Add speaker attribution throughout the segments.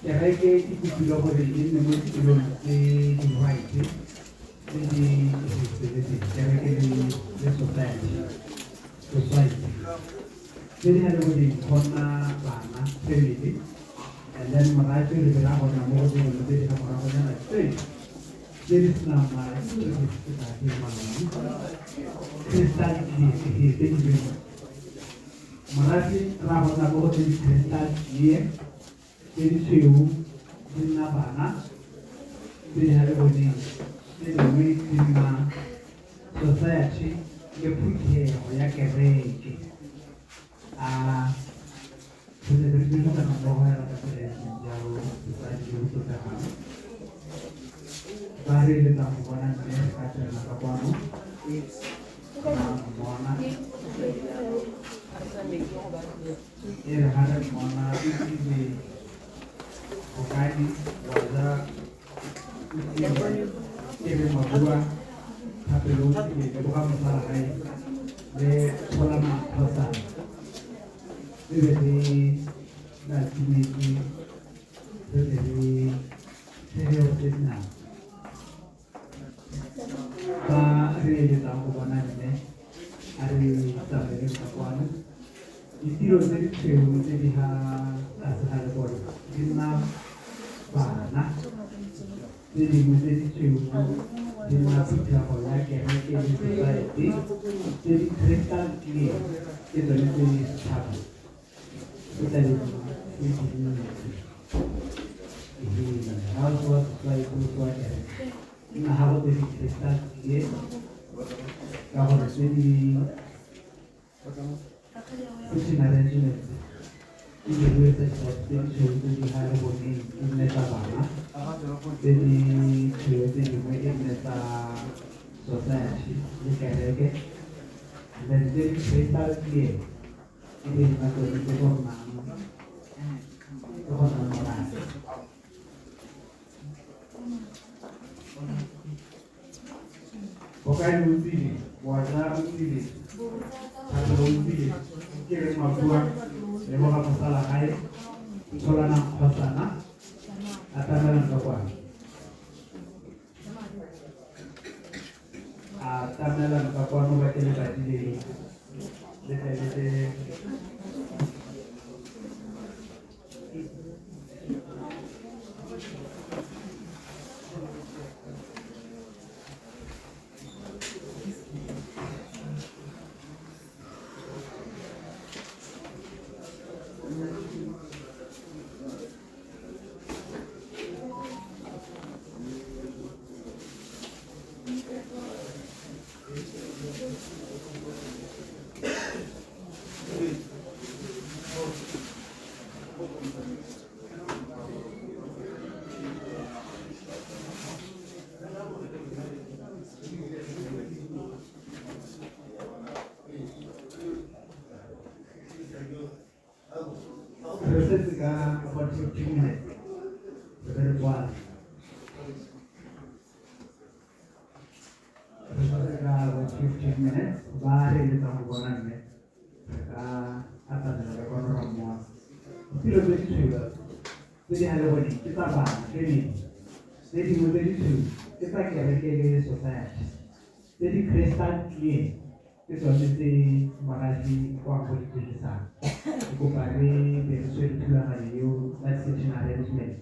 Speaker 1: Kereke e kopile gore e nne mo ditirong tse di white tse di feletseng, kereke le society tse di na le boleng go nna bana family, and then morafe re dira gona mo go tsone tse di ga moragonyana tse tse di senang mala crystal clear tse di dingwe morafe ra gona mo go tse di crystal clear tse di tshweu di nna bana, tse di ga le boneng tse dingwe di nna society le phuthego ya kereke. A re ne re dirisana mmogo ya ka tsela e ntseng jalo, botsadi jo bo tlotlegang ba re eletsa go bona mme re ka tswelela ka kwano ra mmona e re ga re mmona o tsile bokadi wa ja o tsile e re mabua thapelo o tsile leboga mosala gae le tsholana kgosana re be re ba timetse re be re tshegeo tse dinao ba re eletsang go bona mme a re tsamaeleng ka kwano. Ditiro tse di tshweu tse di ga tlase ga lebone di nna bana, tse dingwe tse di tshweu di nna phuthego ya kereke le society, tse di crystal clear ke tsone tse setšhaba se tla be se di ntse. Ga o tsoa society o tsoa kereke nna ga go tse di crystal clear ka gore tse di sitting arrangement di dirilwe tse tse di tshweu tse di ga le boneng e nne tsa bana, tse di tshweu tse dingwe e nne tsa society le kereke, and then tse di crystal clear e be nna tsone tse go nnang tse go nnang morafe. Bokadi o tsile, boatla o tsile, thapelo o tsile, ke re mabua leboga mosala gae tsholana kgosana atamelang ka kwano, atamelang ka kwano ba ke lebadi le le tle le tle. Re setse ka about 15 minutes re be re kwala, re setse ka about 15 minutes. Ba re eletsang go bona mme re ka atamela ka kwano ra mmona. Ditilo tse di tshweu tse di ga le boneng ke tsa bana family, tse dingwe tse di tshweu ke tsa kereke le society, tse di crystal clear ke tsone tse morafe wa go di dirisang. Ke kopa re be re tshwere thulaganyo eo, that sitting arrangement.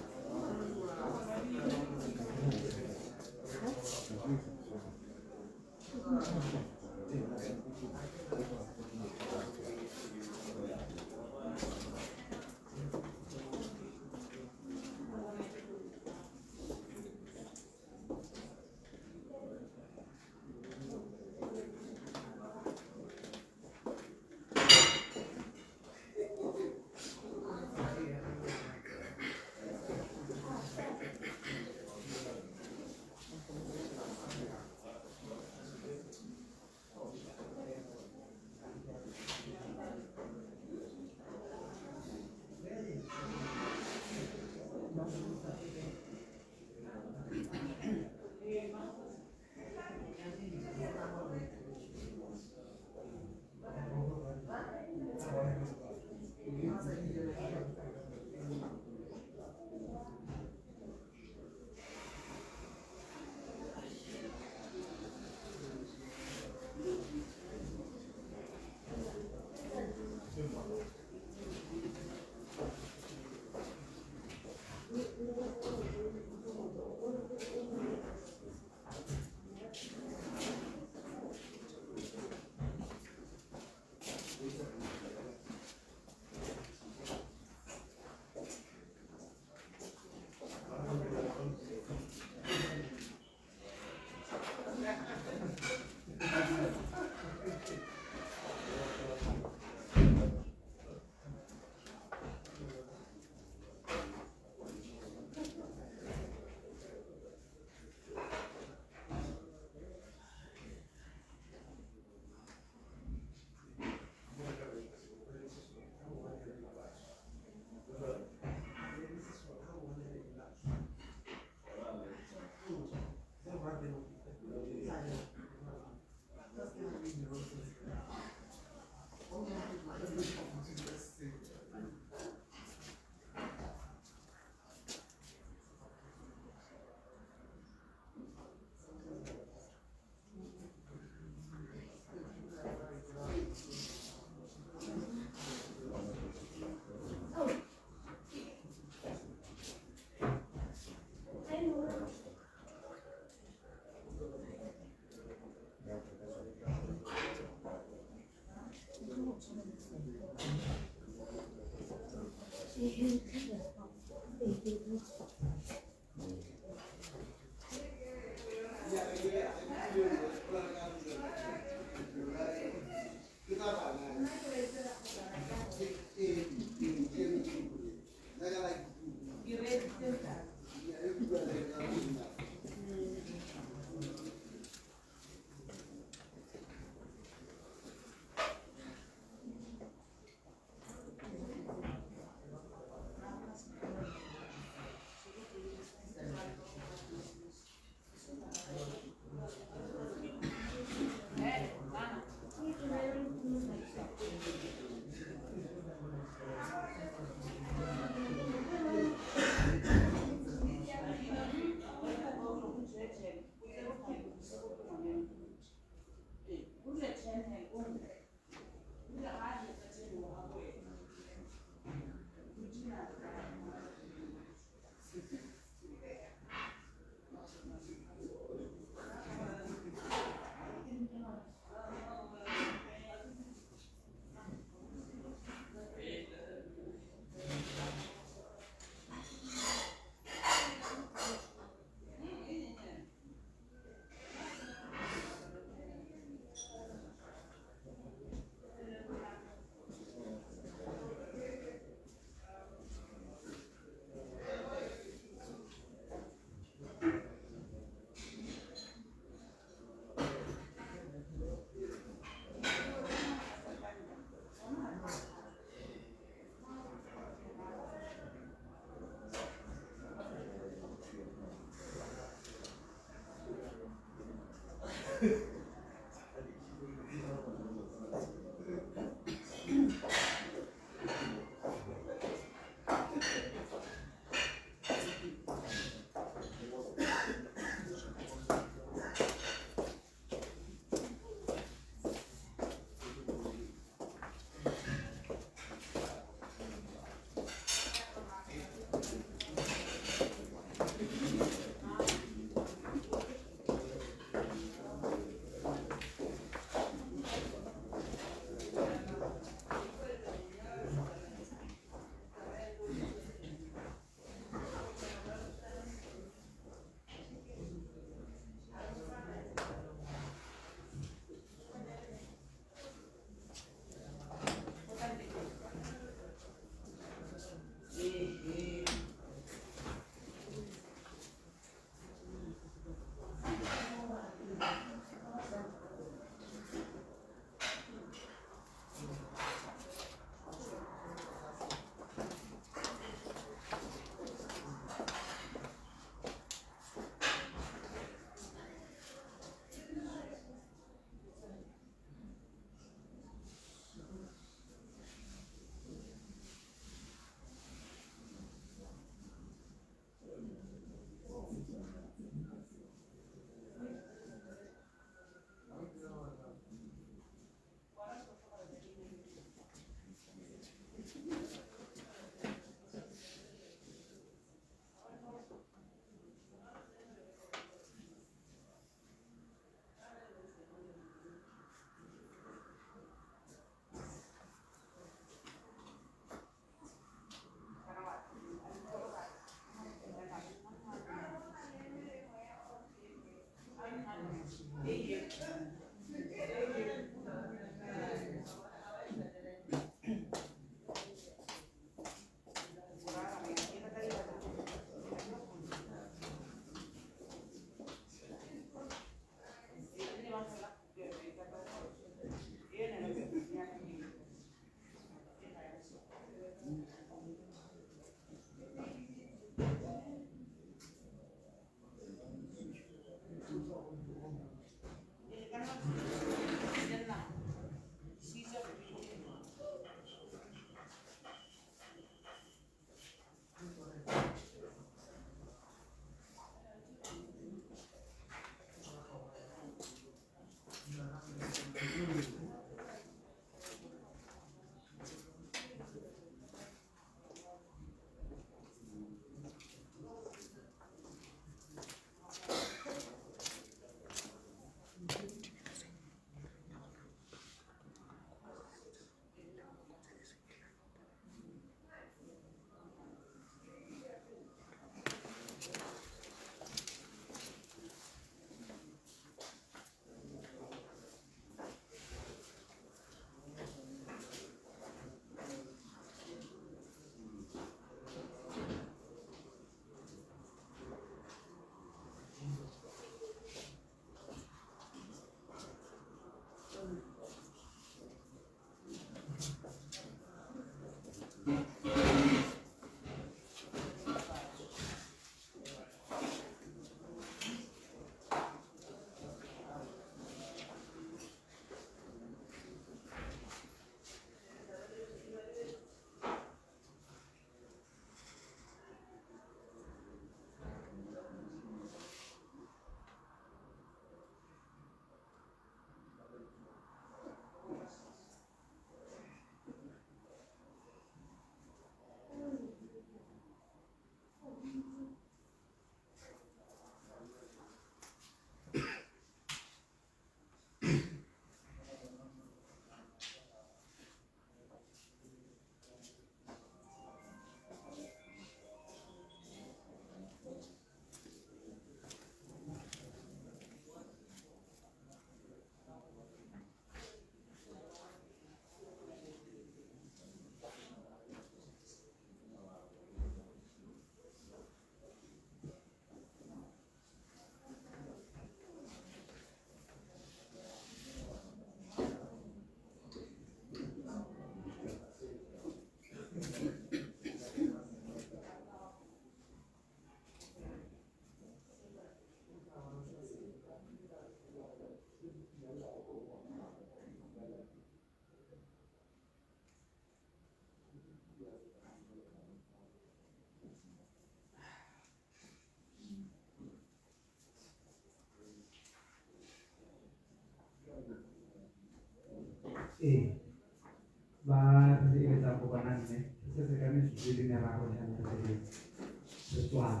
Speaker 1: Setswana.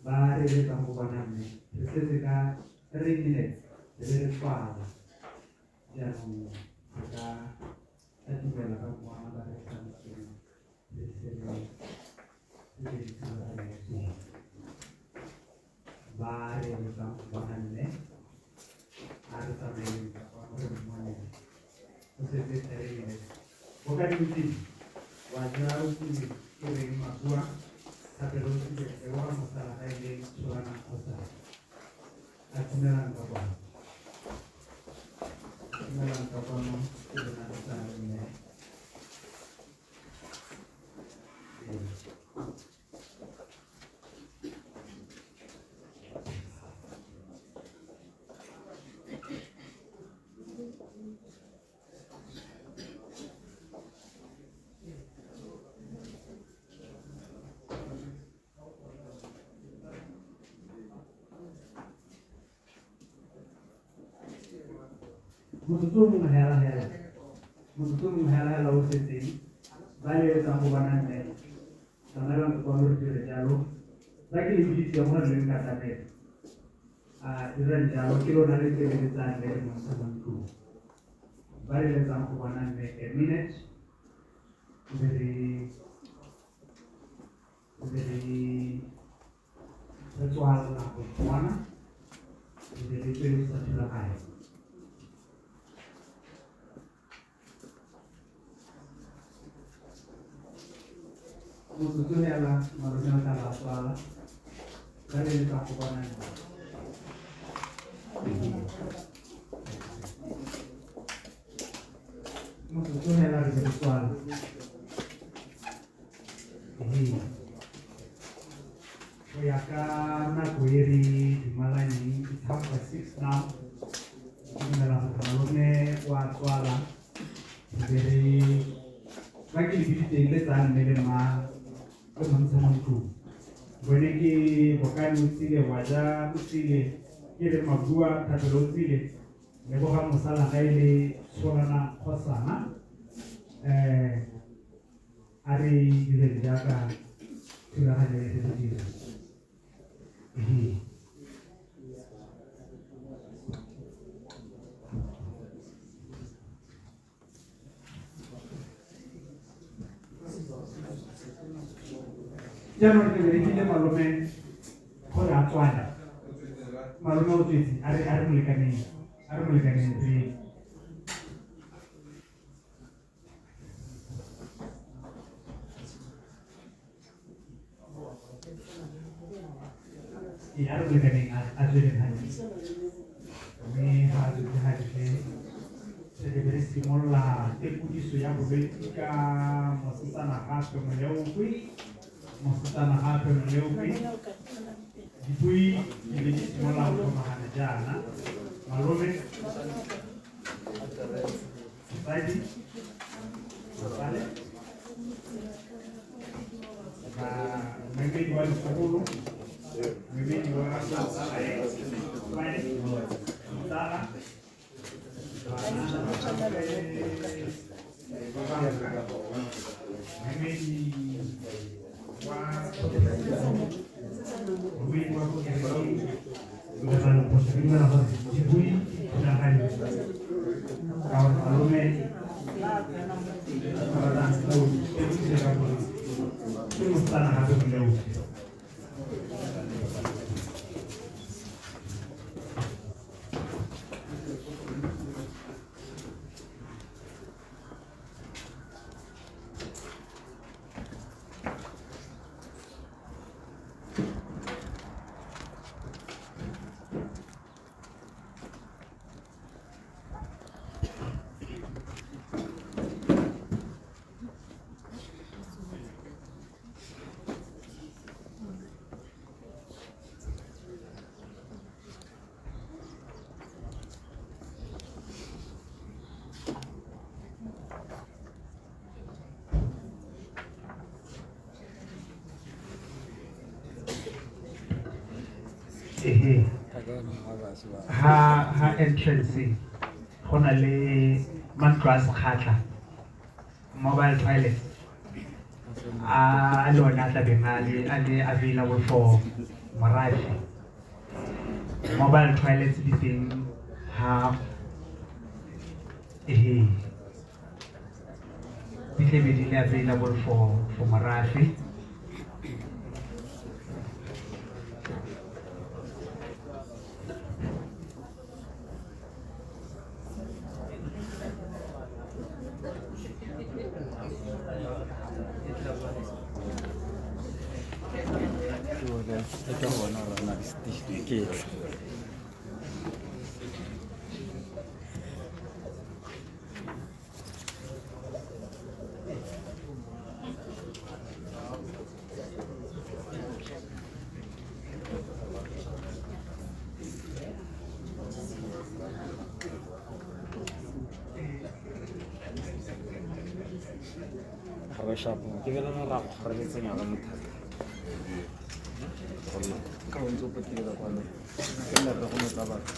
Speaker 1: Ba re letsang go bona mme re setse ka 3 minutes re be re tswala. Jaanong re ka atumela ka kwana ba re tshwanetseng re se re re thulaganyo ya teng. Ba re letsang go bona mme a re tsamaeleng ka kwano re mmone, go setse 3 minutes. Go ka dintsi wa ja o tsile ke reng mabua thapelo o tsile leboga mosala ga e le tsholana kgotsa a dumelang ka kwano, dumelang ka kwano ke lona re tsaya mme. Ee. Motsotso o mongwe hela hela, motsotso o mongwe hela hela o setseng. Ba leletsang go bona mme tsamaelang ka kwano, re dire jalo. Ba ke le biditseng gore le nkatamele a dirang jalo ke lona le tsweleletsang le re montsha mo ntlong. Ba leletsang go bona mme, a minute be re tswalela go bona, re be re tsweletsa thulaganyo. Motsotso hela, malome o tla ba tswala. Ba re letsa go bona mme. Motsotso hela re be re tswala. Ee. Go ya ka nako e re dumalaneng, it's 6:30 now. Ke dumela gore malome wa tswala, re be re ba ke le biditseng le tsaya mme le mma le montsha mo ntlong. Bone ke Bokane o tsile, Waja o tsile, ke re Mabua Thapelo o tsile, leboga mosala ga e le Tsholana Kgosana. A re direng jaaka thulaganyo e re dira. Ehe. Jaanong re berekile malome gore a tswale. Malome o tswetse, a re molekaneng, a re molekaneng re ee, a re molekaneng a tsweleng hantle. Mme ga a tswetse hantle, re be re simolola tekodiso ya bolwetse ka mosetsana gape Moleope, mosetsana gape Moleope. Dibui di be di simolola go tlhomagana jaana: malome, mosadi, motsale ba, moemedi wa ditlogolo, moemedi wa tsale, motsala, bana ba banka, moemedi wa moemedi wa kokereki le ba lekgotla. Ke dumela gore dibui thulaganyo ka gore malome ba batlang go tekise ka gore ke mosetsana gape Moleope. Ehe, ha entrance go na le mantlo a sekgatlha, mobile toilet. A le one a tlabeng a le available for morafe. Mobile toilets di teng ha ehe di tlebe di le available for morafe.
Speaker 2: Ke bona gore na ke ga shapo ke bela ra go kgoreletsanya ka mothata ka o ntse o patile ka kwano ke nna re go notsa batho.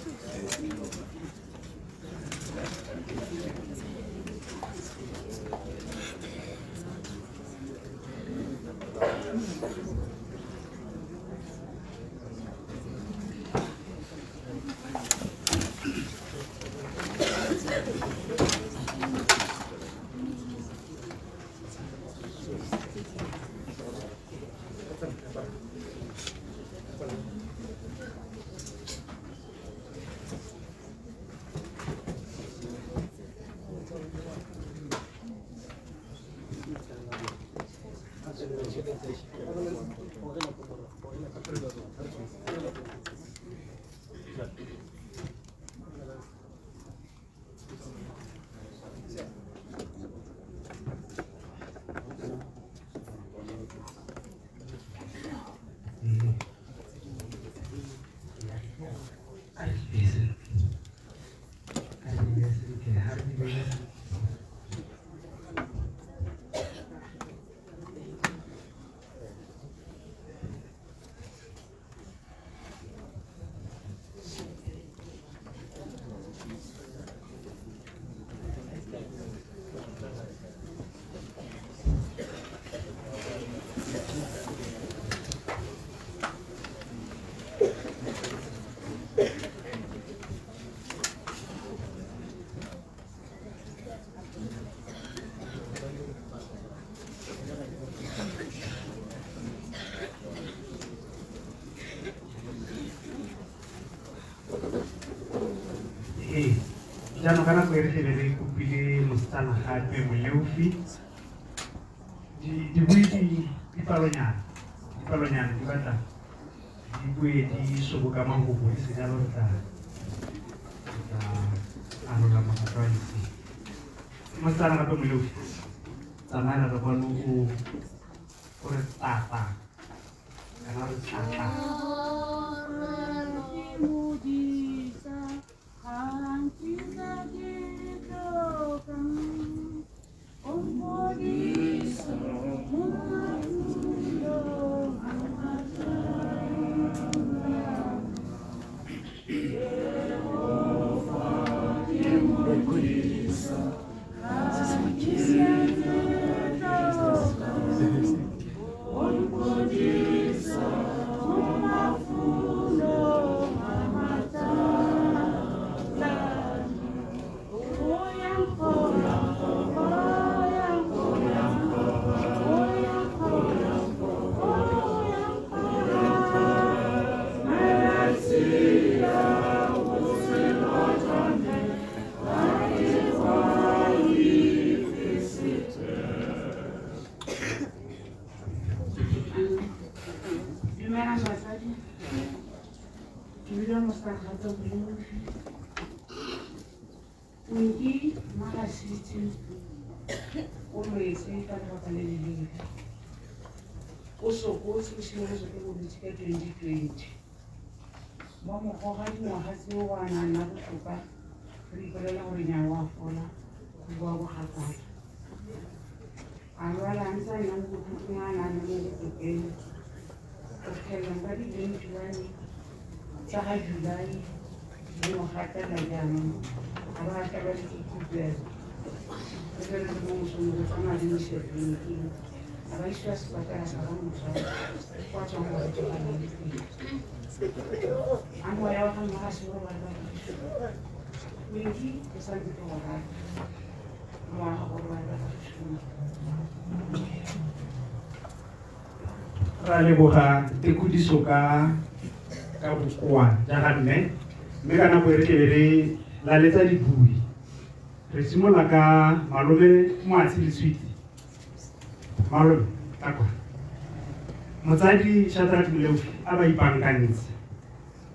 Speaker 1: Ee, jaanong ka nako e re tlebe re kopile mosetsana gape Moleofi. Dibui di dipalonyana di batla di bue di soboka mahoko, e se jalo re tla arola magato a ntsi. Mosetsana gape Moleofi, tsamaela re bone o re tata kana re tlatla.
Speaker 3: Dumelang basadi, ke bidwa Mostargatsa Moleofi. Nki Magasitse o lwetse ka lebaka le le leele. O sokotse o simolotse ke bolwetse ka 2020. Ba mo goga dingwaga tseo a nang nna botoka, re ipolela gore nyaa wa fola, go boa bogakala. A lwala a ntse a nna mo botlhokong a nang le mo botokeng. Go fitlhelela ka di-21 tsa ga July le mo gatela jaanong a ba a tlelwa le ke khupelo. Re be re le mo mosong re tsamaya le mo tleliniking. A ba isiwa sepatela sa ba moswa kwa tswang go tsogana le teng. A moya wa ga mma ga se o robale ka kagiso. Winki ke santse ke go rata. Moya wa gago o robale ka kagiso.
Speaker 1: Ra leboga tekodiso ka bokoa ja ga mme, mme ka nako e re tlebe re laletsa dibui. Re simolola ka malome Moatshe Leswiti. Malome, tla kwa. Motsadi Shadrack Moleofi a ba ipankantse.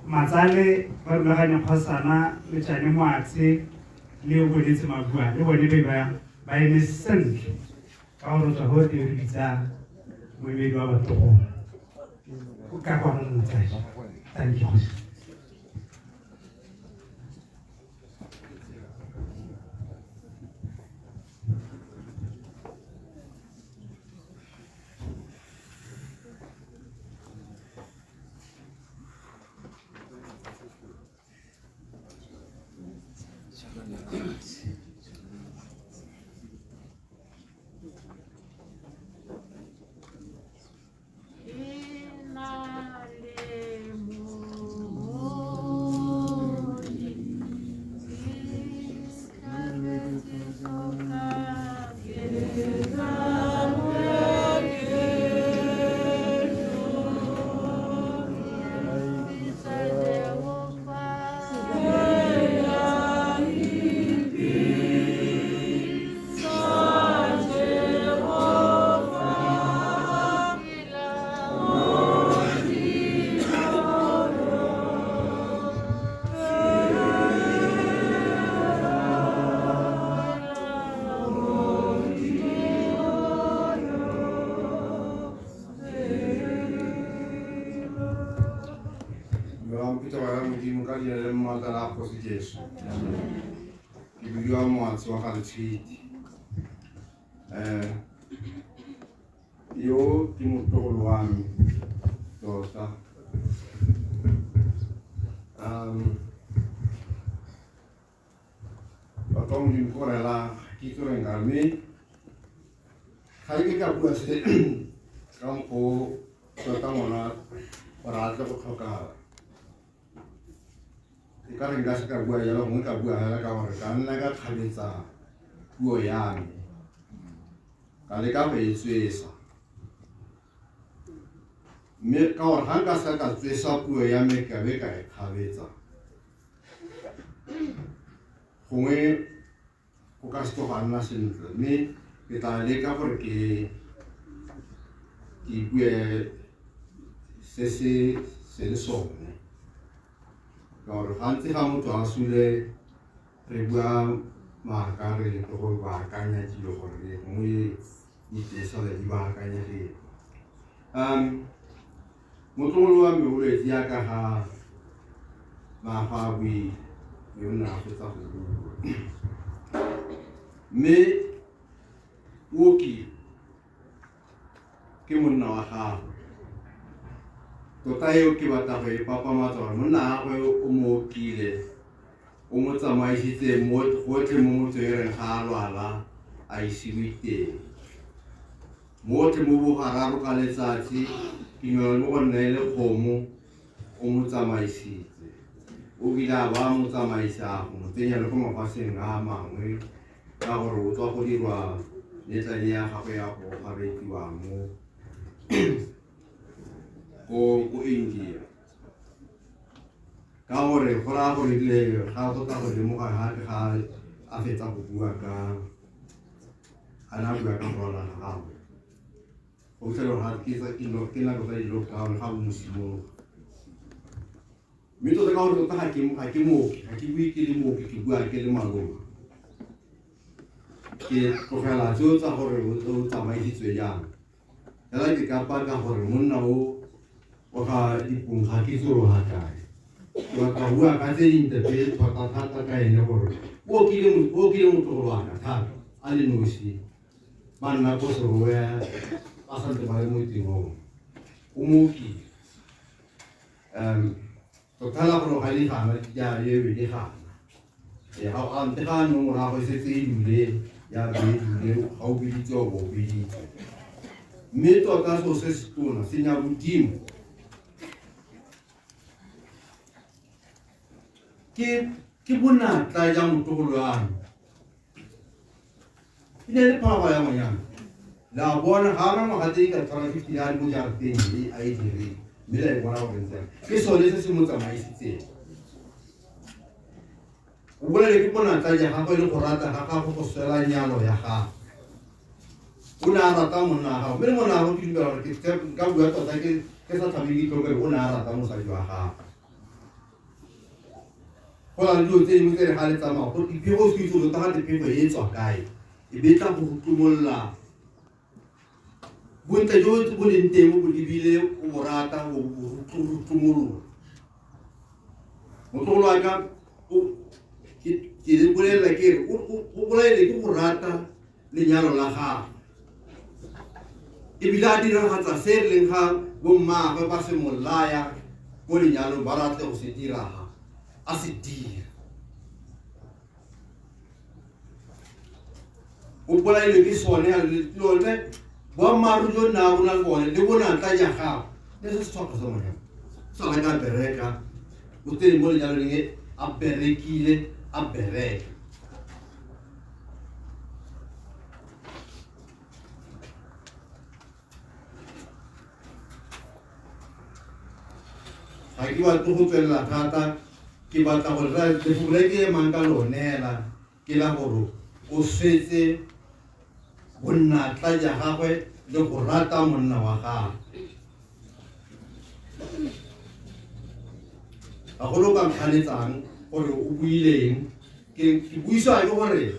Speaker 1: Matsale ba rulaganya kgosana le Tšane Moatshe le o bonetse Mabua le bone be ba eme sentle ka gore tswa go teng re bitsa moemedi wa batlogolo. O ka kwa mo motsadi. Thank you, kgosi.
Speaker 4: Jesu. Ke bidiwa Moatshe wa ga Letshwiti. Yo ke motlogolo wa me tota. Batho ba Modimo ko rela ke itse gore nka mme ga ke ka bua se ka mokgwa o tota ngwana gore a tle go tlhokala. E ka re nka se ka bua jalo, gongwe ka bua fela ka gore ka nna ka kgabetsa puo ya me, ka leka go e tswesa. Mme ka gore ga nka se ka tswesa puo ya me ka be ka e kgabetsa, gongwe go ka se ga nna sentle. Mme ke tla leka gore ke bue se se se le sone. Ka gore gantsi ga motho a sule re bua maaka, re leke go baakanya dilo gore gongwe di tesale di baakanyegile. Motlogolo wa me o lwetse jaaka ga mafa a buile, mme o ne a fetsa go bua. Mme Oki ke monna wa gagwe. Tota eo ke batla go e papamatsa gore monna wa gagwe o mo okile, o mo tsamaisitse gotlhe mo motho e reng ga a lwala a isiwe teng. Motlhe mo bogararo ka letsatsi, ke dumela mo go nna e le kgomo, o mo tsamaisitse. O bile a ba mo tsamaisa go mo tsenya le ko mafatsheng a mangwe ka gore o tswa go dirwa letlane ya gagwe ya go oparetiwa mo ko India. Ka gore go raya gore ebile ga go tla go lemoga ga ke ga a fetsa go bua ka a ne a bua ka go lwala ga gagwe. Go fitlhela gore ga ke tsa ke lo-, ke nako tsa di-lockdown ga bo mo simologa. Mme tota ka gore tota ga ke mooki, ga ke bue ke le mooki, ke bua ke le malome. Ke tlogela tseo tsa gore o tsamaisitswe jang. Fela ke ka paka gore monna o wa ga Dipong ga ke itse gore o ga kae. Ke batla go bua ka tse dintle pele thata thata ka ene gore o okile motlogolo wa ka thata a le nosi. Ba nna ko Serowe ba santse ba le mo tirong. O mo okile. Tota la gore ga di gana, di a e be di gana. E, ga a nte ga no morago e setse e dule, ya be e dule, ga o biditse o bo o biditse. Mme tota seo se se tona se nyabodimo ke bonatla ja motlogolo wa me. E ne e le phologolo ya ngwanyana. La bona ga ana ngwaga tse di ka tshwarang 50 a le mo jarateng e a e direng, mme la e bona gore ntse ke sone se se mo tsamaisitseng. O bolele ke bonatla ja gagwe le go rata ga gagwe go swela nyalo ya gagwe. O ne a rata monna wa gagwe, mme le monna wa gagwe ke dumela gore ke nka bua tota ke sa tlhabe ke ditlhong kare o ne a rata mosadi wa gagwe. Go na le dilo tse dingwe tse re ga le tsamaya gore diphego o se itse gore tota ga phego e tswa kae, e be tla go go tlomolola bontle jo bo leng teng o bo lebile o bo rata o bo tlomolola. Motlogolo wa ka ke le bolelela ke re o bolaile ke go rata lenyalo la gagwe, ebile a diragatsa se re leng ga bommaagwe ba se molaya ko lenyalong ba ratle go se diraga a se dira. O bolailwe ke sone lone boammaaruri jo nna bo na le bone le bonatla ja gagwe le se se tshwakga sa ngwanyana sala ka bereka o tsene mo lenyalong e a berekile a bereka. Ga ke batle go tswelela thata, ke batla gore lefoko le ke emang ka lone la ke la gore o swetse bonnatla ja gagwe le go rata monna wa gagwe. Ga go lo ka nkganetsang gore o buileng, ke buiswa ke gore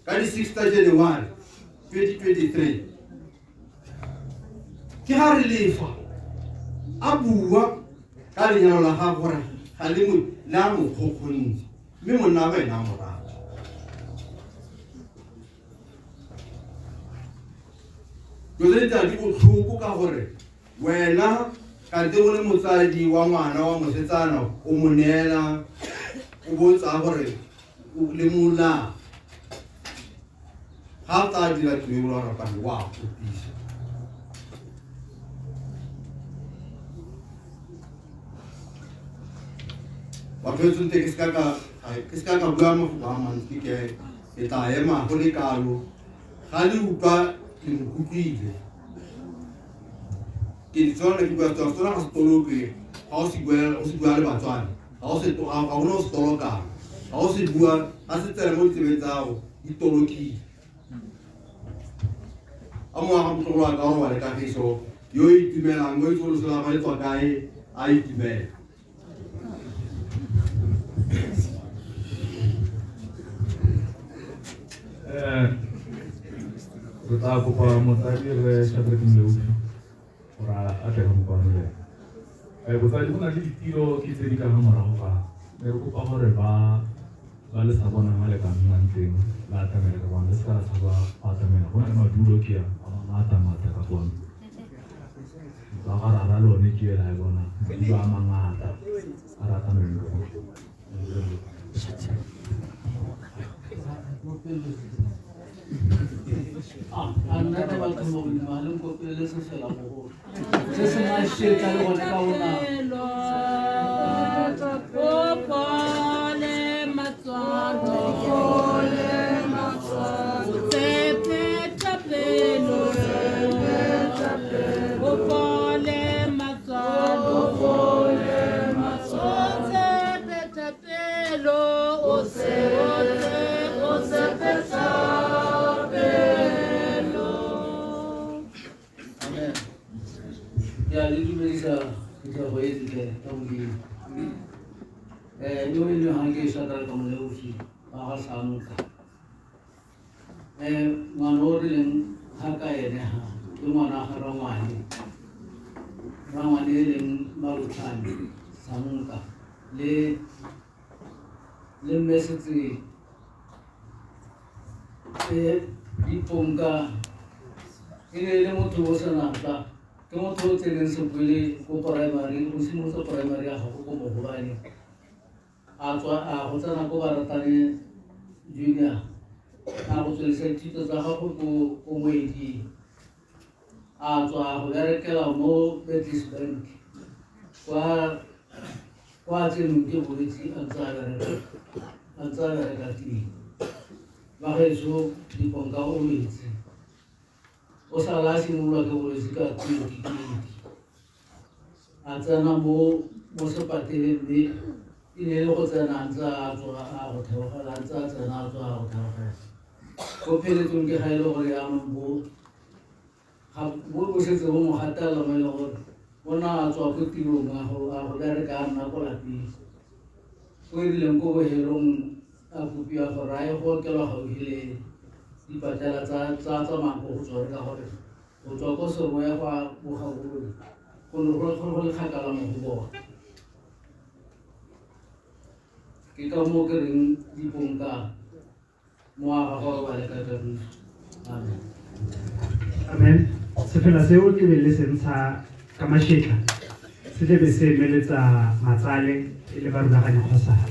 Speaker 4: ka di 6 tsa January 2023 ke ga re lefa a bua ka lenyalo la gagwe gore ga le mo le a mo kgokgontse, mme monna wa ena a mo rata. Dilo tse di tla di botlhoko ka gore wena kante o le motsadi wa ngwana wa mosetsana o mo neela o bo tsaya gore o le molao ga a tla dira tiro e o rapang wa kgopisa. Batho e tshwanetse ke se ka bua mafoko a mantsi, ke tla ema go le kalo. Ga le utlwa le nkutlwile. Ke Setswana ke bua Setswana, Setswana ga se tolokwe, ga o se bua le Batswana, ga o se ga gona o se tolokang, ga o se bua ga se tsena mo ditsebeng tsa gago di tolokile. A mo aga motlogolo wa ka o robale kagiso, yo o itumelang, o itse gore loso la gagwe le tswa kae, a itumele.
Speaker 5: Re tla kopa motsadi re Shadrack Moleofi gore a tle ka mokwano le ene. Botsadi go na le ditiro ke tse di ka fa morago fa, mme re kopa gore ba le sa bonang ba le ka nnang teng la atamela ka kwano, le se ka la tshaba go atamela, go na le madulo ke a mangata-ngata ka kwano. Ba ga rara lone ke ela e bona madulo a mangata a re atameleng ka kwano.
Speaker 6: A nna ka batho mo godimo a le nkopelele se fela mogolo se se mašetla le gone ka bonako. Amen. Ke a le dumedisa phuthego e ntle ka Modimo. Yo e leng gang ke Shadrack Moleofi wa ga Sanka. Ngwana o re leng ga ka ene ha ke ngwana ga rangwane. Rangwane e leng Marotlhane Sanka le mme setse Diponka e ne e le motho o senatla, ke motho o tseneng sekole ko primary, o simolotse primary ya gagwe ko Mogobane, a tswa a go tsena ko Baratane Junior, a go tswelesa dithuto tsa gagwe ko Moeding. A tswa go berekela mo Bettis Bank kwa tsenong ke bolwetse a ntse a bereka teng. Bagaetsho Diponka o lwetse. O sala a simololwa ke bolwetse ka 2020. A tsena mo sepateleng mme e ne e le go tsena a ntse a tswa a go theogela, a ntse a tsena a tswa a go theogela. Ko pheletsong ke ga e le gore jaanong bo setse bo mo gatelela mo e leng gore o ne a tswa ko tirong a go bereka a nna ko lapeng. Ko e rileng ko bohelong a kopiwa gore a ye go okelwa gaufi le dipatela tsa tsamayang ko go tsone ka gore go tswa ko Serowe go ya bo Gaborone go ne go le kgakala mo go bone. Ke ka moo ke reng Diponka mo a gagwe o robale ka kagiso. Amen.
Speaker 1: Amen. Sefela seo ke be le se ntsha ka mashetla se tle be se emeletsa matsale e le ba rulaganya kgosana.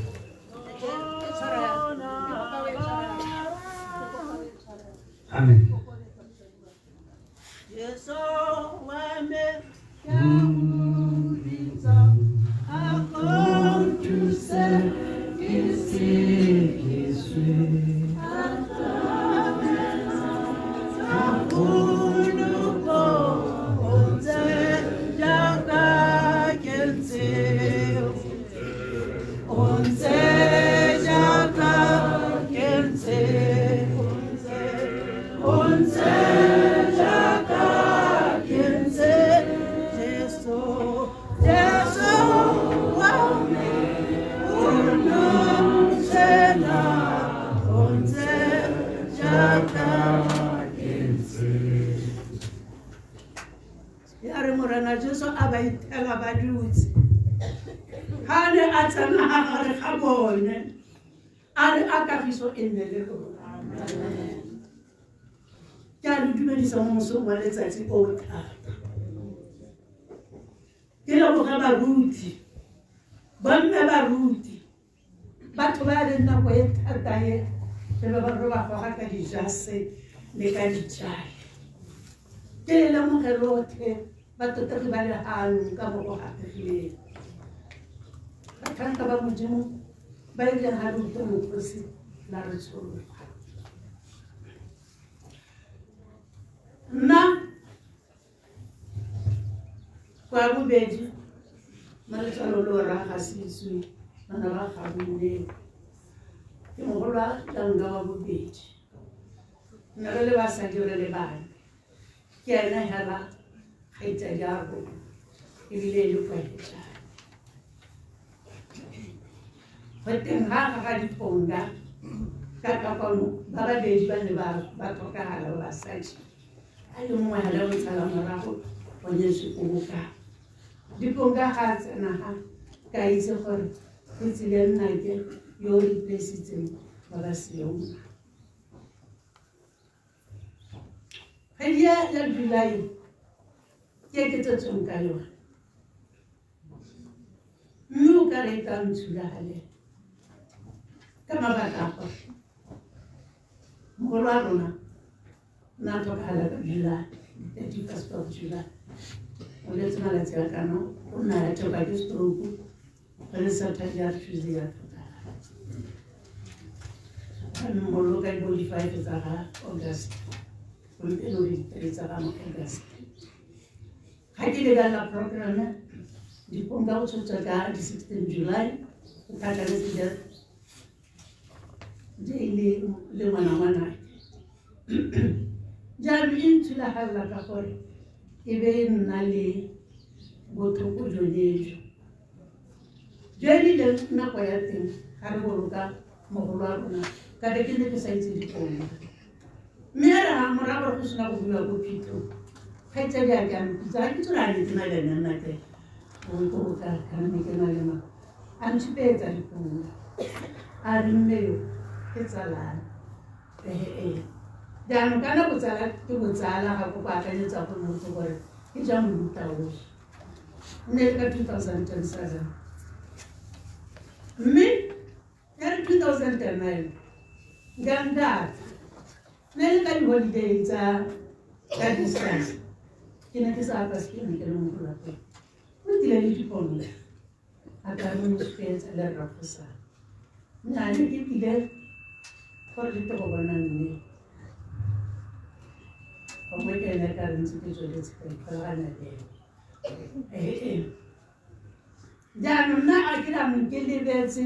Speaker 1: Amen.
Speaker 7: Jesu wa me ke a go bitsa, a ko nthuse ke se ke swe. Ya re Morena Jesu a ba ithela ba dutse. Ha ne a tsena ha gare ga bone, a re a kagiso e nne le lona. Ke a le dumedisa mo mosong wa letsatsi o thata. Ke leboge baruti, bomme baruti, batho ba leng nako e thata e re be ba re ba goga ka dijase le ka ditšale. Ke le lemoge lotlhe batotegi ba le hanong ka mo go gapegileng. Batlhanka ba Modimo ba ileng ga re utlwe mokgosi la re tshologa. Nna kwa bobedi mo letswalo lo ra ga Siswe bana ba Gabone ke mogolo wa Tanga wa bobedi. Nna re le basadi re le bane. Ke ena hela kgaitsadi a rona ebile e le kwaetšane. Go teng ga ga Diponka ka kwano ba babedi ba ne ba tlhokagala ba basadi. A le mongwe a le go tsala morago o nyetswe ko boka. Diponka ga a tsena ga ka itse gore go tsile nnake yo o replace-itseng ba ba seong. Kgwedi ya July ke e ke tsetsweng ka yone. Mme o ka re e tla ntshulagalela ka mabaka a gore mogolo wa rona nna a tlhokagala ka July, 31st of July. O letse malatsi a kana o nna a theoga ke stroke go le Saturday a Tuesday a tlhokagala. Ga mmoloka di bo di-5 tsa ga August, gompieno di 3 tsa ga August. Ga ke lebelela programme, Diponka o tshotswe ka di-16 July, o tlhakanetse day le ngwana ngwanake. Jaanong e nthulagalela ka gore e be e nna le botlhoko jone jo. Jo e rileng nako ya teng ga re boloka mogolo wa rona ka be ke ne ke sa itse Diponka. Mme ya re ga morago go sena go bua ko phitlhong, kgaitsadi a ke a mpitsa, ga ke tsore a ne ke na le ene nnake go ka ne ke na le mang. A ntshupetsa Diponka. A re mme yo ke tsalane. Ee. Jaanong kana botsala ke botsala ga go akanyetsa go motho gore ke jang mohuta o. Nne le ka 2007. Mme ya re 2009 nka ntata. Ne le ka di-holiday tsa ka distance. Ke ne ke sa apase ke ne ke le mo go lapeng. O tlile le dipono a ka re mo supetsa le rragosana. Nnyaa ne ke tlile gore ke tle go bona mme gongwe ke ene ka re ntse ke tsweletse ka ikgolaganya le ene. Ee. Jaanong nna a ke jaanong ke lebetse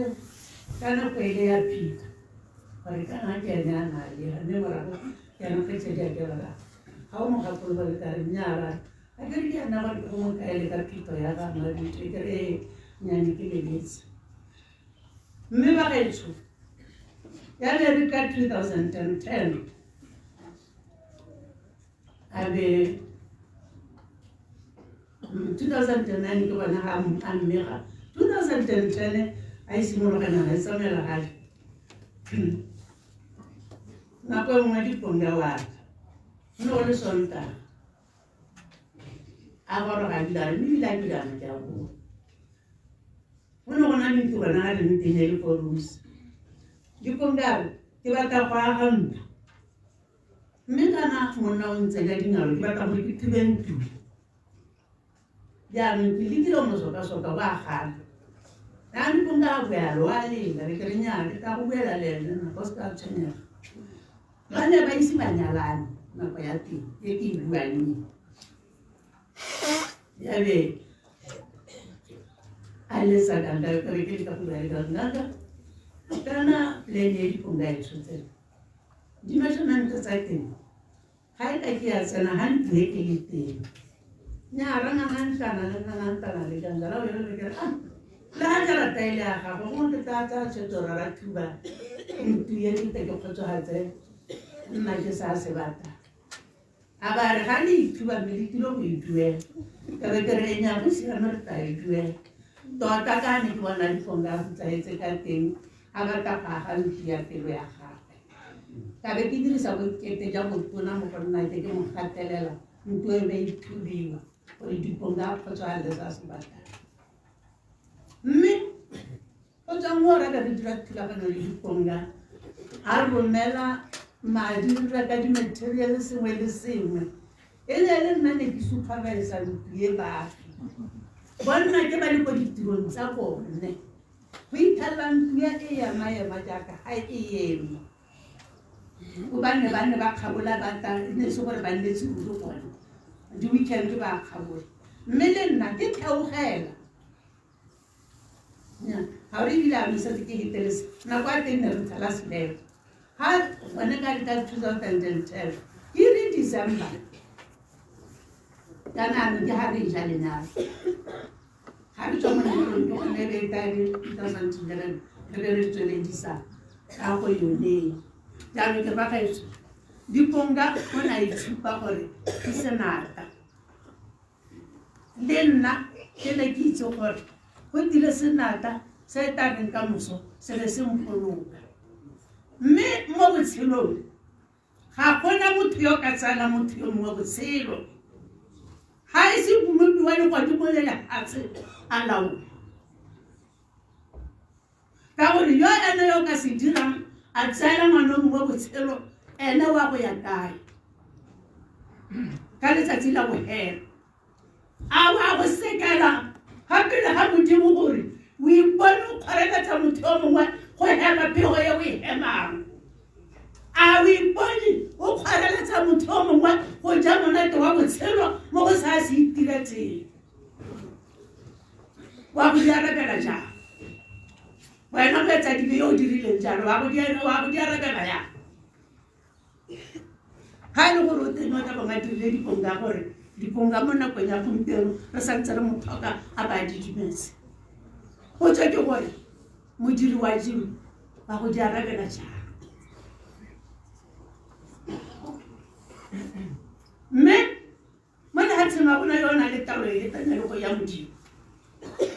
Speaker 7: ka nako ele ya phitlho gore kana ke ene a na le mme morago jaanong ge tsedi a ke rara ga o mo gakologele ka re nnyaa ba a ke re ke ena gore ke go mo kaele ka phitlho ya ga mmaditho ke re ee nnyane ke lebetse mme bagaetsho ya ne re ka 2010 a be 2009 ke gone ga a mmega 2010 a e simologana a e tsamaela gale nako e nngwe diponga wa tla go ne go le sontaga a goroga a dula re mme ebile a kilana ke a boa go ne go na le ntlo gona ga leng teng e le ko rooms diponga a re ke batla go aga ntlo mme kana monna o ntse ka dingalo ke batla gore ke thube ntlo jaanong ke lekile go mo soka-soka wa gana jaanong ko nka boyalo wa lela be ke re nyaa ke tla go buela le ene nako se ka tshwenyega ba ne ba ise ba nyalane nako ya teng e ke e buang e ya be a letsa kanga ka be ke leka go bua le ka ngaka kana plan e diponga e tshotseng di-measurement tsa teng ga e ka ke ya tsena ga ntlo e ke le teng nya ra ngangantana le ngangantana le jang jala o re ke ah le ga jarata e le ya gago gongwe ke tla tsaya tshwetso ra ra thuba ntlo e ke tle ke kgotsogatse nna ke sa se batla a ba re ga le ithuba mme le tlile go e duela ka be ke re nya go siame re tla e duela tota ka ne ke bona difonga a futsaetse ka teng a batla go aga ntlo ya pelo ya gagwe ka be ke dirisa bokete ja botona mo go nna ke ke mo gatelela ntlo e be e thubiwa gore diponga a kgotsogalele sa se batlang mme go tswa mo ra be re dira thulaganyo le diponga a romela madi re reka di-material sengwe le sengwe e ne le nna ne ke supervisa ntlo e baagi bonna ke ba le ko ditirong tsa bone go itlhelela ntlo e ema-ema jaaka ga e eme gobane ba ne ba kgabola ba tla e ne se gore ba nnetse ruri gone di-weekend ba kgabola mme le nna ke theogela ga ore ebile a setse ke hetelese nako ya teng ne re tshela selebo ga gone ka ka 2012 ke re December kana anong ke ga re ja lenyalo ga re tswa mo lenyalong ke gone re ka re 2011 re be re tsweledisa ka go yone jaanong ke ba gaetso diponga o ne a itshupa gore ke senata le nna ke ne ke itse gore go tile senata se e tla reng ka moso se be se mpoloka mme mo botshelong ga gona motho yo ka tsala motho yo mongwe botshelo ga e se mmopi wa legodimo le lefatshe a laola ka gore yo ene yo ka se dirang a tseela ngwana o mongwe botshelo ene wa go ya kae ka letsatsi la bohelo a wa go sekela ga pele ga modimo gore o ipone o kgoreletsa motho yo mongwe go hema phego e o e hemang a o ipone o kgoreletsa motho yo mongwe go ja monate wa botshelo mo go sa se itiretseng wa go di arabela jang wena moetsadibe yo o dirileng jalo wa go di arabela yang ga e le gore o teng o tla bong a dirile diponga gore diponga mo nakong ya gompieno re santse re mo tlhoka a ba didimetse go tswa ke gore modiri wa jiro wa go di arabela jang mme Mo lefatsheng ga gona yo o nang le taolo e fetang ya go ya Modimo.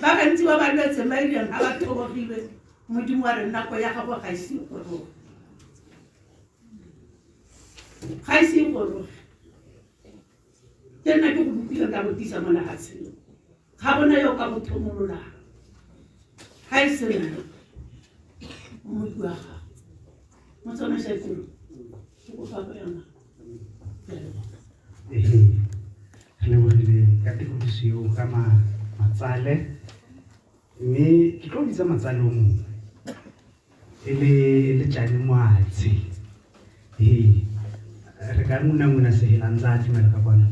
Speaker 7: Ba bantsi ba ba lwetseng ba ileng ga ba thobogilwe, Modimo wa re nako ya gago ga ise e goroge. Ga ise e goroge. Ke nna ke go bopile ka go tisa mo lefatsheng. Ga gona yo o ka go thomololang. Ga e se nna, mmopi wa gago. Motsamaisa tiro, ke kopa go ema. Ke a leboga.
Speaker 1: Re lebogile ka tekodiso eo ka matsale, mme ke tlo bitsa matsale o mongwe e le Tjane Moatshe. Ee, re ka ngunanguna sehela ntse a tumela ka kwana.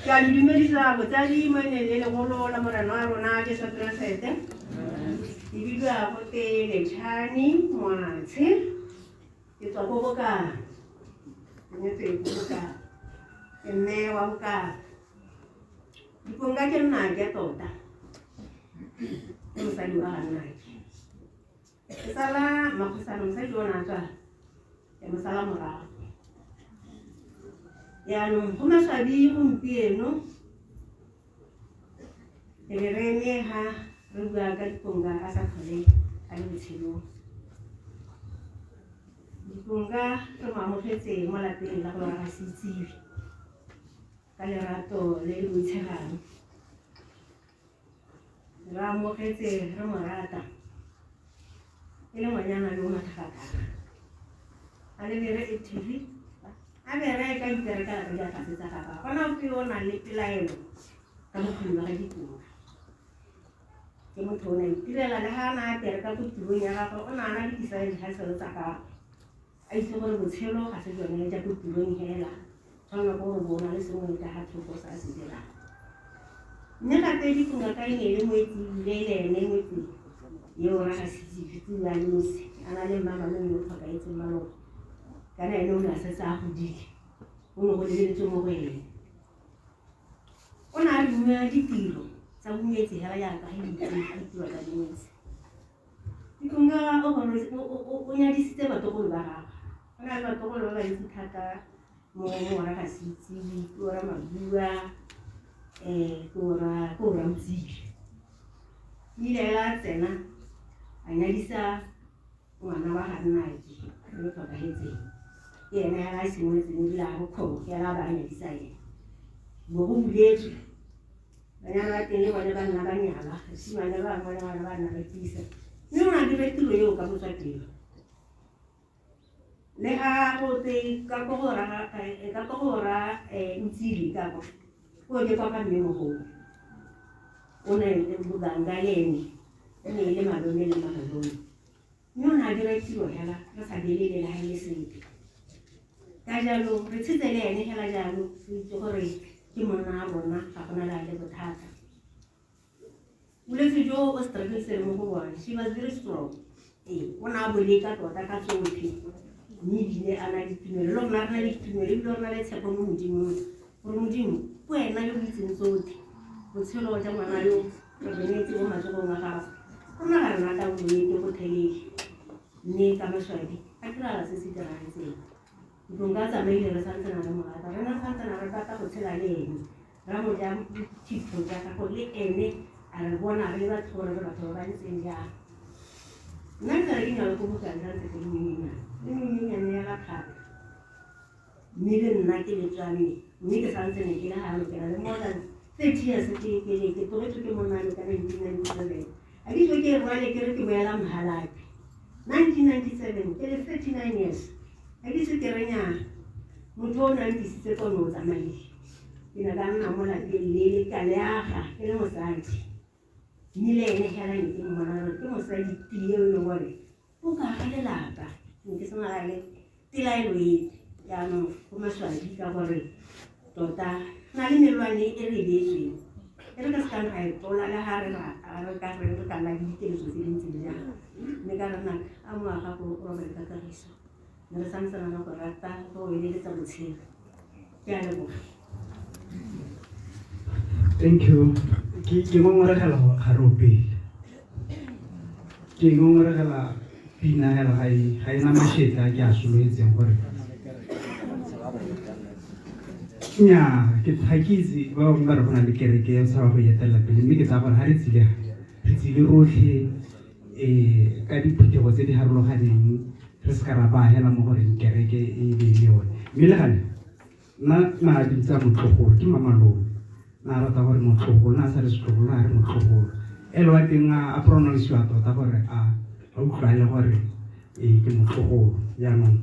Speaker 8: Ke a le dumedisa botsadi mo neng le legolo la Morena wa rona Jesu Keresete. Ke bidiwa gote Letšhani Moatshe, ke tswa ko Bokang, ke nyetswe ko Bokang, ke mme wa Bokang. Diponga ke nnake tota, ke mosadi wa ga nnake. Ke sala makgosana, mosadi o ne a tswa, ke mo sala morago. Jaanong go maswabi gompieno re be re eme ha re bua ka Diponga a sa tlhole a le botshelong. Diponga re mo amogetse mo lapeng la go ga se itsiwe ka lerato le le boitshegang. Re amogetse re mo rata e le ngwanyana yo o matlhagatlhaga, a le very active, a bereka iperekela ka diatla tsa gagwe. Ga gona ope yo o nang le pelaelo ka bokgoni ba ga Diponga. Ke motho o ne a itirela le ga a ne a bereka ko tirong ya gagwe, o ne a na le di-side hustle tsa gagwe, a itse gore botshelo ga se jone ja ko tirong hela, tshwanela ke gore bo o na le sengwe ka ga thoko se a se dirang. Mme gape Diponga ka e ne e le moetsi ebile e le ene moetsi yo ra ga se itse a nosi, a na le mmamalome yo o tlhokaetseng maloba, kana ene o ne a setse a godile, o ne go lebeletswe mo go ene. O ne a re bua ditiro tsa bongwetsi hela jaaka ge itse ditiro tsa bongwetsi. Diponga o nyadisitse batlogolo ba gagwe, o na le batlogolo ba bantsi thata mo ra ga se itsiwe, ke ora Mabua, ke ora Motsile. Ile a tsena a nyadisa ngwana wa ga nnake yo o tlhokagetseng, ke ene hela a simolotseng ebile a go kgobo, ke ena a ba a nyadisa ene. Bo go buletswe banyana ba teng le bone ba nna ba nyalwa, basimane ba bangwe le bone ba nna ba tlisa, mme o ne a dira tiro eo ka botswapelo. Le ga go te ka ko go ra ka ko go ra Ntsile ka kwa, ko ke kwa ga mme mogolo, o ne boganga le ene, e ne e le malome le mamalome, mme o ne a dira tiro hela re sa belele le ga e le sepe. Ka jalo re tshetse le ene hela jalo, re itse gore ke monna a rona, ga gona le a le bothata. Bolwetse jo o struggle mo go bone, she was very strong. Ee, o ne a boleka tota ka tsotlhe, mme ebile a na le tumelo, le rona re na le tumelo, ebile re na le tshepo mo Modimong, gore Modimo ke wena yo o itseng tsotlhe. Botshelo jwa ngwana yo re bo neetse mo matsogong a gago, rona ga re na ka bolwetse gotlhelele. Mme ka maswabi a diragala se se diragetseng. Ntlong ka tsamaile re santse na re mo rata, re ne re santse na re batla go tshela le ene, ra mo ja dithito tsa gago le ene a re bona re le batho gore re batho ba ba ntseng jang. Nna ke tsala ke nyalo ko Bokane ka ntse ke le monyenyane, le monyenyane ya la thata, mme le nna ke le tswa mme, mme ke santse ne ke le gano, ke na le more than 30 years ke ke tlogetswe ke monna ka 1997. A ke itse ke rwale ke re ke boela Mhalapye 1997, ke le 39 years. A ke itse ke re nya motho o ne a nkisitse kono o tsamaile, ke ne ka nna mo lapeng le le ka le aga ke le mosadi, mme le ene hela ne ke mmona gore ke mosadi tie o e leng gore o ka aga lelapa, ne ke sena le pelaelo epe. Jaanong go maswabi ka gore tota go na le melwane e re e beetsweng e re ka sekang ra e tlola le ga re re ka reng re ka nna le dikeletso tse di ntseng jang. Mme ka rona a mowa gago o robale ka kagiso, mme re santse re go rata go eleletsa botshelo. Ke a leboga.
Speaker 1: Thank you. Ke ngongoregela ga re opele. Ke ngongoregela pina hela ga e ga e na mashetla a ke a solofetseng gore nnyaa ke ga ke itse ba bangwe ba re go na le kereke ya tshaba go etelela pele mme ke tsaya gore ga re tsile re tsile rotlhe um ka diphuthego tse di harologaneng re se ka ra ba hela mo goreng kereke e be le yone mme le gale nna na bitsa motlogolo ke mamalome na rata gore motlogolo na sa re setlogolo na re motlogolo ele wa teng a pronounce-iwa tota gore a utlwale gore ee ke motlogolo. Jaanong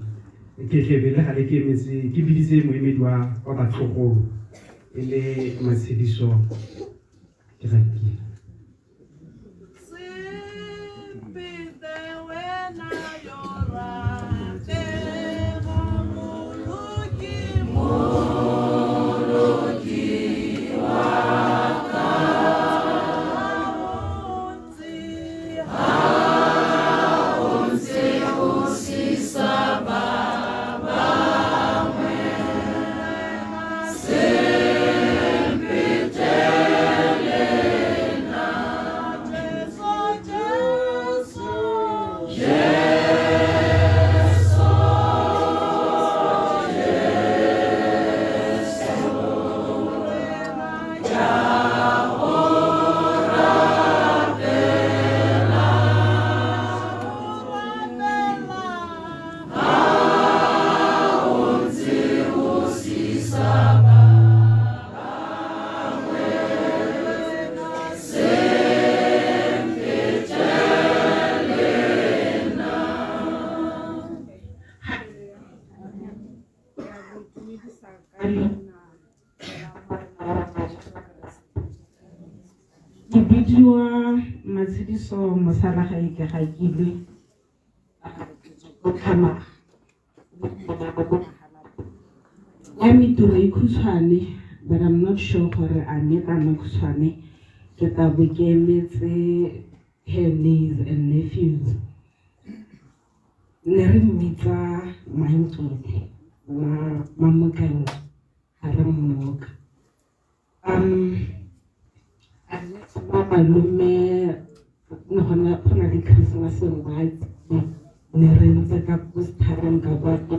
Speaker 1: ke tlebe le gale ke emetse ke biditse moemedi wa batlogolo e le Matshediso ke ga ke
Speaker 9: Ke bidiwa Matshediso Mosalagae ke ga kile ko Tlhamaga. Ya me tiro e khutshwane, but I'm not sure gore a mme ka nna khutshwane ke tla bo ke emetse her niece and nephews. Ne re mmitsa Mankele Mamokeng ga re mmoka. I met malome ne go na le Christmas nngwe ne re ntse ka ko sethareng ka kwa ke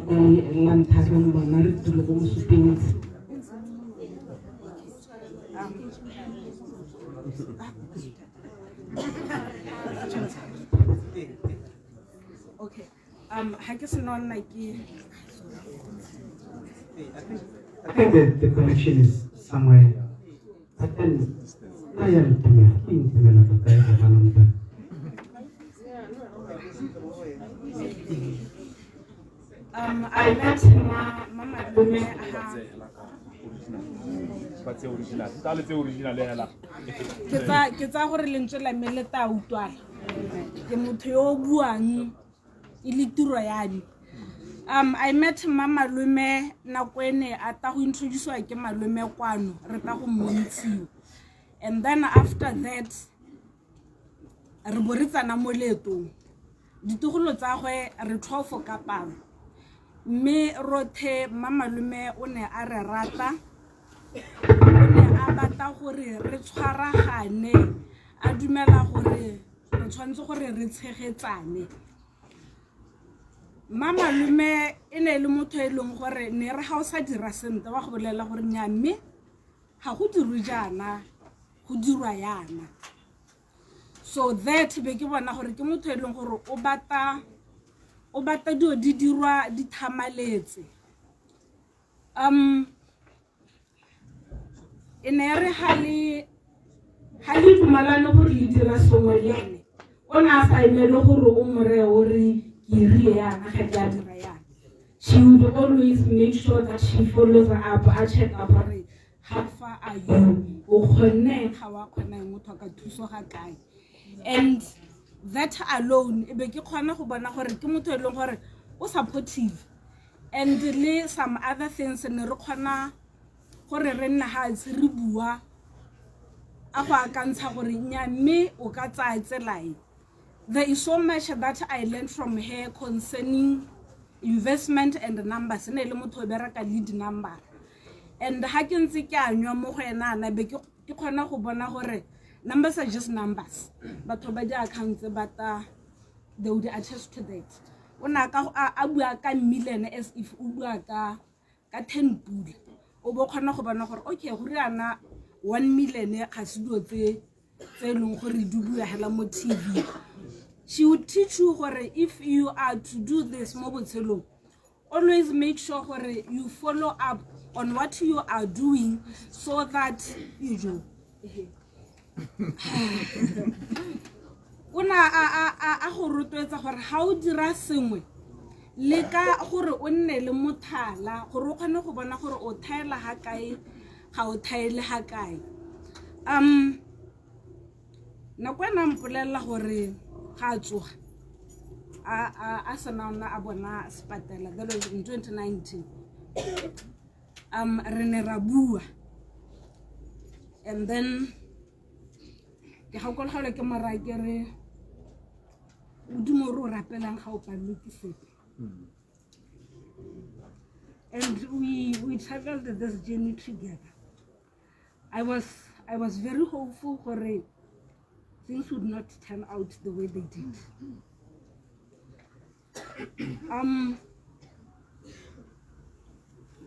Speaker 9: lanthareng bona re dule ko mosupeng. Okay. Ha ke sena nna ke
Speaker 1: I think the connection is somewhere. But then I am ntumela tota ya go bana motho.
Speaker 9: I met ma malome ha
Speaker 5: Ba tse original. Tsa le tse original hela.
Speaker 9: Ke tsa gore lentswe la me le tla utlwala. Ke motho yo o buang e le tiro ya me. I met ma malome nako ene a ta go introduce-wa ke malome kwano re tla go mmontshiwa. And then after that re bo re tsena mo leetong. Ditogolo tsa gwe re 12 ka palo. Mme rothe mma malome o ne a re rata, o ne a batla gore re tshwaragane, a dumela gore re tshwanetse gore re tshegetsane. Mma malome e ne e le motho e leng gore ne re ga o sa dira sentle wa go bolela gore nnyaa mme ga go dirwe jaana go dirwa yana. So that be ke bona gore ke motho e leng gore o batla dilo di dirwa di thamaletse. E ne re ga le dumalane gore le dira sengwe le ene, o ne a sa emele gore o mo reye o re ke rile yana ga ke a dira yana. She would always make sure that she follows up, a check up gore how far are you, o kgonne ga wa kgona eng, o tlhoka thuso ga kae. And that alone e be ke kgona go bona gore ke motho e leng gore o supportive. And le some other things ne re kgona gore re nna ga tse re bua a go akantsha gore nya mme o ka tsaya tsela e. There is so much that I learned from her concerning investment and numbers. Ne le motho o bereka le di-number. And ha ke ntse ke a nywa mo go ena ana be ke kgona go bona gore numbers are just numbers. Batho ba di-accounts ba ta, they would attest to that. O na ka a bua ka million as if o bua ka 10 pula. O bo kgona go bona gore okay go riana 1 million ga se dilo tse e leng gore di bua hela mo TV. She would teach you gore if you are to do this mo botshelong, always make sure gore you follow up on what you are doing so that you do. O na a go rotloetsa gore ha o dira sengwe le ka gore o nne le mothala gore o kgone go bona gore o thaela ha kae ga o thaele ha kae. Nako ena mpolelela gore ga a tsoga a sena ona a bona sepatela, that was in 2019. Re ne ra bua and then ke gakologelwa ke mora ke re Modimo o re o rapelang ga o palelwe ke sepe. And we traveled this journey together. I was very hopeful gore things would not turn out the way they did.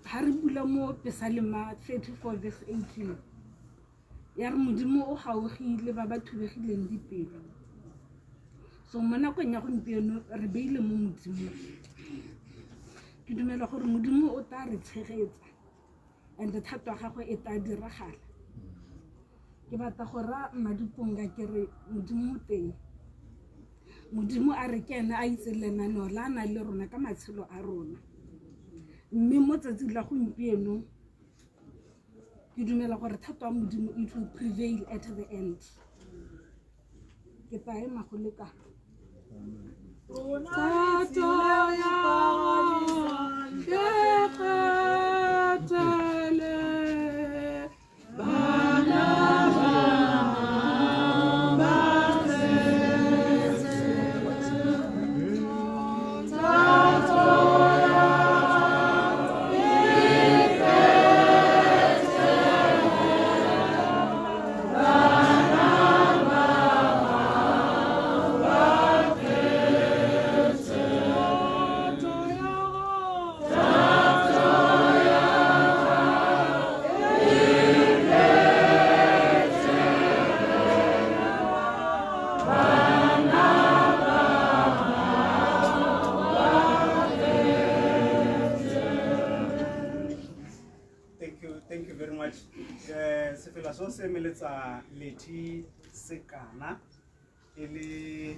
Speaker 9: Ha re bula mo Pesalema 34 verse 18, ya re Modimo o gaogile ba ba thubegileng dipelo. So mo nakong ya gompieno re beile mo Modimong. Ke dumela gore Modimo o tla re tshegetsa and thato ya gagwe e tla diragala. Ke batla go raya Madiponga ke re Modimo o teng. Modimo a re ke ene a itse lenaneo la a nang le rona ka matshelo a rona. Mme mo tsatsing la gompieno ke dumela gore thato ya Modimo it will prevail at the end. Ke tla ema go le kalo. Thato ya ke bana
Speaker 1: Semeletsa Leti Sekana ele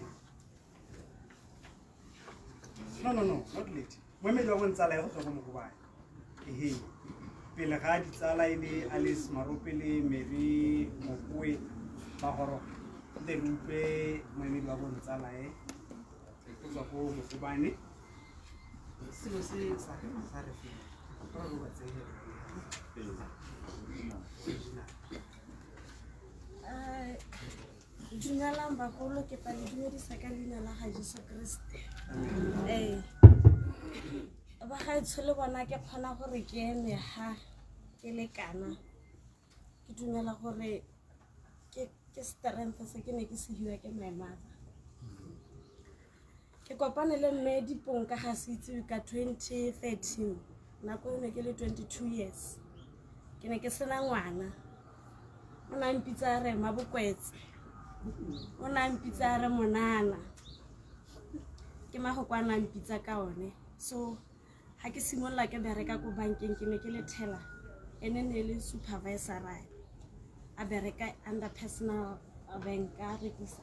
Speaker 1: no not Leti moemedi wa bontsala ya go tswa ko Mokobane ehe pele ga ditsala ele Alice Marope le Mary Mokoe ba goroga nte re utlwe moemedi wa bontsala e go tswa ko Mokobane selo se sa re fela gore ba tseye.
Speaker 10: Dumelang bagolo, ke tla le dumedisa ka leina la ga Jesu Kriste. Ba gaetsho le bona ke kgona gore ke eme ha ke le kana. Ke dumela gore ke strength se ke ne ke se hiwa ke my mother. Ke kopane le mme Diponka ga se itsewe ka 2013, nako eno ke le 22 years. Ke ne ke sena ngwana. O ne a mpitsa re Mabokwetse, o ne a mpitsa re Monana, ke mafoko a ne a mpitsa ka one. So ha ke simolola ke bereka ko bankeng ke ne ke le teller, ene ne le supervisor a bereka under personal bank a rekisa.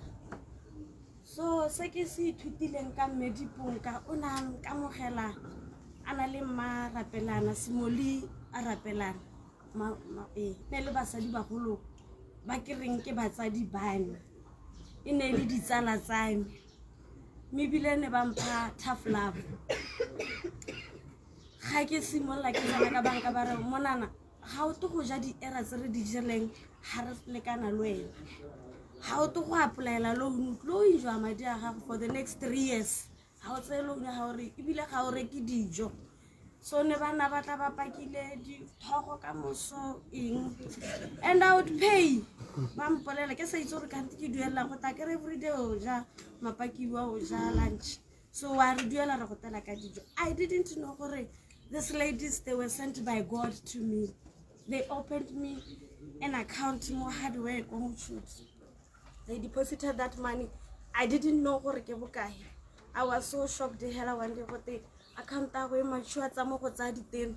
Speaker 10: So se ke se ithutileng ka mme Diponka, o ne a nkamogela a na le mma rapelana, Simoli a rapelana, ne le basadi bagolo ba ke reng ke batsadi ba me, e ne le ditsala tsa me, mme ebile ne ba mpha tough love. Ga ke simolola ke tsena ka banka ba re monana ga o te go ja di-era tse re di jeleng ga re lekana le wena, ga o te go applyela loan, o tlo enjoya madi a gago for the next 3 years, ga o tseye loan, ga o re ebile ga o reke dijo. So ne bana ba tla ba pakile dithogo ka moso eng, and I would pay. Ba mpolela ke sa itse gore kante ke duelelang go tla kere everyday o ja mapakiwa, o ja lunch, so wa re duela re go tela ka dijo. I didn't know gore these ladies, they were sent by God to me. They opened me an account mo hardware ko Mochudi. They deposited that money. I didn't know gore ke bokae. I was so shocked hela one day gote account ya go e mature tsa mo go tsaya diteno.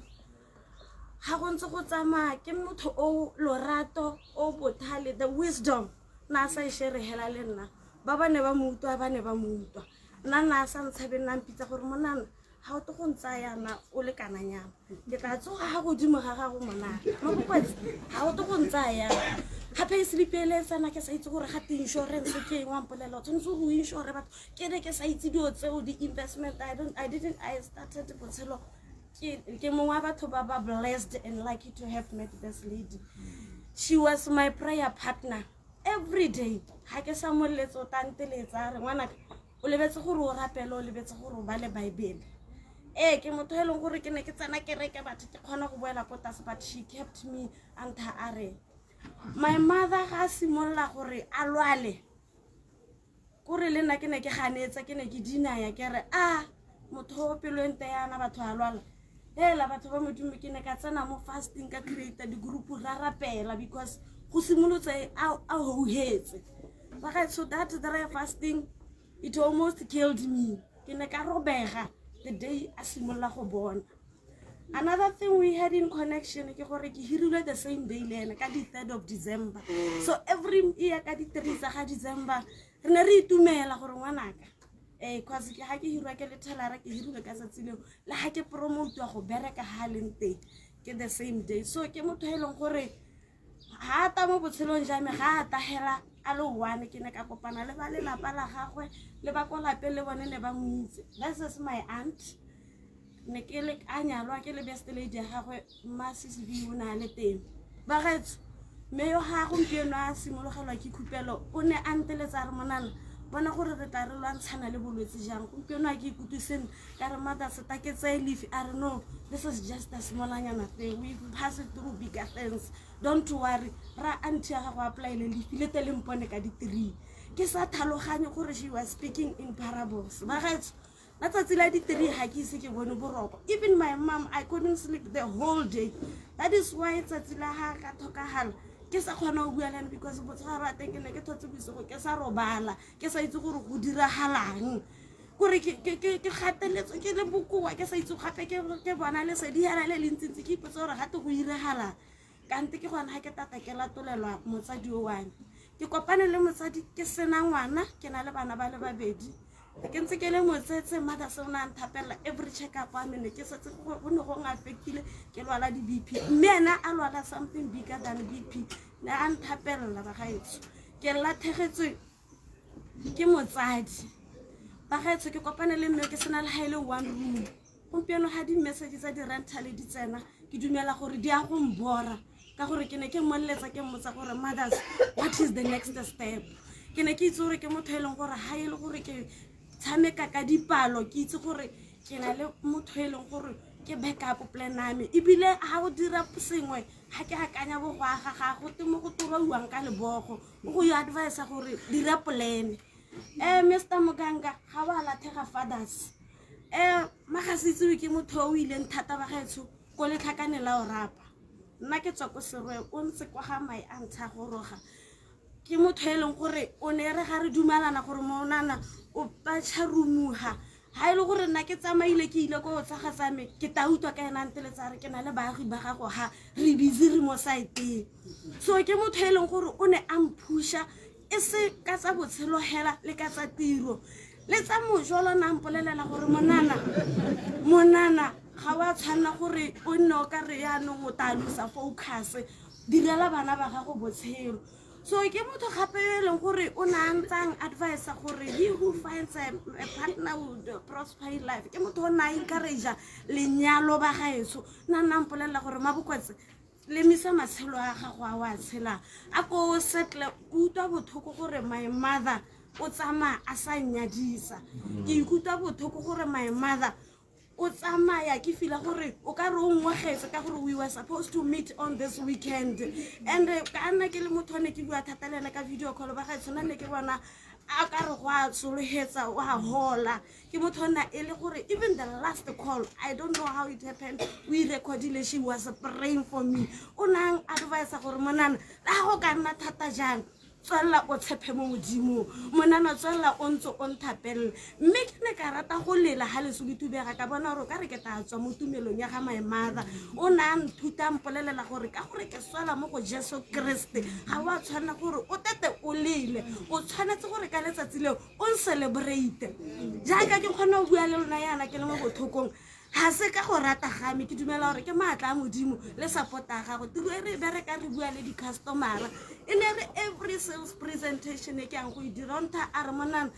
Speaker 10: Ga go ntse go tsamaya, ke motho o lorato, o bothale, the wisdom na a sa e shere hela le nna. Ba ba ne ba mo utlwa, ba ne ba mo utlwa. Nna na a sa ntshabe, nna mpitsa gore monana ga o te go ntsaya yana o le kananyana, ke tla tsoga ga godimo ga gago monana mabokwetse, ga o te go ntsaya yana. Gape e slip ele tsena, ke sa itse gore ga te insurance ke eng. Wa mpolela o tshwanetse gore o insure batho. Ke ne ke sa itse dilo tseo, di-investment. I don't, I didn't, I started botshelo. Ke mongwe wa batho ba ba blessed and lucky to have met this lady. She was my prayer partner every day. Ga ke sa moletse, o tanteletsa a re, "Ngwanaka, o lebetse gore o rapele, o lebetse gore o bale Bible." Ee, ke motho e leng gore ke ne ke tsena kereke, batho ke kgona go boela ko tlase, but she kept me antha. A re my mother ga a simolola gore a lwale, kore le nna ke ne ke ganetsa, ke ne ke dinaya, ke re a motho o pelo e nte yana, batho a lwala hela, batho ba Modimo. Ke ne ka tsena mo fasting, ka creata di-group, ra rapela because go simolotse a houhetse bagaetsho. That dry fasting, it almost killed me. Ke ne ka robega the day a simolola go bona. Another thing we had in connection ke gore ke hirilwe the same day le ene, ka di-3rd of December. So every year ka di-3 tsa ga December re ne re itumela gore ngwanaka ee, cause ke ga ke hirwa ke le teller-a, ke hirilwe ka tsatsi leo, le ga ke promotiwa go bereka ga a leng teng ke the same day. So ke motho e leng gore ga a ta mo botshelong jwa me, ga a tagela a le one. Ke ne ka kopana le ba lelapa la gagwe le ba ko lapeng le bone ne ba mo itse. This is my aunt. Ne ke le a nyalwa, ke le best lady ya gagwe. Mma CCV o ne a le teng, bagaetsho. Mme yo ga gompieno a simologelwa ke khupelo, o ne a nteletsa a re, "Monana, bona gore re tla re lwantshana le bolwetse jang gompieno." A ke ikutlwe sentle, ka re, "Mother, seta ke tseye leave." A re, "No, this is just a smallanyana thing. We pass it through bigger things, don't worry." Ra aunty ya gago applyele leave le te le mpone ka di-3. Ke sa tlhaloganye gore she was speaking in parables. Bagaetsho, la tsatsi la di-3 ga ke ise ke bone boroko. Even my mom, I couldn't sleep the whole day. That is why tsatsi la ga ka tlhokagala ke sa kgona go bua le ene, because botshegare wa teng ke ne ke thotse bosigo ke sa robala, ke sa itse gore go diragalang, kore ke gateletswe, ke le bokoa, ke sa itse gape ke bona lesedi hela le le ntsintsi, ke ipotse gore gate go iragalang. Kante ke gona ga ke tata ke latolelwa motsadi o wa me. Ke kopane le motsadi ke sena ngwana, ke na le bana ba le babedi, ke ntse ke le motsetse. Mother se o ne a nthapelela every check up wa me. Ne ke setse go ne go affectile, ke lwala di-BP, mme ena a lwala something bigger than BP, ne a nthapelela. Bagaetsho, ke latlhegetswe ke motsadi. Bagaetsho, ke kopane le mme ke sena le ga e le one room. Gompieno ga di-message tsa di-rental di tsena, ke dumela gore di a go mbora, ka gore ke ne ke mmoleletsa, ke mmotsa gore, "Mothers, what is the next step?" Ke ne ke itse gore ke motho e leng gore ga e le gore ke tshameka ka dipalo, ke itse gore ke na le motho e leng gore ke backup plan ya me. Ebile ga o dira sengwe, ga ke akanya bo go aga ga go te mo go torauwang ka lebogo, o go yo advisa gore dira plan. Mr Moganga, ga o a latlhega fathers. Magasitsewe ke motho o ileng thata, bagaetsho, ko Letlhakane la o rapa. Nna ke tswa ko Seroe, o ntse kwa ga my aunt a goroga. Ke motho e leng gore o ne re ga re dumalana gore monana o patšharumuga, ga e le gore nna ke tsamaile, ke ile ko tsaga tsa me, ke ta utlwa ka ena nteletsa re, "Ke na le baagi ba gago ga re busy, re mo siteng." So ke motho e leng gore o ne a mphuša, e se ka tsa botshelo hela, le ka tsa tiro le tsa mojolo. Na mpolelela gore, "Monana, monana, ga wa tshwanela gore o nne o ka re yaanong o tla losa focus, direla bana ba gago botshelo." So ke motho gape yo e leng gore o ne a ntsang advisa gore he who finds a partner would prosper in life. Ke motho o ne a encouragea lenyalo ba gaetsho, nna nna mpolelela gore Mabokwetse, lemisa matshelo a gago a o a tshelang, a ko settle. Ke utlwa botlhoko gore my mother o tsamaya a sa nnyadisa. Ke ikutlwa botlhoko gore my mother o tsamaya, ke fila gore o ka re o ngwagetse, ka gore we were supposed to meet on this weekend. And ka nna ke le motho o ne ke bua thata le ene ka video call, ba gaetsho, nna ne ke bona a ka re go a tsologetsa, o a hola. Ke motho o nna e le gore even the last call, I don't know how it happened, o e recordile, she was praying for me. O nang advisa gore monana, le ga go ka nna thata jang, tswelela o tshephe mo Modimong. Monana, tswelela o ntse o nthapelele. Mme ke ne ka rata go lela ga leso le thubega, ka bona gore o ka re ke tla tswa mo tumelong ya ga my mother. O ne a nthuta, mpolelela gore ka gore ke swela mo go Jesu Kreste, ga o a tshwanela gore o tete o lele, o tshwanetse gore ka letsatsi leo o ncelebrate. Jaaka ke kgona go bua le lona yana ke le mo bothokong, ga se ka go rata ga me, ke dumela gore ke maatla a Modimo le support ya gago. Tiro e re e bereka, re bua le di-customera, e ne re every sales presentation e ke yang go e dira, ntha a re, "Monana,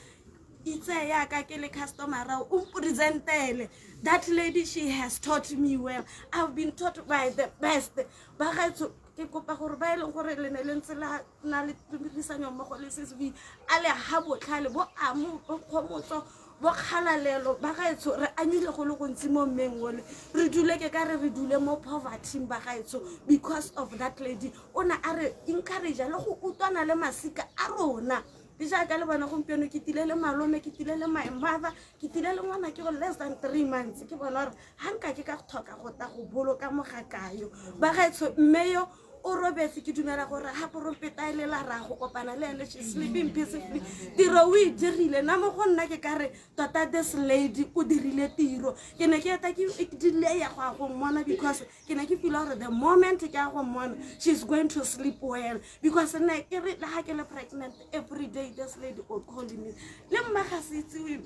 Speaker 10: itse yaka ke le customera, o mpresentele." That lady, she has taught me well. I've been taught by the best. Bagaetsho, ke kopa gore ba e leng gore le ne le ntse la na le tirisanyo mmogo le CCV, a le ga botlhale bo amo, bo kgomotso, bo kgalalelo. Bagaetsho, re amile go le gontsi mo mmeng ole. Re dule, ke ka re re dule mo povertyn, bagaetsho, because of that lady. O ne a re encourage le go utlwana le masika a rona. Le jaaka le bona gompieno, ke tile le malome, ke tile le my mother, ke tile le ngwana ke go less than 3 months. Ke bona gore ga nka ke ka tlhoka go ta go boloka mogakayo. Bagaetsho, mme yo o robetse, ke dumela gore ga porompeta e lela ra go kopana le ene. She sleeping peacefully. Tiro o e dirile. Nna mo go nna ke ka re tota this lady o dirile tiro. Ke ne ke eta ke delaya go ya go mmona because ke ne ke feel gore the moment ke ya go mmona, she's going to sleep well, because nna ke re le ga ke le pregnant, every day this lady o call me. Le mma ga se itsewe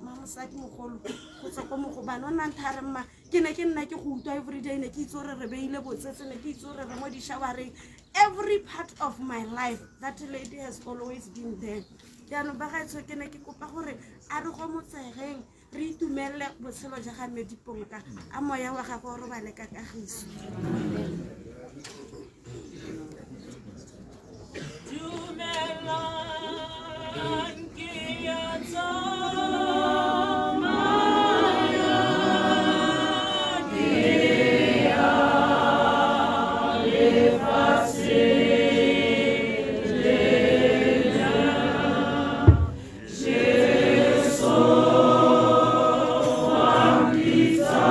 Speaker 10: mosadi mogolo go tswa ko mogobane, o nna ntha re, "Mma, ke ne ke nna ke go utlwa everyday, ne ke itse gore re beile botsetse, ne ke itse gore re mo di-showereng." Every part of my life, that lady has always been there. Jaanong bagaetsho, ke ne ke kopa gore a re go motsegeng, re itumelele botshelo ja ga Mediponka. A moya wa gagwe o robale ka kagiso.
Speaker 11: Dumelang, ke ya tsamaya, ke ya lefatsheng lena. Jesu wa mpitsa,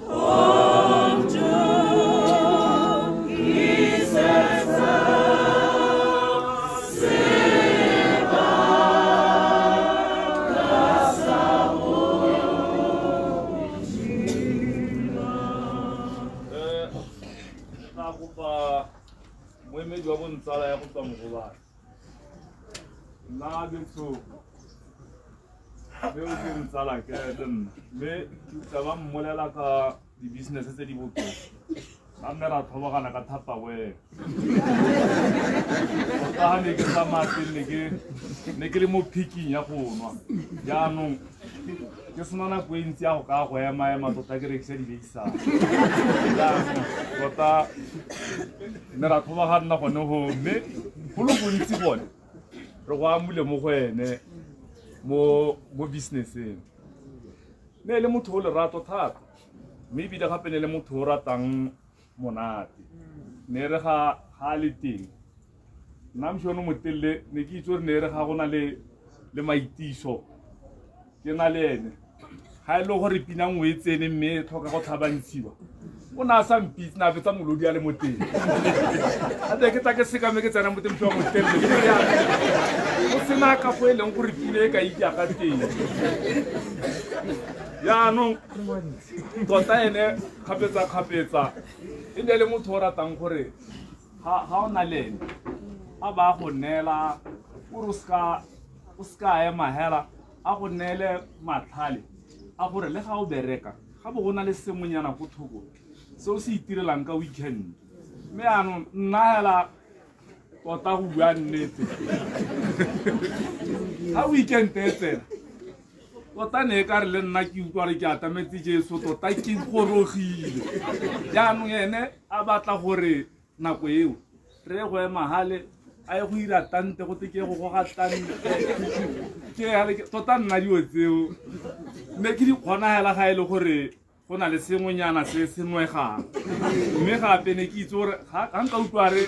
Speaker 11: o ntokisetsa sebaka sa godimo.
Speaker 5: Tla kopa moemedi wa bontsala ya go tswa Mogobane. Nna betsho, mme o ke ntsala ke le nna, mme ke utlwa ba mmolela ka di-business tse di botoka. Nna mme ra tlhobogana ka thapawele tota. Ga ne ke tsamaya teng, ne ke le mo picking ya go nwa, jaanong ke sena nako e ntsi ya go ka go ema-ema tota ke rekisa dibeisana. Jaanong tota mme ra tlhobogana gone go, mme go le gontsi gone re go amule mo go ene mo businesseng. Ne e le motho o lerato thata, mme ebile gape ne le motho o ratang monate. Ne re ga a le teng, nna mšono motelele, ne ke itse gore ne re ga go na le maitiso ke na le ene, ga e le gore pina nngwe e tsene mme e tlhoka go tlhabantshiwa, o ne a sa mpitse, ne a fetsa molodi a le mo teng. A te ke tla ke sekame ke tsena mo teng wa motelele, ke re yana go sena ka fo e leng gore pina e ka itsa ka teng. Jaanong tota ene kgapetsa-kgapetsa e ne le motho o ratang gore ga o na le ene, a ba go neela ore o seka ema hela, a go neele matlhale a gore le ga o bereka ga bo go na le sengwenyana ko thoko se o se itirelang ka weekend. Mme yaanong nna hela Tota go bua nnete, ga weekend e tsena, tota ne e ka re le nna ke utlwa re ke atametse Jesu, tota ke gorogile. Jaanong ene a batla gore nako eo re ye go ema gale a ye go ira tante, go te ke go goga tante ke gale. Tota nna dilo tseo ne ke di kgona hela ga e le gore go na le sengwenyana se se nwegang, mme gape ne ke itse gore ga nka utlwa re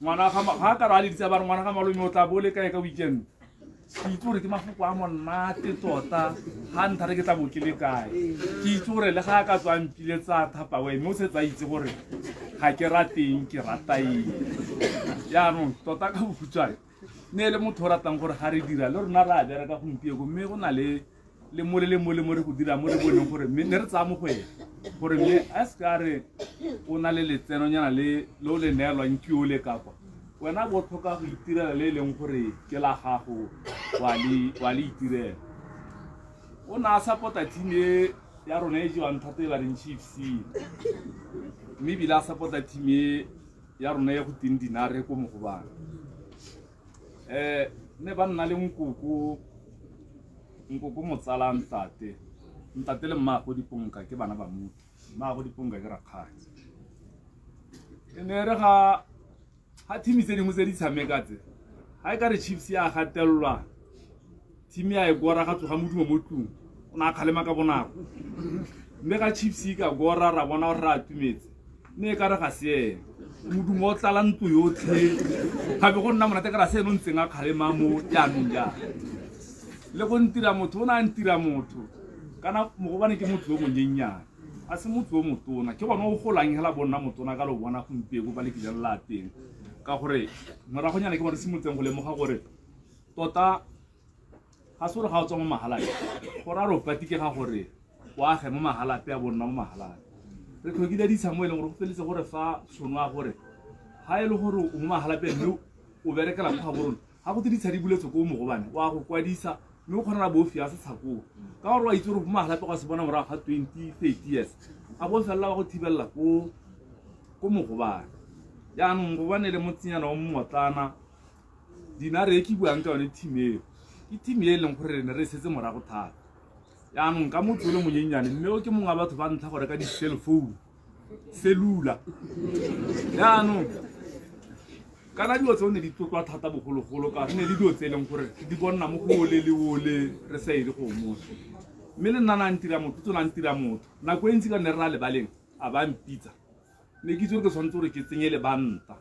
Speaker 5: ngwana ga ka re a leditse ba re ngwana ga malome o tla bo le kae ka weekend, ke itse gore ke mafoko a monate tota. Ga ntha re ke tla bo ke le kae, ke itse gore le ga a ka tswa mpiletsa thapawe, mme o setse a itse gore ga ke rateng, ke rata eng. Jaanong tota ka bokhutshwane, ne e le motho o ratang gore ga re dira le rona re a bereka gompieko, mme go na le le mole le mole mo re go dira mo re boneng gore mme ne re tsaya mo go ene gore mme a se ka re o na le letsenonyana le le o le neelwang ke o le kapa wena bo tlhoka go itirela le e leng gore ke la gago, wa le itirela. O ne a support-a team e ya rona e jewang thata e ba reng Chiefs, mme ebile a support-a team e ya rona e go teng Dinare ko Mogobane. Ne ba nna le nkoko, nkoko motsala ntate, ntate le mmaago Diponka ke bana ba motho, mmaago Diponka ke rakgadi. E ne re ga team tse dingwe tse di tshameka tse, ga e ka re Chiefs ya gatelelwa, team ya e gora, ga tsoga modumo mo tlung, o ne a kgalema ka bonako. Mme ga Chiefs e ka gora, ra bona gore re atumetse, mme e ka re ga se ene, modumo o tlala ntlo yotlhe, gape go nna monate ka ra se ene o ntseng a kgalema mo. Jaanong jang le go ntira motho, o ne a ntira motho kana mogobane ke motho yo monyennyane, a se motho yo motona, ke gone o golang hela bo nna motona ka lo bona gompieno ba le kileng la teng, ka gore moragonyana ke bone simolotseng go lemoga gore tota ga se gore ga o tswa mo Mahalapye gore a re o patike ga gore o age mo Mahalapye a bonna mo Mahalapye. Re tlhokile ditsha mo e leng gore go feletse gore fa tšhono ya gore ga e le gore o mo Mahalapye mme o berekela mo Gaborone, ga go te ditsha di buletswe ko Mogobane, wa go kwadisa mme o kgona bo fiwa setsha koo, ka gore wa itse gore mo Mahalapye go se bona morago ga 20 30 years a bo felela wa go thibelela ko Mogobane. Jaanong Mogobane le motsenyana o mmotlana, Dinare e ke buang ka yone, team eo ke team e e leng gore re ne re setse morago thata. Jaanong ka motho o le monyenyane, mme o ke mongwe wa batho ba ntlha go reka di-cell phone, cellular. Jaanong kana dilo tseo ne di tlotlwa thata bogologolo, ka ne le dilo tse e leng gore di bonna mo go ole le ole re sa ere go motho. Mme le nna na ntira motho, tsona ntira motho nako e ntsi ka nne re na lebaleng a ba mpitsa, ne ke itse gore ke tshwanetse gore ke tsenye lebanta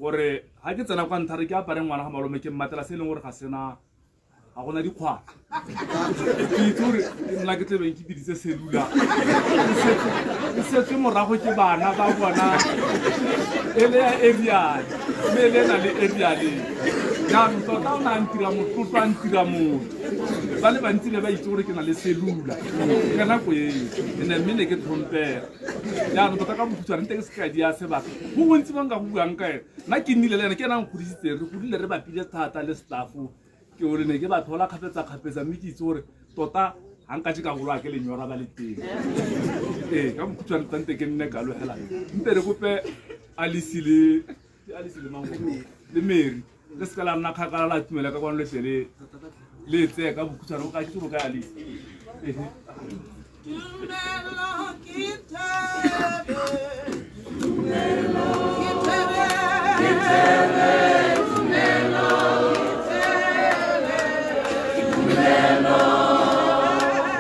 Speaker 5: gore ga ke tsena kwa ntlha re ke apare ngwana ga malome, ke mmatela se e leng gore ga sena, ga gona dikgwala. Ke itse gore nna ke tlebeng ke biditse cellular e setswe morago ke bana ba bona e le ya aerial, mme e le e na le aerialeng. Jaanong tota o ne a ntira motlotlo, a ntira motho, ba le bantsi ne ba itse gore ke na le cellular ka nako eo ene, mme ne ke tlhompega. Jaanong tota ka bokhutshwane, nte ke se ka dia sebaka go gontsi ba nka go buang ka ene. Nna ke nnile le ene, ke ena nkgodisitseng, re godile re bapile thata le staffo, ke gore ne ke ba tlhola kgapetsa-kgapetsa, mme ke itse gore tota ga nka ka boloa ke lenyora ba le teng. Ee, ka bokhutshwane tante ke nne kalo hela, mpe re kope Alice le Alice le Mango le Mary, le seka la nna kgakala, la tumela ka kwano, letle le le tseye ka bokhutshwane. O ka kitse ka Alice.
Speaker 11: Tumelo ke thebe, tumelo ke thebe, ke thebe, tumelo ke thebe, tumelo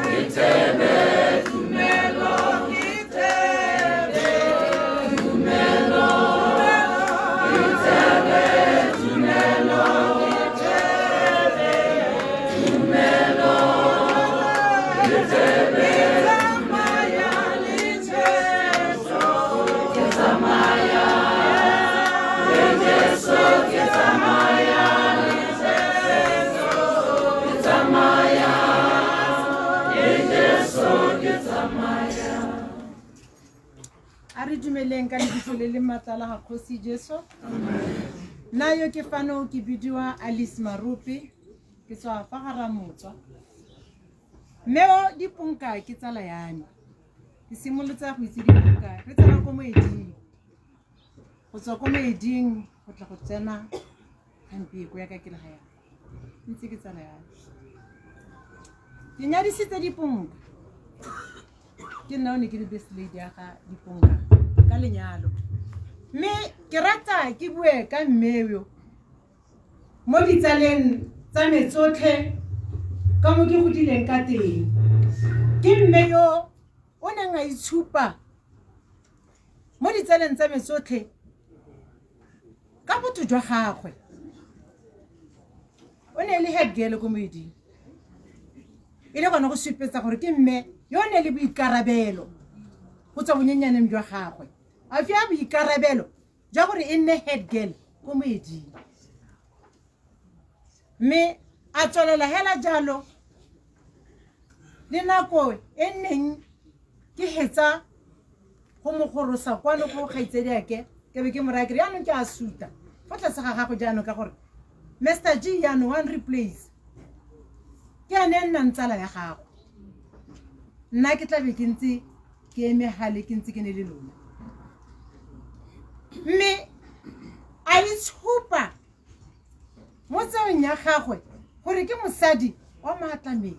Speaker 11: ke thebe, tumelo ke thebe, tumelo ke thebe, tumelo ke thebe, tumelo ke thebe. Tsamaya le Jesu, ke tsamaya le Jesu, ke tsamaya le Jesu, ke tsamaya le Jesu, ke tsamaya.
Speaker 12: A re dumeleng ka lebitso le le maatla la ga Kgosi Jesu. Nna yo ke fano ke bidiwa Alice Marupi, ke tswa fa ga Ramotswa. Mme o Diponka ke tsala ya me, ke simolotse go itse Diponka re tsena ko moeding, go tswa ko moeding. Go tla go tsena gampieko ya ka ke le ga yana ntse ke tsala yana ke nyadisitse Diponka. Ke nna o ne ke le best lady ya ga Diponka ka lenyalo, mme ke rata ke bue ka mmeo mo ditsaleng tsa me tsotlhe ka mo ke godileng ka teng. Ke mme yo o neng a itshupa mo ditsaleng tsa me tsotlhe ka botho jwa gagwe. O ne e le head girl ko moeding, e le gone go supetsa gore ke mme yo o ne le boikarabelo go tswa bonyenyaneng jwa gagwe, a fiwa boikarabelo jwa gore e nne head girl ko moeding, mme a tswelela hela jalo le nako e nneng ke hetsa go mo gorosa kwano go kgaitsediake, ke be ke mo raya kere jaanong ke a suta fa tlase ga gago jaanong ka gore Mr G jaanong one replace ke ene e nnang tsala ya gago, nna ke tlabe ke ntse ke eme gale ke ntse ke ne le lona. Mme a itshupa mo tseong ya gagwe gore ke mosadi wa maatlamele,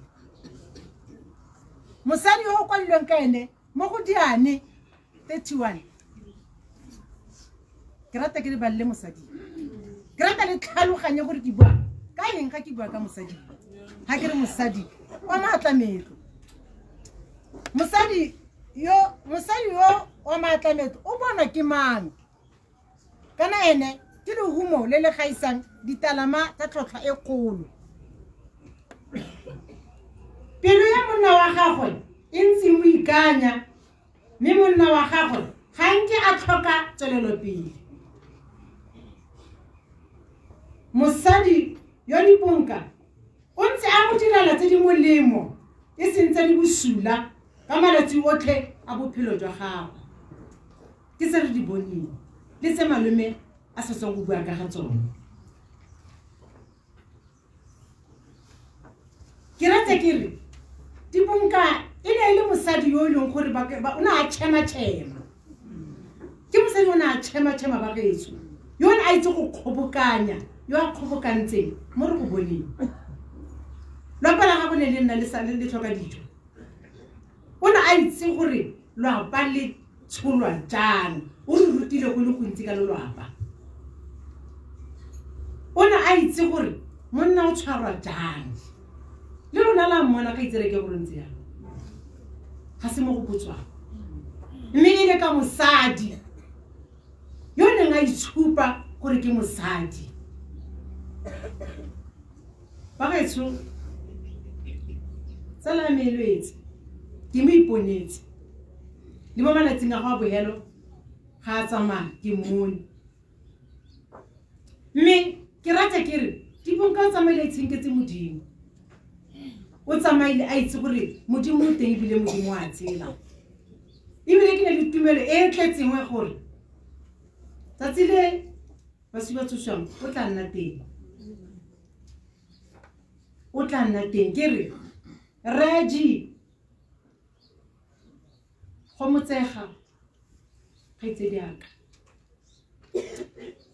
Speaker 12: mosadi yo o kwadilweng ka ene mo go Diane 31. Ke rata ke le balele mosadi, ke rata le tlhaloganye gore ke bua ka eng ga ke bua ka mosadi. Ga ke re mosadi wa maatlametlo, mosadi yo wa maatlametlo o bonwa ke mang? Kana ene ke lehumo le le gaisang ditalama tsa tlhotlhwa e kgolo. Pelo ya monna wa gagwe e ntse mo ikanya, mme monna wa gagwe ga nke a tlhoka tswelelopele. Mosadi yo Diponka o ntse a mo direla tse di molemo e seng tse di bosula ka malatsi otlhe a bophelo jwa gagwe. Ke tse re di boneng le tse malome a sa tswang go bua ka ga tsone. Ke rata ke re Diponka e ne e le mosadi yo e leng gore o ne a tšhema-tšhema. Ke mosadi o ne a tšhema-tšhema ba gaetsho, yo o ne a itse go kgobokanya, yo a kgobokantseng mo re go boneng. Lwapa la gagwe ne le nna le tlhoka dijo. O ne a itse gore lwapa le tsholwa jang, o re rutile go le gontsi ka lelwapa. O ne a itse gore monna o tshwarwa jang, le lona la mmona ka itsere ke gore ntse yang, ga se mo go botswang. Mme e le ka mosadi yo neng a itshupa gore ke mosadi. Ba gaetsho, tsala ya me e lwetse, ke mo iponetse le mo malatsing a go a bohelo ga a tsamaya ke mmone. Mme ke rata ke re Diponka o tsamaile a itshenketse Modimo, o tsamaile a itse gore Modimo o teng ebile Modimo a tsela. Ebile ke ne le tumelo e e tletsengwe gore tsatsi le baswi ba tsoswang o tla nna teng, o tla nna teng. Ke re Reggie go motsega kgaitsedi aka,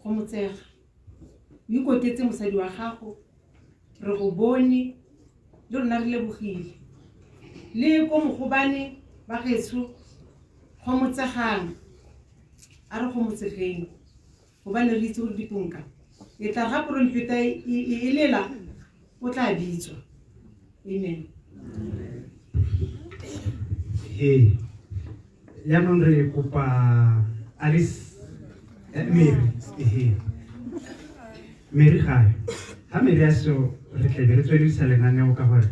Speaker 12: go motsega o ikoketse mosadi wa gago, re go bone le rona re lebogile. Le ko mogobane ba gaetsho go motsegang, a re go motsegeng gobane re itse gore Diponka e tla ga porompeta e lela o tla bitswa. Amen.
Speaker 1: Ee, jaanong re kopa Alice, Mary, ehe Mary gae ga Mary a seo re tlebe re tsweledisa lenaneo ka gore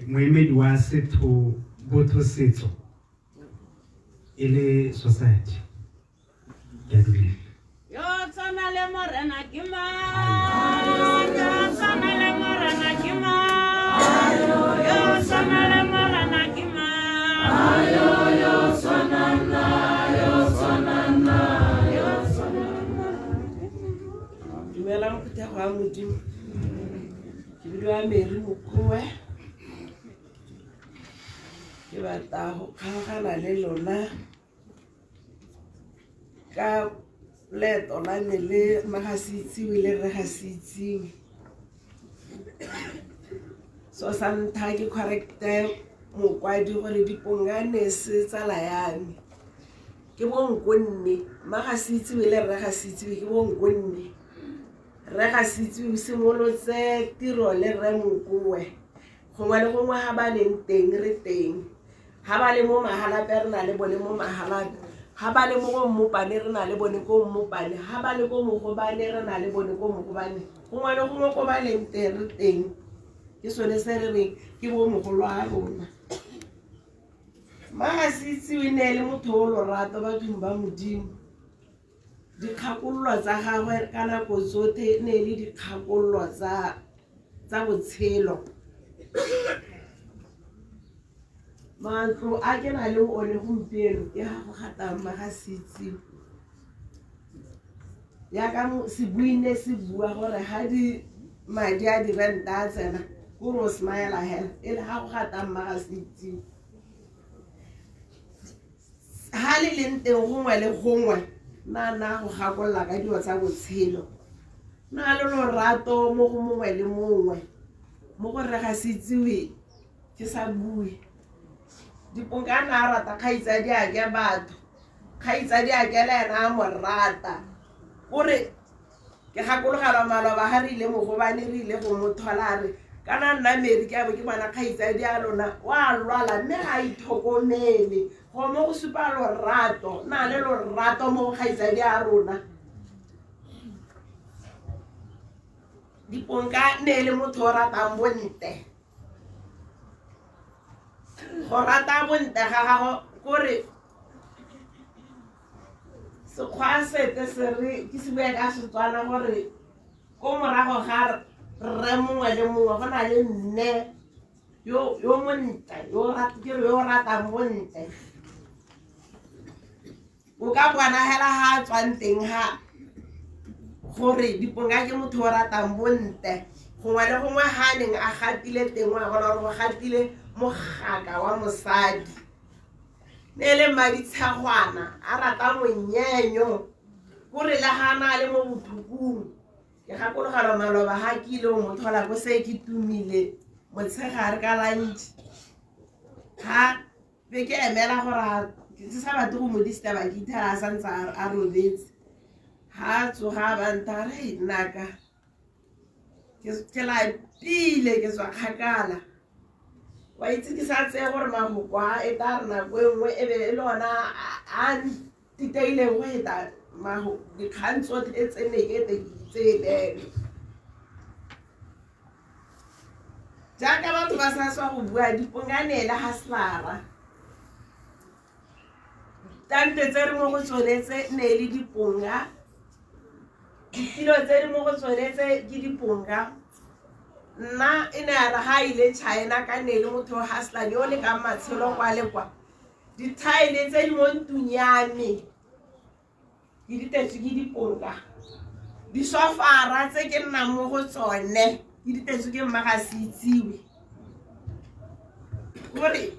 Speaker 1: moemedi wa setho botho setso e le society. Ke a dumela.
Speaker 11: Yo tshwana le Morena ke mang? Yo tshwana le Morena ke mang? Yo tshwana le Morena ke mang? Yo tshwana nna, yo tshwana nna, yo tshwana nna.
Speaker 3: Dumelang phuthego ya Modimo. Ke bidiwa Mary Mokoe. Ke batla go kgaogana le lona ka Leeto la me le mma ga se itsiwe le rre ga se itsiwe. So sa ntlha ke correcte mokwadi gore dipongane se tsala ya me. Ke bo nkonne, mma ga se itsiwe le rre ga se itsiwe ke bo nkonne. Rre ga se itsiwe o simolotse tiro le rre Mokoe. Gongwe le gongwe ga ba leng teng re teng. Ga ba le mo Mahalapye re na le bone mo Mahalapye. Ga ba le mo go Mmopane re na le bone ko Mmopane. Ga ba le ko Mogobane re na le bone ko Mogobane. Gongwe le gongwe ko ba leng teng re teng. Ke sone se re reng ke bo mogolo wa rona. Mma-Gaseitsewe e ne e le motho o lorato bathong ba Modimo. Dikgakololo tsa gagwe ka nako tsotlhe ne e le dikgakololo tsa tsa botshelo. Matlo a ke na le one gompieno ke ga go gatang Mma-Gaseitsewe. Yaka sebui ne se bua gore ga di madi a di-rent-a a tsena kore o smile hela e le ga go gatang Mma-Gaseitsewe. Ga le leng teng gongwe le gongwe na na go gakolola ka dilo tsa botshelo. Na le lorato mo go mongwe le mongwe mo go rre Gaseitsewe ke sa bue. Diponkana a rata kgaitsadi ake batho, kgaitsadi ake le ena a mo rata. Kore ke gakologelwa maloba ga re ile Mogobane re ile go mo thola a re kana nna Mary ke a bo ke bona kgaitsadi a lona o a lwala mme ga a itlhokomele. Go mo go supa lorato, na le lorato mo go kgaitsadi a rona. Diponka ne e le motho o ratang bontle. Go rata bontle ga gago kore sekgwa sete se re ke se bua ka Setswana gore ko morago ga rre mongwe le mongwe go na le mme yo yo montle yo ke re yo ratang bontle. O ka bona hela ha a tswang teng ha gore Diponga ke motho o ratang bontle. Gongwe le gongwe ha a neng a gatile teng wa bona gore go gatile mogaka wa mosadi. Ne e le mmaditshegwana a rata monyenyo kore le ga na le mo botlhokong. Ke gakologelwa maloba ha ke ile go mo thola ko se ke tumile motshegare ka lunch. Ha be ke emela gore ke sa batle go mo disturba ke ithela a santse a robetse. Ha a tsoga a ba ntha re nnaka ke lapile ke tswa kgakala. Wa itse ke sa tseye gore mafoko a e tla re nako e nngwe e be e le ona a ntiteileng go feta dikgang tsotlhe tse ne ke ete ke di tseelele. Jaaka batho ba sa tswa go bua Dipongane le hustler-a. Tante tse re mo go tsone tse ne e le diponga. Ditilo tse di mo go tsone tse ke diponga. Nna e ne ya re ga ile China ka ne e le motho o hustler yo o lekang matshelo kwa le kwa. Dithaele tse di mo ntlong ya me ke di tetswe ke diponga. Disofara tse ke nnang mo go tsone ke di tetswe ke mma Gaseitsewe. Kore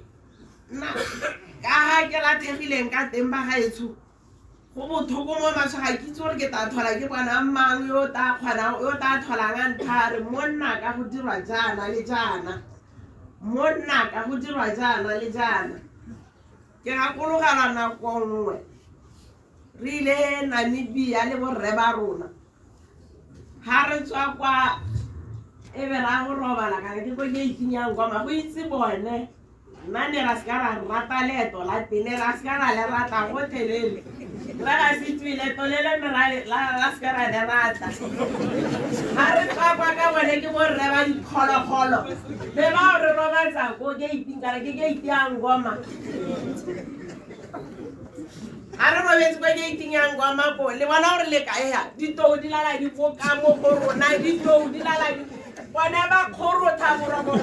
Speaker 3: nna ka ga ke latlhegileng ka teng ba gaetsho go botlhoko mo maswe ga ke itse gore ke tla tlhola ke bona mang yo tla kgonang yo tla tlholang a ntha a re monna ka go dirwa jaana le jaana, monna ka go dirwa jaana le jaana. Ke gakologelwa nako nngwe re ile Namibia le borre ba rona. Ha re tswa kwa e be ra go robala kana ke ko gate ya Ngoma go itse bone. Nna ne ra seka ra rata leeto la teng, ne ra seka ra le rata gotlhelele. Ra ga se tswe leeto le le ne ra seka ra le rata. Ha re tswa kwa ka bone ke borre ba diphologolo. Be ba re robatsa ko gate kana ke gate ya Ngoma. Ha re robetse kwa gate ya Ngoma ko le bona gore le kae ha ditou di lala di foka mo go rona, ditou di lala di bone ba kgorotha boroko.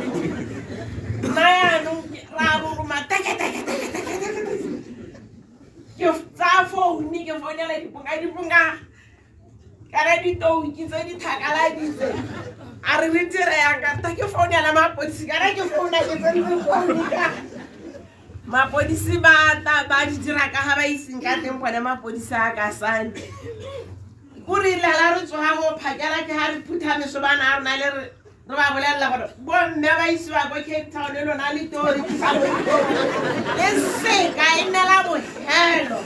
Speaker 3: Nna yaanong ra roroma teke teke teke teke teke. Ke tsaya founu ke founela Diponga, Diponga kana ditou ke tse di tlhakaladitse. A re re dire yang ka nta ke founela mapodisi kana ke founa ke tsentse founu ka.
Speaker 13: Mapodisi ba ta ba di dira ka ga ba iseng ka teng bone mapodisi a ka sane. Ko re ile la re tsoga go phakela ke ga re phutha mesobana a rona le re re ba bolelela gore bomme ba isiwa ko Cape Town le lona le to re tlisa le seka e nnela bogelo.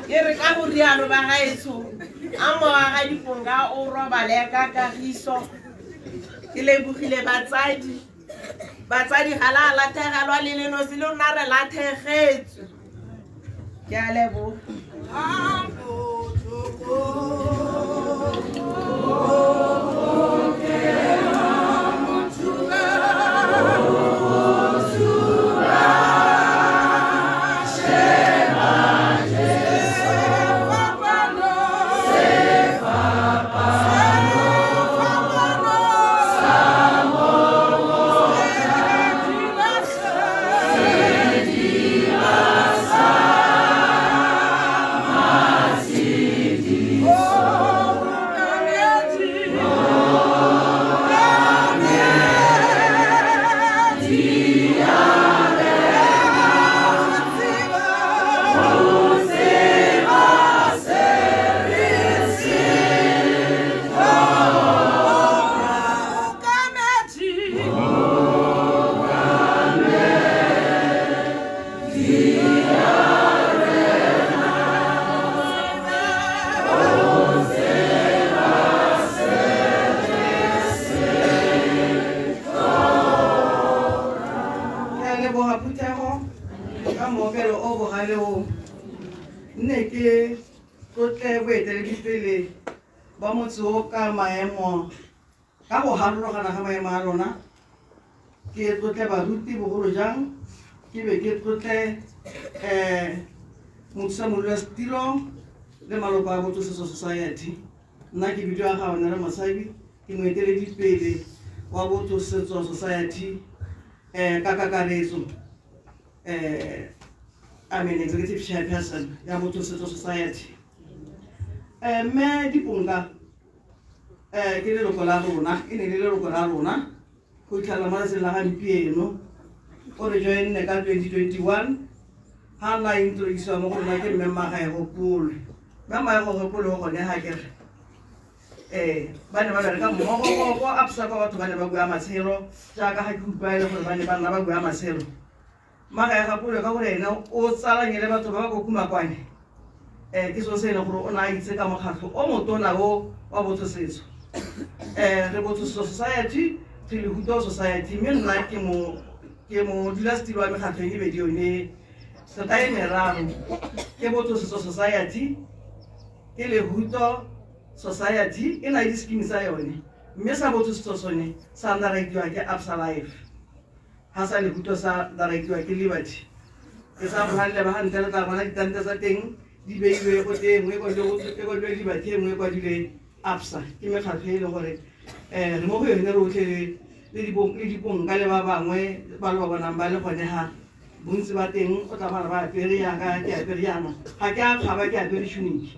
Speaker 13: Ke re ka go rialo ba gaetsho a mowa ga Diponga o robale ka kagiso. Ke lebogile batsadi. Batsadi ga la latlhegelwa le le nosi le rona re latlhegetswe. Ke a leboga.
Speaker 14: Nne ke tlotle boeteledipele ba motse o ka maemo ka go harologana ga maemo a lona. Ke tlotle baruti bogolo jang, ke be ke tlotle mothusa modulasetilo le maloko a Botho Setso Society. Nna ke bidiwa ga one re Motshabi, ke moeteledipele wa Botho Setso Society ka kakaretso. I'm an executive chairperson ya Botho Setso Society. Mme Diponga ke leloko la rona, e ne le leloko la rona go itlhelela mo letsatsing la gampieno. O re joinne ka 2021 ga nna introduciwa mo go rona ke mme Magaegopolwe. Mme Magaegopolwe o gone ga kere ba ne ba bereka mmogo ko ABSA kwa batho ba ne ba bua matshelo jaaka ga ke utlwa e le gore ba ne ba nna ba bua matshelo. Magaegopolwe ka gore ene o tsalanye le batho ba ba ko Kumakwane, ke selo se e leng gore o ne a itse ka mokgatlho o motona o wa Botho Setso. Re Botho Setso Society, re Lehuto Society, mme nna ke mo ke mo modulasetilo wa mekgatlho e mebedi yone tota e meraro. Ke Botho Setso Society, ke Lehuto Society, e na le di-scheme tsa yone, mme sa Botho Setso sone sa underwritiwa ke ABSA Life, ga sa Lehuto sa underwritiwa ke Liberty. Ke sa bogalle ba gantle re tla bona ditante tsa teng di beilwe go tee nngwe e kwadilwe Liberty, e nngwe e kwadilwe ABSA. Ke mekgatlho e leng gore re mo go yone rotlhe le Diponka le ba bangwe ba le ba bonang ba le gone ga bontsi ba teng o tla bona ba apere yaka ke apere yana, ga ke a kgaba ke apere tunic.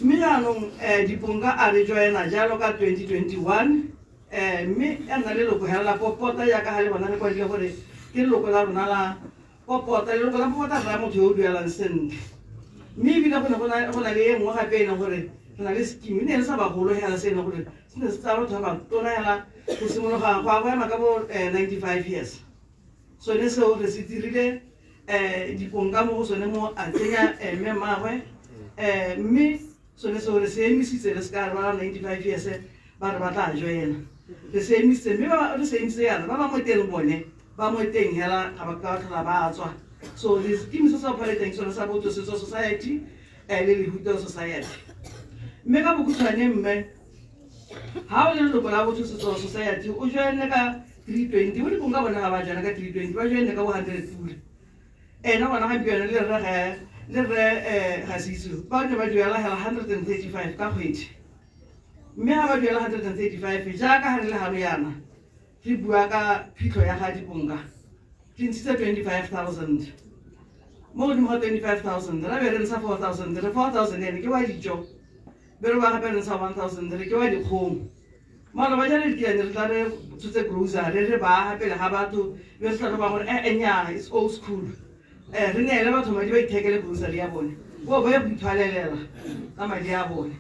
Speaker 14: Mme jaanong Diponka a re joina jalo ka 2021, mme ya nna leloko hela la popota jaaka ga le bona re kwadile gore ke leloko la rona la popota. Leloko la popota raya motho yo o duelang sentle, mme ebile go ne go na le e nngwe gape e leng gore re na le scheme, e ne e le sa bagolo hela se e leng gore se ne se tsaya batho ba ba tona hela go simologa go a go ema ka bo 95 years. Sone seo re se dirile Diponka mo go sone mo a tsenya mme mmaagwe, mme sone seo re se emisitse, re se ka re ba 95 years ba re ba tla joina, re se emisitse. Mme re se emisitse yana ba ba mo teng bone ba mo teng hela ga ba ka tlhola ba tswa. So the scheme se se operating sone sa Botho Setso Society le Lehuto Society. Mme ka bokhutshwane, mme ha o le leloko la Botho Setso Society o joine ka 320, bo Diponka bone ga ba joina ka 320, ba joine ka bo 100 pula. Ena bona gampieno le rre le rre Gasitso ba ne ba duela hela 135 ka kgwedi, mme ga ba duela 135 jaaka ga re le gano yana re bua ka phitlho ya ga Diponka, re ntshitse 25,000. Mo godimo ga 25,000 ra be re ntsha 4,000, re 4,000 ene ke wa dijo, be re ba gape re ntsha 1,000 re ke wa dikgomo. Maloba jale dikiane re tla re tshotse grocery re ba pele ga batho be re tla re ba gore e nnyaa, it's old school. Re neele batho madi ba ithekele grocery ya bone, bo ba ye go ithwalelela ka madi a bone.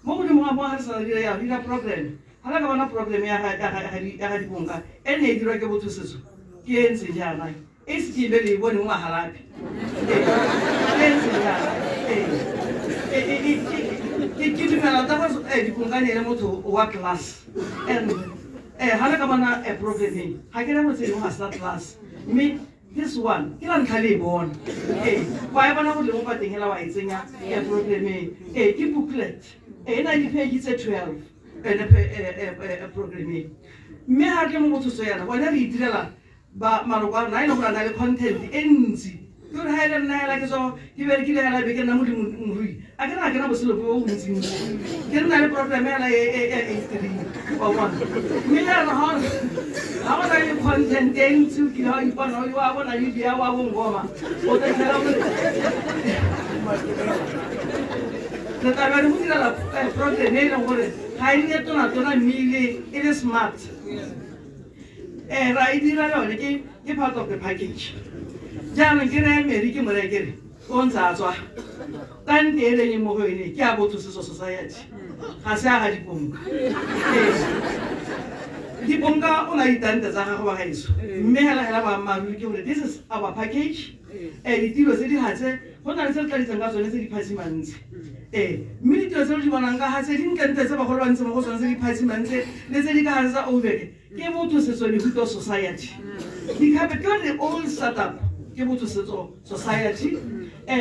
Speaker 14: Mo godimo ga moo, ga re sa dira ya dira program, ga re ka bona program ya ga Diponka e ne e dirwa ke Botho Setso, ke e ntseng jaana, e se ke be le e bone mo Mahalapye, e ntseng jaana. Ee, ke dumela ta gore Diponka ne e le motho wa class, and ga re ka bona program e, ga ke re gore tse dingwe ga se tsa class, mme this one ke la ntlha le e bona. Ee, wa e bona gore le mo pateng hela wa e tsenya programeng. Ee, ke booklet e na le di-page tse 12 ene programmeng. Mme ga tle mo botsotso yana gone re itirela ba maloko a rona a e leng gore a na le content e ntsi, ke gore ga e le nna hela ke tswa ke berekile hela be ke nna molemo morui, a ke re ga ke na botshelo bo bontsintsi, ke re na le program hela e 83, wa bona. Mme jaanong ga go na le content e ntsi, o kile wa ipona wa bona Namibia wa bongoma, o tla fitlhela gore re tla be re go direla program e leng gore ga e nne tona-tona, mme e le smart. Ra e dira yone, ke part of the package. Jaanong ke reye Mary, ke mo reye ke re o ntse a tswa tante e leng mo go ene ke a Botho Setso Society, ga se a ga Diponka. Diponka o na ditante tsa gagwe ba gaetsho, mme hela hela boammaaruri ke gore this is our package. Ditilo tse di gatse go na le tse re tladitseng ka tsone tse di phatsimantse. Ee, mme ditilo tse re di bonang ka ga tse dintlentle tse bagolo ba ntse mo go tsone tse di phatsimantse le tse di ka gare tsa obeke ke Botho Setso Lehuto Society. Di-carpet ke the old setup ke Botho Setso Society.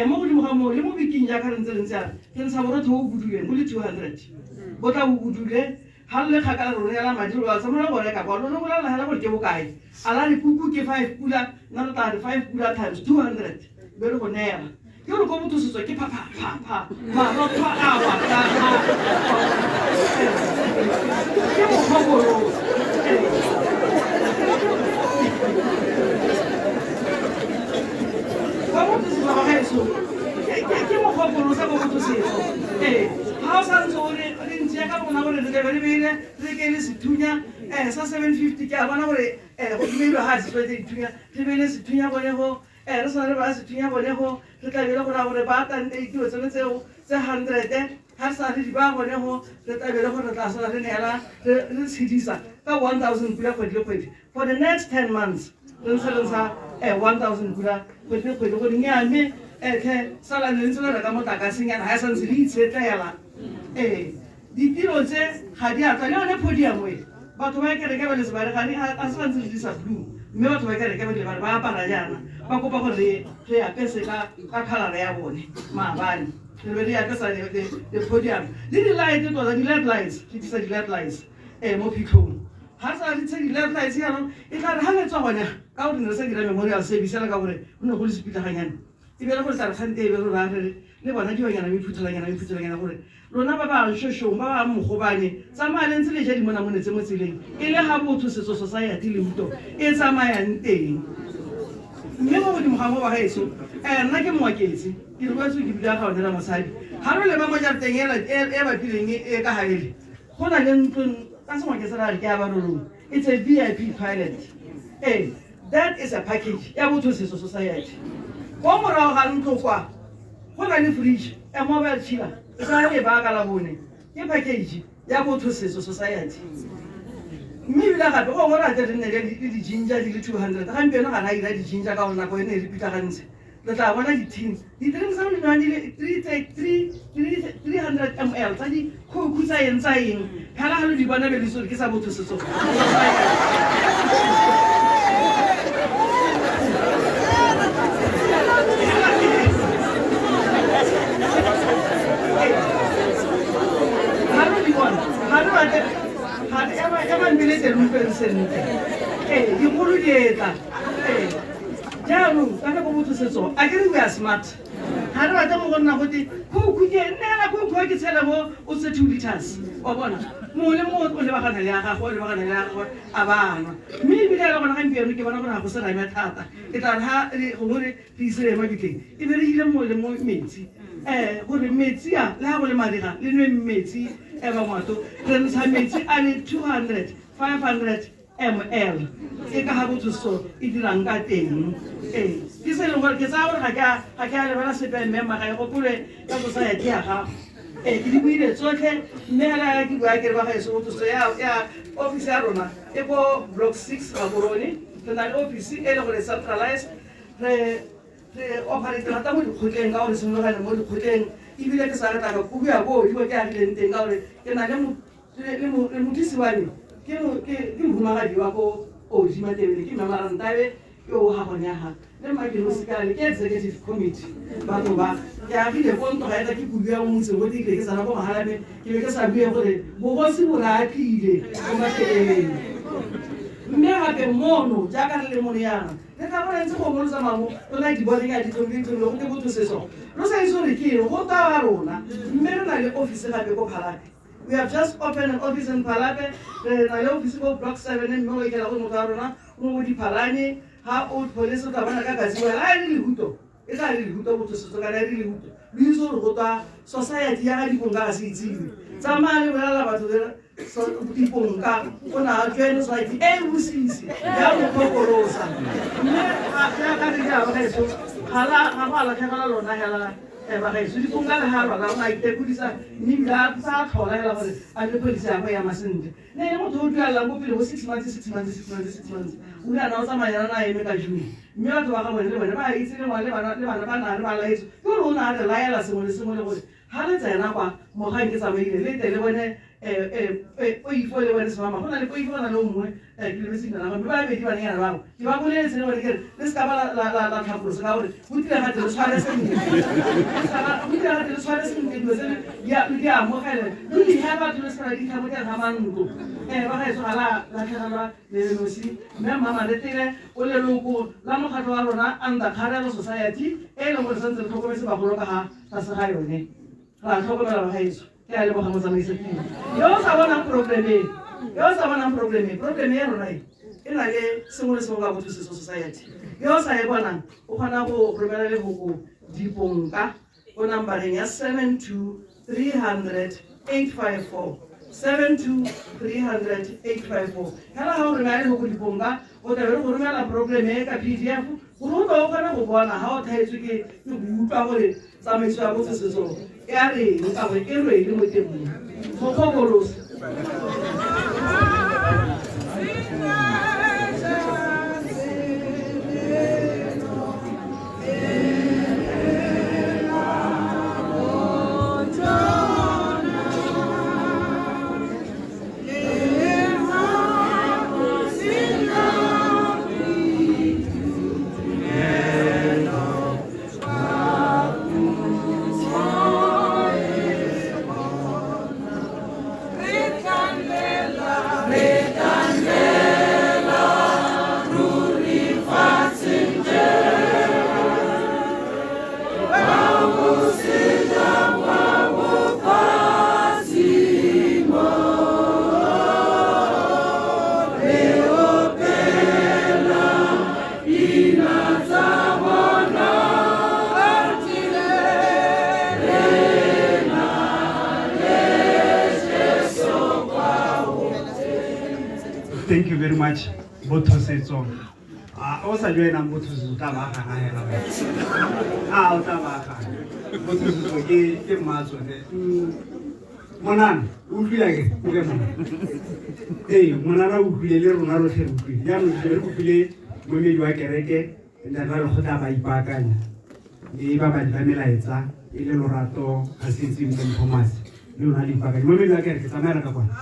Speaker 14: Mo godimo ga moo, le mo biking jaaka re ntse re ntse yana, re ntsha borotho bo buduleng bo le 200, bo tla bo budule. Ga le kgakala re neela madi, re ba tsamaya go reka kwa lone bolelela hela gore ke bokae. A la re kuku ke 5 pula, nna re tla re 5 pula times 200, be re go neela. Ke gore ko Botho Setso ke pha pha pha pha marotho a wa ka ke mokgokolo. Kwa Botho Setso ba gaetsho ke mokgokolo sa ko Botho Setso. Ee, ga o santse o re re ntse ka rona gore re tlabe re beile re kele sethunya sa 750, ke a bona gore go beilwe ga se tshwanetse dithunya, re beile sethunya gone go re swana re ba sethunya gone go re tla bele gore gore ba tante ditiro tsone tseo tse 100. Ga re sa re di ba gone go re tla bele gore re tla sala re neela re tshedisa ka 1000 pula kgwedi le kgwedi for the next 10 months, re ntse re ntsha 1000 pula kgwedi le kgwedi gore nnyaa, mme tlhe sala le ntse le reka motlakasenyana ga e santse le itshetlela. Ee, ditiro tse ga di a tla le yone podium e batho ba kereke ba letse ba re ga se gantsi re dirisa blue, mme batho ba kereke ba dile ba re ba apara jaana, ba kopa gore re apese ka colour ya bone. Maabane re be re apesa le podium le di-light tota, di-led lights, re tlisa di-led lights mo phitlhong. Ga sa re tshe di-led lights jaanong, e tla re ga le tswa gone ka gore ne re sa dira memorial service fela ka gore go ne go le sepitlaganyane, e be le gore tla re kgante e be re ba re le bona dilonyana mephuthelanyana mephuthelanyana gore lona ba ba shoshong ba ba mogobane tsamaya le ntse le ja dimonamone tse mo tseleng e le ga Botho Setso Society le uto e tsamayang teng. Mme mo godimo ga mo, bagaetsho, nna ke Moaketse, ke rwetswe ke bula ga one la mosadi. Ga re leba mo jarateng e bapileng e ka gaele, go na le ntlo ka Sengwaketse ra re ke a Barolong, it's a VIP toilet. Ee, that is a package ya Botho Setso Society. Ko morago ga ntlo kwa go na le fridge, a mobile chiller sa re ba ka la bone, ke package ya Botho Setso Society. Mme ebile gape gongwe re ate re nne le di-ginger di le 200. Gampieno ga ra ira di-ginger ka gore nako e ne e re pitlagantse. Re tla bona di-tin, di-drink tsa di nwang di le 300 ml tsa dikhouku tsa eng tsa eng, fela ga lo di bona be le itse gore ke sa Botho Setso Society. Ga lo di bona, ga re batle emang pele tle re utlweng sentle. Ee, dikgolo di etla. Ee, jaanong Ka ko bothosetso a ke re we are smart, ga re batle mo go nna gote khukhu ke nneela khukhu ke tshele mo o tse 2 liters. Wa bona, mongwe le mongwe o lebagana le ya gagwe, o lebagana le ya gagwe a banwa. Mme ebile le gona gampieno ke bona gore ga go se rame thata, e tla re ga gongwe re isire mabitleng, e be re ile mongwe le mongwe metsi, gore metsi a le ga go le mariga le nwe metsi. Bangwato, re ntsha metsi a le 200 500 ml e ka ga bothoso e dirang ka teng. Ee, ke se e leng gore ke tsaya gore ga ke a lebala sepe, mme mmaga e gopolwe ka society ya gago. Ee, ke di buile tsotlhe, mme hela ke bua ke re, bagaetsho, bothoso ya office ya rona e ko Block 6 Gaborone. Re na le office e le gore centralize, re operate thata mo dikgotleng, ka gore simologane mo dikgotleng. Ebile ke sa re tla ka ko bua ko di ke agileng teng, ka gore ke na le mothusi wa me, ke mohumagadi wa ko Odi Matebele, ke mme Marantabe yo o ga gone ga le mmakerosikale, ke executive committee. Batho ba ke agile ko ntlo ga eta ke kobua mo motseng o tekile, ke tsena ko Magalame, ke be ke sa bue gore bogosi bo re atlile ko Matebeleng. Mme gape mono jaaka re le mono yana, re tla bona ntse go mo tsamaya mo rona di bone ka ditlhomile go te bothosetso lo sa itse gore ke eng go twa wa rona. Mme re na le office gape ko Phalape. We have just opened an office in Phalape. Re na le office ko Block 7, mme o ikela go motho wa rona mo bo Diphalane ga Old Police, o tla bona ka katsiwa ga e le lehuto, e tla le lehuto bothosetso kana e le lehuto lo itse gore go twa society ya ga Diponka ga se itsiwe. Tsamaya le bolelela batho Diponka o ne a join society e e bosisi ya mokgokolosa. Mme jaaka re di bagaetsho, ga go a latlhegela lona hela. Bagaetsho, Diponka le ga lwala o ne a itekodisa, mme ebile a sa tlhola hela gore a le policy ya go ema sentle. Ne e le motho o duelelang ko pele go 6 months, 6 months, 6 months, 6 months. O ile a na o tsamaya na eme ka June, mme batho ba ga bone le bone ba itse le ngwane le bana ba na re ba laetse ke gore o ne a re laela sengwe le sengwe, le gore ga le tsena kwa mogang ke tsamaile le tle le bone poifo le bone semama go na le poifo, go na le o mongwe, ke lebetse leina la gagwe, mme ba babedi banenyana bangwe ke ba boleletse le bone ke re le se ka ba la tlhapolosa, ka gore go tlile gate le tshware sentle, go tlile gate le tshware sentle dilo tse di amogele lo dihe batho le sena ditlha mo teng ga mantlo. Bagaetsho, ga la latlhegelwa le le nosi. Mme Mmamaretele o leloko la mokgatlho wa rona Under Carrel Society, e leng gore santse re tlhokometse bagolo ka ga tlase ga yone, ra tlhokomela. Bagaetsho, ke a leboga. Motsamaisa tiro yo o sa bonang problem e, yo o sa bonang problem e, problem ya rona e e na le sengwe le sengwe ka bothosetso society, yo o sa e bonang o kgona go romela lefoko Diponka ko nambareng ya 72 300 854, 72 300 854. Hela ga o romela lefoko Diponka, o tlabe re go romela problem e ka PDF gore o tle o kgone go bona ga o thaetswe ke go utlwa gore tsamaiso ya bothosetso ya reng, ka gore e rwele mo teng mo mokgokolosa.
Speaker 1: Thank you very much, Bothosetso. A o sa joinang Bothosetso tla ba gana hela wena. A o tla ba gana. Bothosetso ke mma tsone. Monana, o utlwile ke? O ke monana. Ee, monana o utlwile le rona rotlhe re utlwile. Jaanong re kopile moemedi wa kereke le ra lekgotla ba ipaakanya. Le babadi ba melaetsa e le Lorato Gasetse Mteng Thomas le lona le ipaakanya. Moemedi wa kereke, tsamaela ka kwana.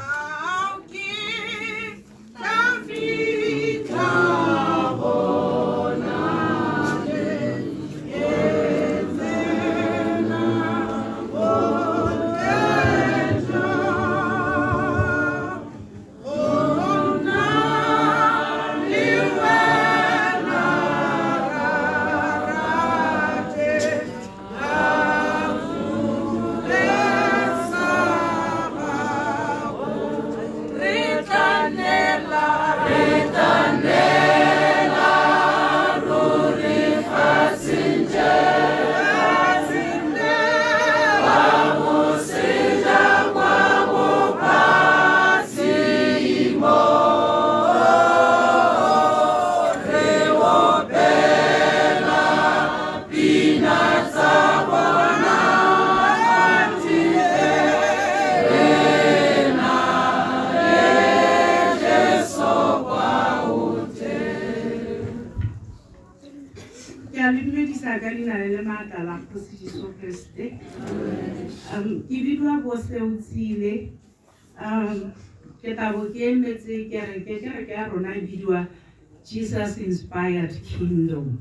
Speaker 15: Leina le le maatla la Kgosi Jesu Kriste. Ke bidiwa Boseotsile. Ke tla bo ke emetse kereke, kereke ya rona e bidiwa Jesus Inspired Kingdom.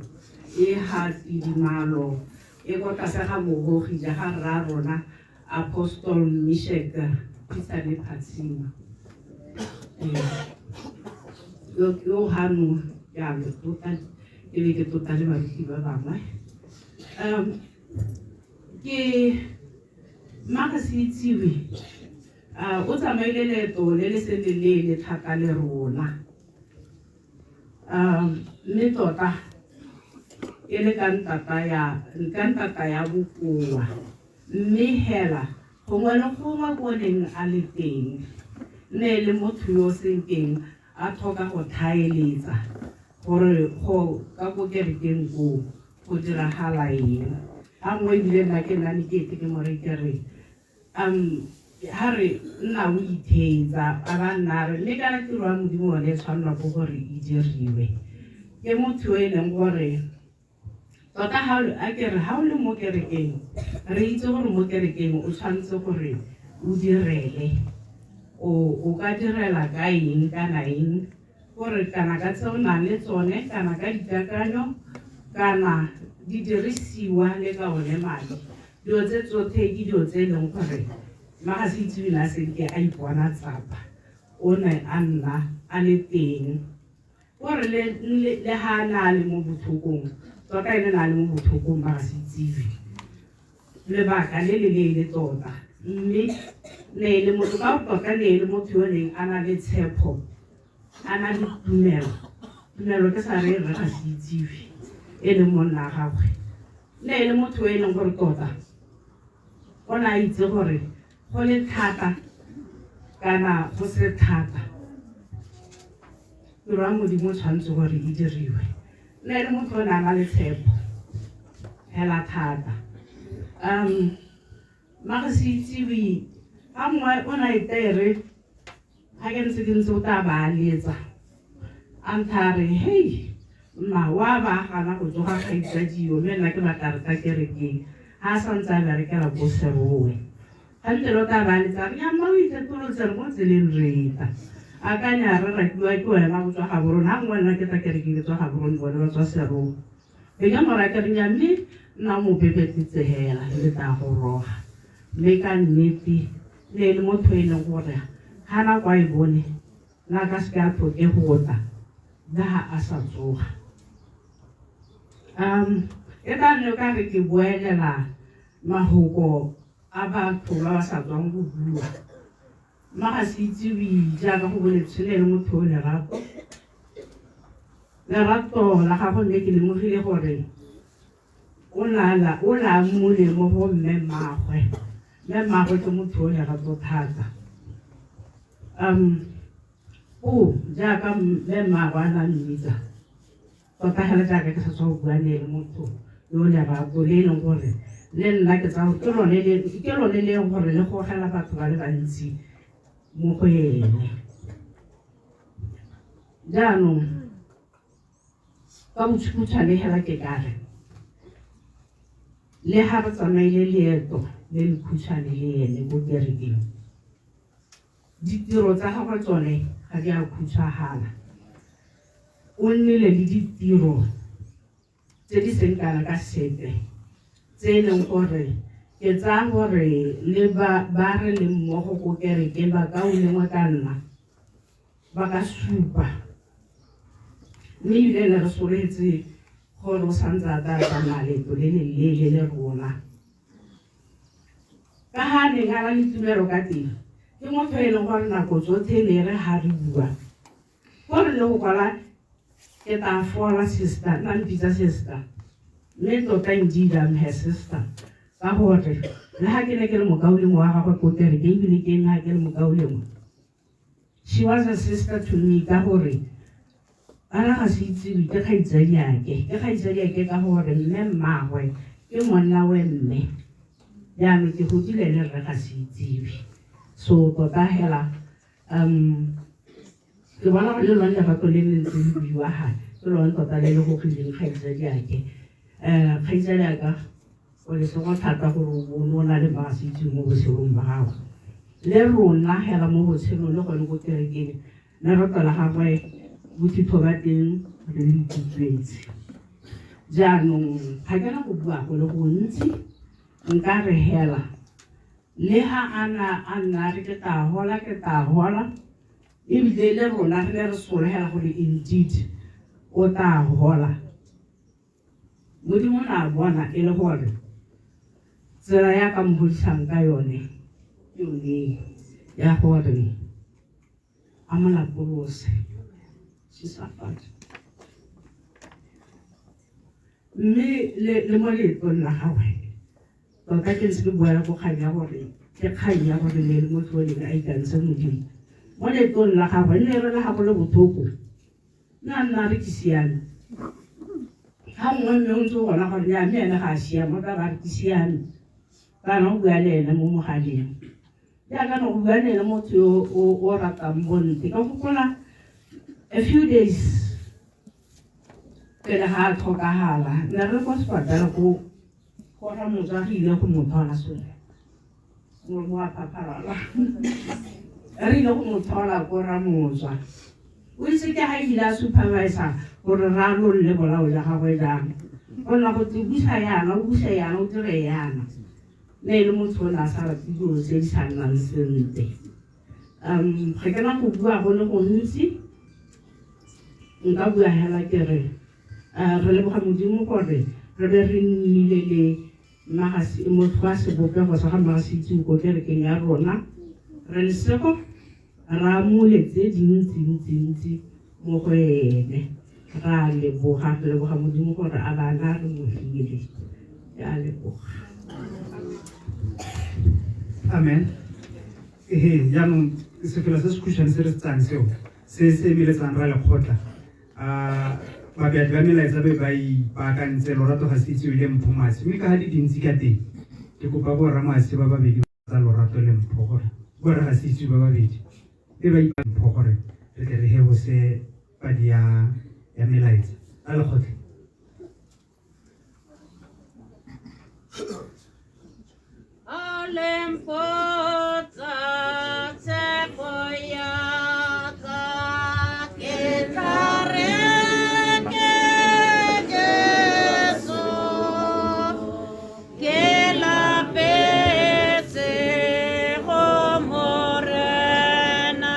Speaker 15: E ha tidimalo e ko tlase ga bogogi ja ga rra rona Apostle Mishek Phitshane Phatsima. Yo hano ke a lo tlotla ke be ke tlotla le baruti ba bangwe. Ke mma se itsiwe o tsamaile leeto le le seng le leele thata le rona. Mme tota e le ka ntata ya bokoa, mme hela gongwe le gongwe ko neng a le teng ne le motho yo seng teng a tlhoka go thaeletsa gore go ka ko kerekeng koo go diragala eng. A nngwe ebile nna ke nna ne ke ete ke mo re ke re ha re nna o itheetsa a ba nna re mme kana tiro ya Modimo one e tshwanelwa ke gore e diriwe. Ke motho yo e leng gore tota ha a ke re ha o le mo kerekeng re itse gore mo kerekeng o tshwanetse gore o direle, o ka direla ka eng kana eng, gore kana ka tse o nang le tsone kana ka dikakanyo kana di dirisiwa le ka one madi. Dilo tse tsotlhe ke dilo tse e leng gore mma ga se itse a senke a ipona tsapa, o ne a nna a le teng. Gore le ha a na le mo botlhokong, tota ene na le mo botlhokong ba ga se itsiwe lebaka le le leele tota. Mme ne e le motho ka tota ne e le motho yo neng a na le tshepo, a na le tumelo. Tumelo ke sa re re ga se itsiwe e leng monna wa gagwe. Ne e le motho yo e leng gore tota o ne a itse gore go le thata kana go se thata, tiro ya Modimo o tshwanetse gore e diriwe. Ne e le motho o ne a na le tshepo hela thata. Mma ga se itsiwe ga nngwe o ne a itere ga ke ntse ke ntse o tla ba aletsa a ntha a re hei mma wa ba gana go tsoga kgaitsadio mme nna ke batla re tla kerekeng ha a santse a berekela ko Serowe. Gantse lo tla ba aletsa re nya mma o ithetolotse re mo tseleng re tla. Akanya re rakiwa ke wena go tswa Gaborone, ha nngwe nna ke tla kerekeng ke tswa Gaborone bone ba tswa Serowe. Be ka mora ke re nya mme nna mo pepetetse hela le tla go roga. Mme ka nnete ne e le motho e leng gore ha nako a e bone na ka seke a tlhoke go tla le ha a sa tsoga. E tla nne ka re ke boelela mahoko a batho ba ba sa tswang go bua. Mma ga se itsiwe jaaka go boletswe ne e le motho o lerato. Lerato la gagwe mme ke lemogile gore o la mmule mo go mme mmaagwe. Mme mmaagwe ke motho o lerato thata. O jaaka mme mmaagwe a na mmitsa, tota hela jaaka ke sa tswa go bua ne e le motho yo lerato le e leng gore le nna ke tsaya ke lone le ke lone le gore le gogela batho ba le bantsi mo go ene. Jaanong ka bokhutshwane hela ke ka re le ha re tsamaile leeto le le khutshwane le ene ko kerekeng, ditiro tsa gagwe tsone ga di a khutshwagala. O nnile le ditiro tse di seng kana ka sepe tse e leng gore ke tsaya gore le ba re leng mmogo ko kerekeng ba ka o lengwe ka nna ba ka supa. Mme ebile ne re soletse gore o santse a tla tsamaya leeto le le leele le rona. Ka ha neng a na le tumelo ka teng, ke motho e leng gore nako tsotlhe ne re ha re bua gore le go kwala ke tla fola sister, nna mpitsa sister, mme tota indeed I'm her sister. Ka gore le ha ke ne ke le mokaulengwe wa gagwe ko kerekeng, ebile ke eme ha ke le mokaulengwe, she was a sister to me ka gore ana ga se itsiwe ke kgaitsadiake, ke kgaitsadiake ka gore mme mmaagwe ke monna we mme. Jaanong ke godile le rre ga se itsiwe. So tota hela ke bona gore le lone lerato le le ntse le buiwa ga ke lone tota le le gogileng kgaitsadiake. Kgaitsadi ya ka o lesego thata gore o bone o na le magasitse mo botshelong ba gago le rona hela mo botshelong le gone ko kerekeng lerato la gagwe bothitho ba teng re le ikutlwetse. Jaanong ga ke na go bua go le gontsi, nka re hela le ha a na a nna re ke tla hola ke tla hola, ebile le rona re ne re sologela gore indeed o tla hola. Modimo o ne a bona e le gore tsela ya ka mo godisang ka yone ke yone ya gore a mo lapolose. She suffered. Mme le mo leetong la gagwe tota ke ntse ke buela ko kgang ya gore ke kgang ya gore ne le motho o neng a ikantse Modimo. Mo leetong la gagwe nne re le ga go le botlhoko, nna nna re ke siame. Ga nngwe mme o ntse o bona gore nnyaa mme ene ga a siama, o tla ba re ke siame. Kana o bua le ene mo mogaleng. Jaaka no go bua le ene motho yo o ratang bonte. Ka gopola a few days pele ga a tlhokagala, ne re le kwa sepatela ko go ga motswa re ile go mo tlhola sone. Molomo wa phaphalala. Re ile go mo tlhola ko Ramotswa. O itse ke ga ile a supervisor gore re alolle bolao jwa gagwe jang. Go nna go te busa yana, o buse yana, o dire yana. Ne e le motho o ne a sa rate dilo tse di sa nnang sentle. Ga ke na go bua go le gontsi, nka bua hela ke re re leboga Modimo gore re be re nnile le motho wa sebopego sa ga Mmagasitsi ko kerekeng ya rona. Re lesego re amole tse dintsi-ntsi-ntsi mo go ene. Re a leboga, re leboga Modimo gore a bana re mo hile. Ke a leboga.
Speaker 1: Amen. Ehe, jaanong sefela se se khutshwane se re se tsayang seo se se emeletsang ra lekgotla. Babeadi ba melaetsa be ba ipaakantse lorato ga se itsewe le Mpho Moatshe, mme ka ga di dintsi ka teng ke kopa bo rra Moatshe ba babedi tsa lorato le Mpho gore bo rra ga se itsewe ba babedi be ba ipa Mpho gore re tle re hehose padi ya melaetsa a lekgotla.
Speaker 11: Alempotsa tshepo ya ka, ke tla re ke Jesu, ke lapetse go Morena,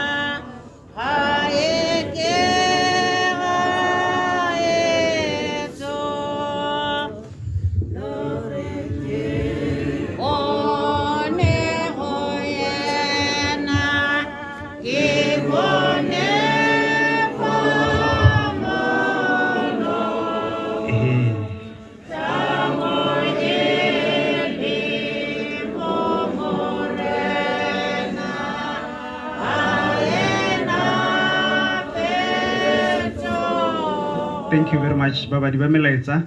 Speaker 11: ga e ke ga etso.
Speaker 1: Thank you very much babadi ba melaetsa.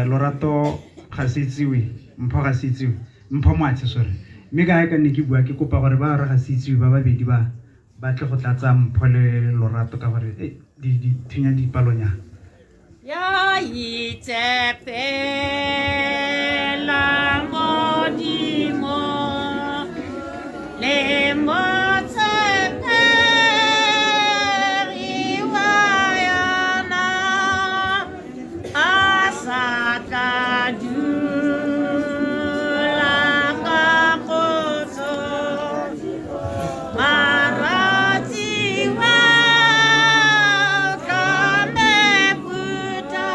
Speaker 1: Lorato ga se itsiwe, Mpho ga se itsiwe, Mpho Moatshe sorry. Mme ka ka ne ke bua ke kopa gore ba re ga se itsiwe ba babedi ba ba tle go tlatsa Mpho le Lorato ka gore di thunya dipalonyana.
Speaker 11: Ya itsepela Modimo le motshepegi wa yona, a sa tla dula ka kgotso. Maratsi wa tla mefuta.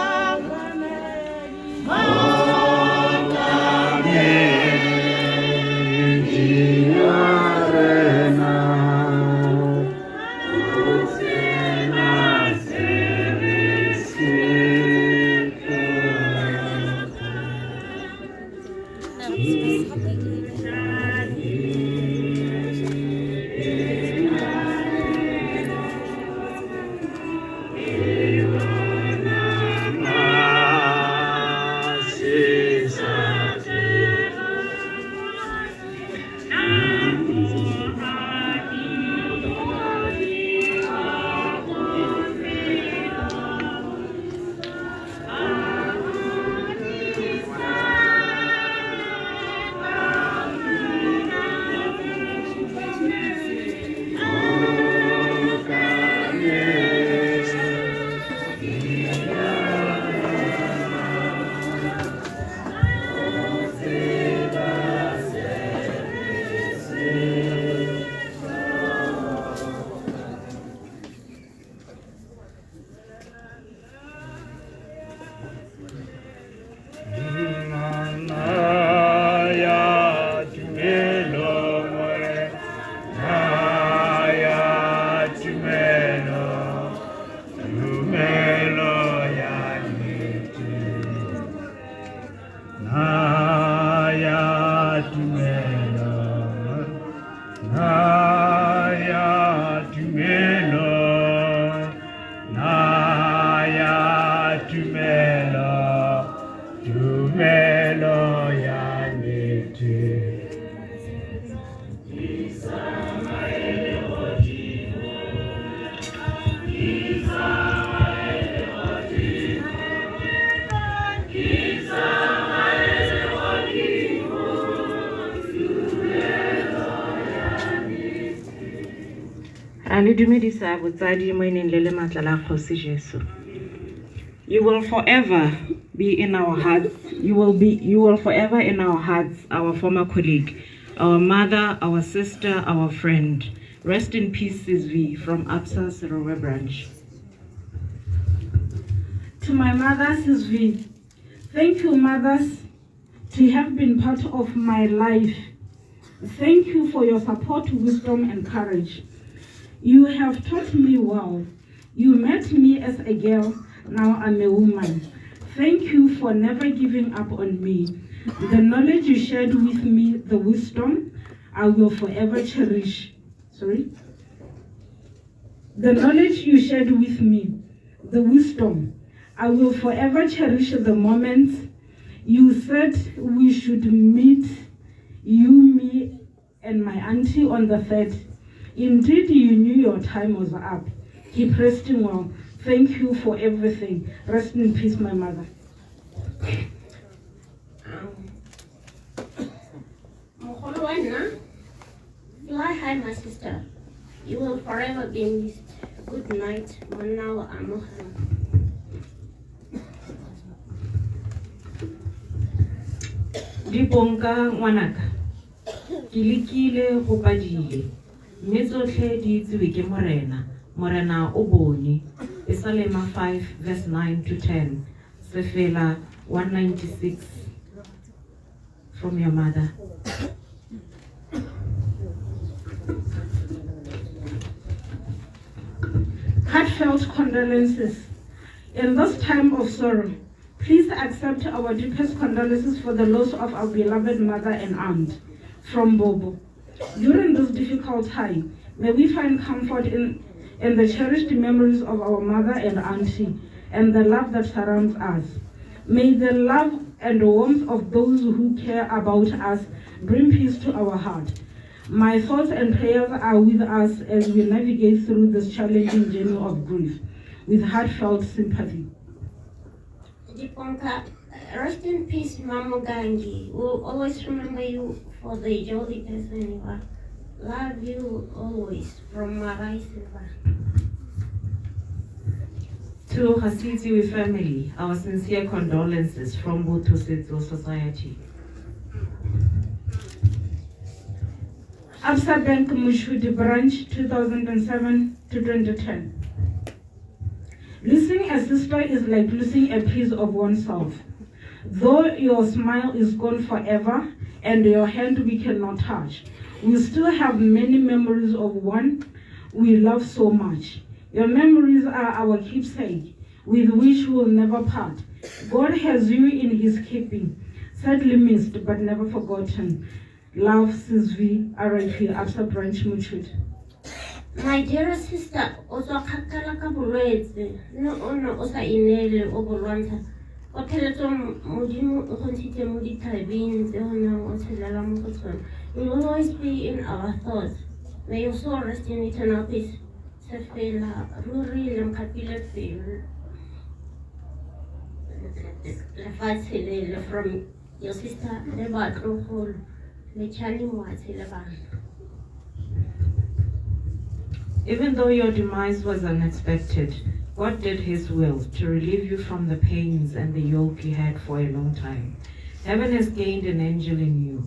Speaker 16: Naya tumelo, naya tumelo, naya tumelo, tumelo ya nnete.
Speaker 17: Ra le dumedisa botsadi mo e neng le le maatla la Kgosi Jesu. You will forever be in our hearts. You will forever in our hearts, our former colleague, our mother, our sister, our friend. Rest in peace, Sizvi, from Absa Serowe branch.
Speaker 9: To my mother, Sizvi, thank you, mothers, to have been part of my life. Thank you for your support, wisdom, and courage. You have taught me well. You met me as a girl, now I'm a woman. Thank you for never giving up on me. The knowledge you shared with me, the wisdom, I will forever cherish. Sorry? The knowledge you shared with me, the wisdom, I will forever cherish the moments you said we should meet, you, me, and my auntie on the 3rd. Indeed, you knew your time was up. Keep resting well. Thank you for everything. Rest in peace, my mother.
Speaker 18: Mogolo wa nna, fly high, my sister. You will forever be missed. Good night, monna wa amogela.
Speaker 17: Diponka ngwanaka, ke lekile go padile, mme tsotlhe di itsiwe ke Morena. Morena o bone. Pesalema 5 verse 9 to 10. Sefela 196 from your mother.
Speaker 9: Heartfelt condolences. In this time of sorrow, please accept our deepest condolences for the loss of our beloved mother and aunt from Bobo. During this difficult time, may we find comfort in the cherished memories of our mother and auntie and the love that surrounds us. May the love and warmth of those who care about us bring peace to our heart. My thoughts and prayers are with us as we navigate through this challenging journey of grief with heartfelt sympathy.
Speaker 18: Diponka, rest in peace, Mama Gangi. We'll always remember you for the jolly person you are. Love you always, from Marai Silva.
Speaker 17: To Hasitiwe family, our sincere condolences from Botho Setso Society.
Speaker 9: Absa Bank Mochudi Branch, 2007 to 2010. Losing a sister is like losing a piece of oneself. Though your smile is gone forever and your hand we cannot touch, we still have many memories of one we love so much. Your memories are our keepsake, with which we'll never part. God has you in his keeping, sadly missed but never forgotten. Love, Sizvi, R.I.P. Absa Branch Mochudi.
Speaker 18: My dearest sister, o tswa kgakala ka bolwetse, mme o ne o sa ineele o bo lwantsha. Kwa pheletsong Modimo o go ntshitse mo dithabeng tse o neng o tshelela mo go tsone. You will always be in our thoughts. May your soul rest in eternal peace. Sefela ruri le nkgapile pelo lefatshe le le from your sister le batlogolo le Chani Moatshe le bana.
Speaker 17: Even though your demise was unexpected, God did his will to relieve you from the pains and the yoke you had for a long time. Heaven has gained an angel in you.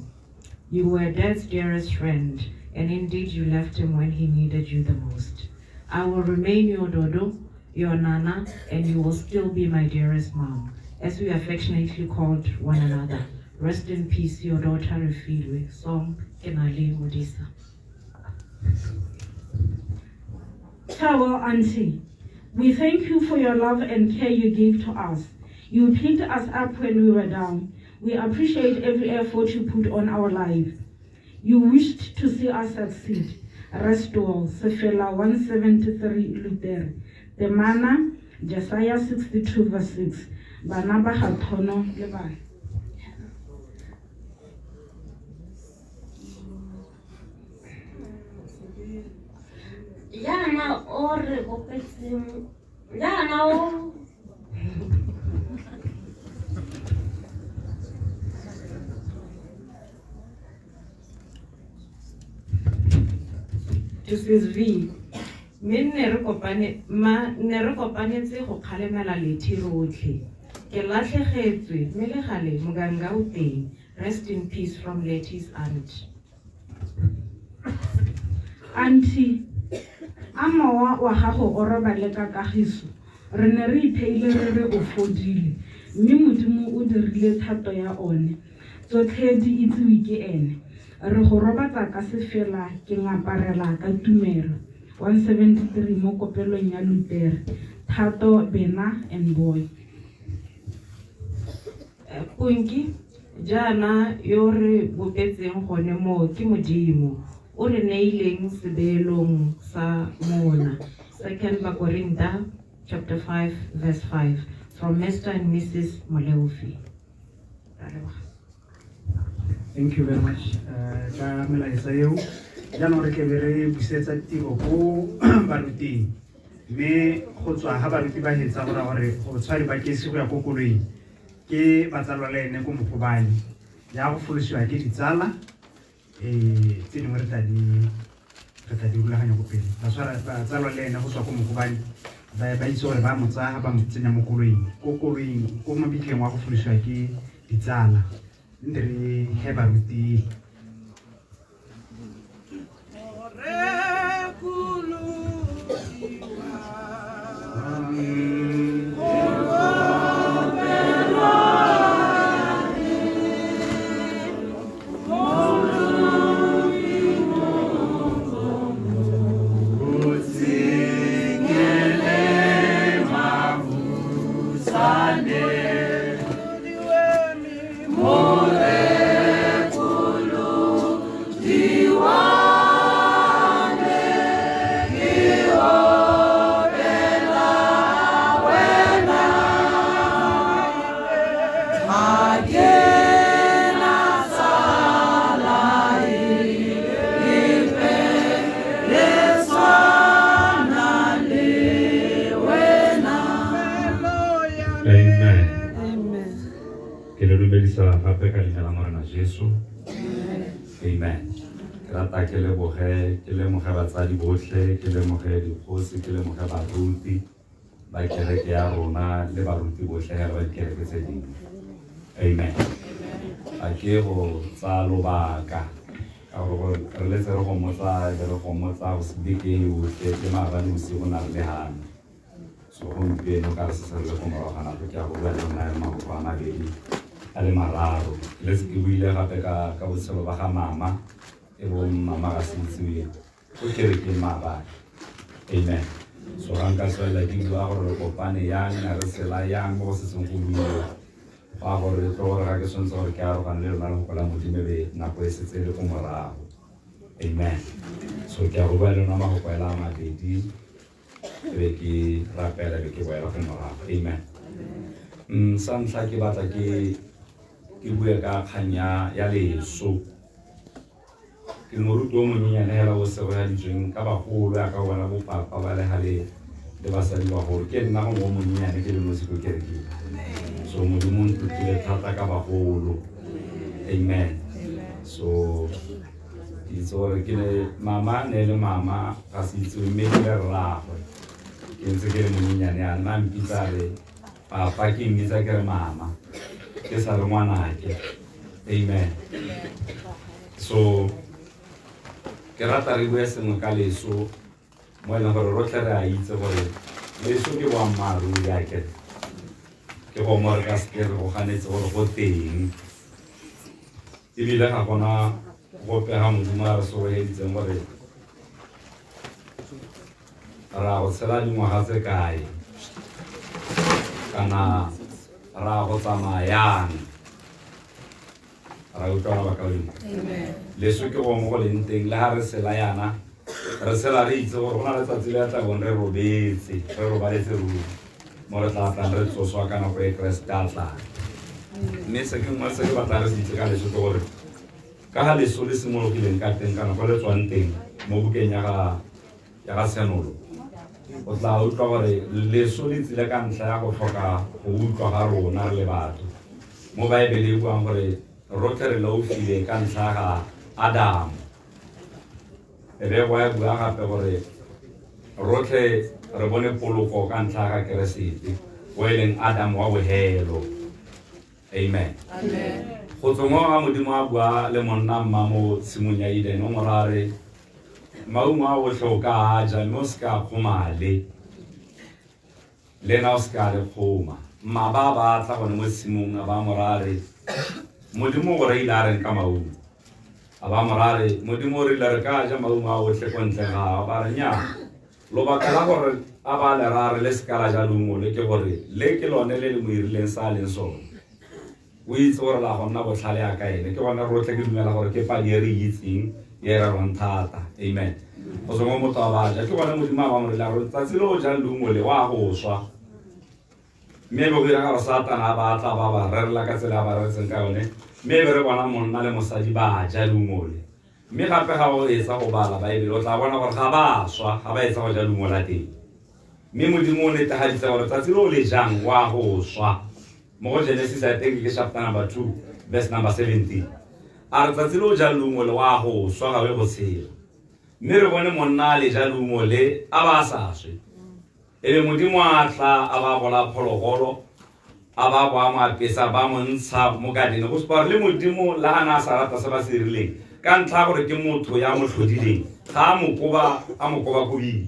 Speaker 17: You were Dad's dearest friend, and indeed you left him when he needed you the most. I will remain your Dodo, your Nana, and you will still be my dearest mom, as we affectionately called one another. Rest in peace, your daughter Refilwe. Song, Kenali Modisa.
Speaker 9: Farewell, Auntie. We thank you for your love and care you gave to us. You picked us up when we were down.
Speaker 15: We appreciate every effort you put on our life. You wished to see us succeed. Rest well. Sefela 173 Luther. Temana, Jesaja 62 verse 6. Bana ba ga Thono le bana.
Speaker 18: Jaana o re bopetseng jaana o
Speaker 17: This is V. Mme nne re kopane ma ne re kopanetse go kgalemela lethi rotlhe. Ke latlhegetswe mme le gale moganga o teng. Rest in peace from Letty's aunt.
Speaker 15: Auntie, a mowa wa gago o robale ka kagiso. Re ne re itheile re re o fodile, mme Modimo o dirile thato ya one. Tsotlhe di itsiwe ke ene. Re go robatsa ka sefela ke ngaparela ka tumelo. 173 mo kopelong ya Lutere. Thato, Bena and Boy.
Speaker 17: Punki, jaana yo re bopetseng gone moo ke Modimo, o re neileng sebeelong sa mona. 2 Bakorinta chapter 5 verse 5 from Mr. and Mrs. Moleofi.
Speaker 1: Thank you very much ka melaetsa eo. Jaanong re tlebe re busetsa tiro ko baruting, mme go tswa ga baruti ba hetsa go raya gore go tshware ba kesi go ya ko koloing ke batsalwa le ene ko Mogobane, ya go folosiwa ke ditsala tse dingwe re tla di rulaganya ko pele. Batsalwa le ene go tswa ko Mogobane ba itse gore ba mo tsaya ba mo tsenya mo koloing, ko koloing ko mabitleng wa go folosiwa ke ditsala. Nte re he baruti.
Speaker 19: Ke leboge ke lemoge batsadi botlhe, ke lemoge dikgosi, ke lemoge baruti ba kereke ya rona le baruti botlhe hela ba dikereke tse dingwe. Amen. A ke go tsaya lobaka ka gore re letse re gomotsa be re gomotsa beke yotlhe ke maabane bosigo na re le gano. So gompieno ka re se se re le ko morago ga nako ke ya go bua le nna mafoko a mabedi a le mararo. Letse ke buile gape ka botshelo ba ga mama e bong mama ga se itsiwe ko kerekeng maabane. Amen. So ga nka tswelela ke bua gore re kopane yang re tshela yang mo go setseng go buiwa go a gore tlo gore ga ke tshwanetse gore ke arogane le lona lefoko la Modimo be nako e setse e le ko morago. Amen. So ke a go bua le lona mafoko a mabedi be ke rapela be ke boela ko morago. Amen. Sa ntlha ke batla ke bue ka kgang ya leso. Ke moruti o monyenyane hela o segofaditsweng ka bagolo ya ka bona bopapa ba le gale le basadi bagolo. Ke nna gongwe o monyenyane ke le nosi ko kerekeng. So Modimo o ntlotlile thata ka bagolo. Amen. So ke itse gore ke ne mama ne le mama ga se itse mme ke le rraagwe. Ke ntse ke le monyenyane yana nna mpitsa re papa ke mmitsa ke re mama ke sa re ngwanake. Amen. So ke rata re bue sengwe ka leso mo e leng gore rotlhe re a itse gore leso ke boammaaruri akere. Ke go mo re ka seke re go ganetse gore go teng, ebile ga gona gope ga Modimo a re solofeditseng gore ra go tshela dingwaga tse kae kana ra go tsamaya yang. Ra utlwana bakaulengwe? Leso ke gongwe go leng teng le ga re sela yana re sela re itse gore go na le tsatsi le tla bong re robetse, re robaletse ruri mo re tla tlang re tsoswa ka nako e Keresete a tlang. Mme se ke nngwe se ke batlang re se itse ka leso ke gore ka ga leso le simologileng ka teng kana ko le tswang teng mo bukeng ya ga Tshenolo, o tla utlwa gore leso le tsile ka ntlha ya go tlhoka go utlwa ga rona re le batho. Mo Baebele e buang gore rotlhe re leofile ka ntlha ga Adamo. E be go ya bua gape gore rotlhe re bone poloko ka ntlha ga Keresete, o e leng Adam wa bohelo. Amen. Go tswa mo ga Modimo a bua le monna mma mo tshimong ya Eden, o mo raya re maungo a otlhe o ka a ja, mme o se ka kgoma le lena o se ka le kgoma. Mma ba ba tla gone mo tshimong a ba mo raya re Modimo go reile a reng ka maungo? A ba mo raya re Modimo o rile re ka ja maungo a otlhe ko ntle ga ba re nnyaa. Lobaka la gore a ba le raya re le se ka la ja leungo le ke gore le ke lone le le mo irileng sa a leng sone. O itse gore la go nna botlhale ya ka ene. Ke gone rotlhe ke dumela gore ke padi e re itseng e rerwang thata. Amen. Go tswa mo motho a ba ja ke gone Modimo a ba mo rile a re tsatsi le o jang leungo le wa go swa. Mme e be go dira gore Satana a ba tla ba ba rerela ka tsela a ba reretseng ka yone, mme e be re bona monna le mosadi ba ja leungo le. Mme gape ga o etsa go bala Baebele o tla bona gore ga ba swa ga ba etsa go ja leungo la teng. Mme Modimo o netefaditse gore tsatsi le o le jang wa go swa. Mo go Genesis I think ke chapter number 2 verse number 17. A re tsatsi le o jang leungo le wa go swa ga we go tshela. Mme re bone monna a le ja leungo le a ba a sa swe. E be Modimo a tla a ba bola phologolo a ba bo a mo apesa ba mo ntsha mo garden, go supa gore le Modimo le ga ne a sa rata se ba se dirileng ka ntlha ya gore ke motho ya mo tlhodileng, ga a mo koba a mo koba kobile.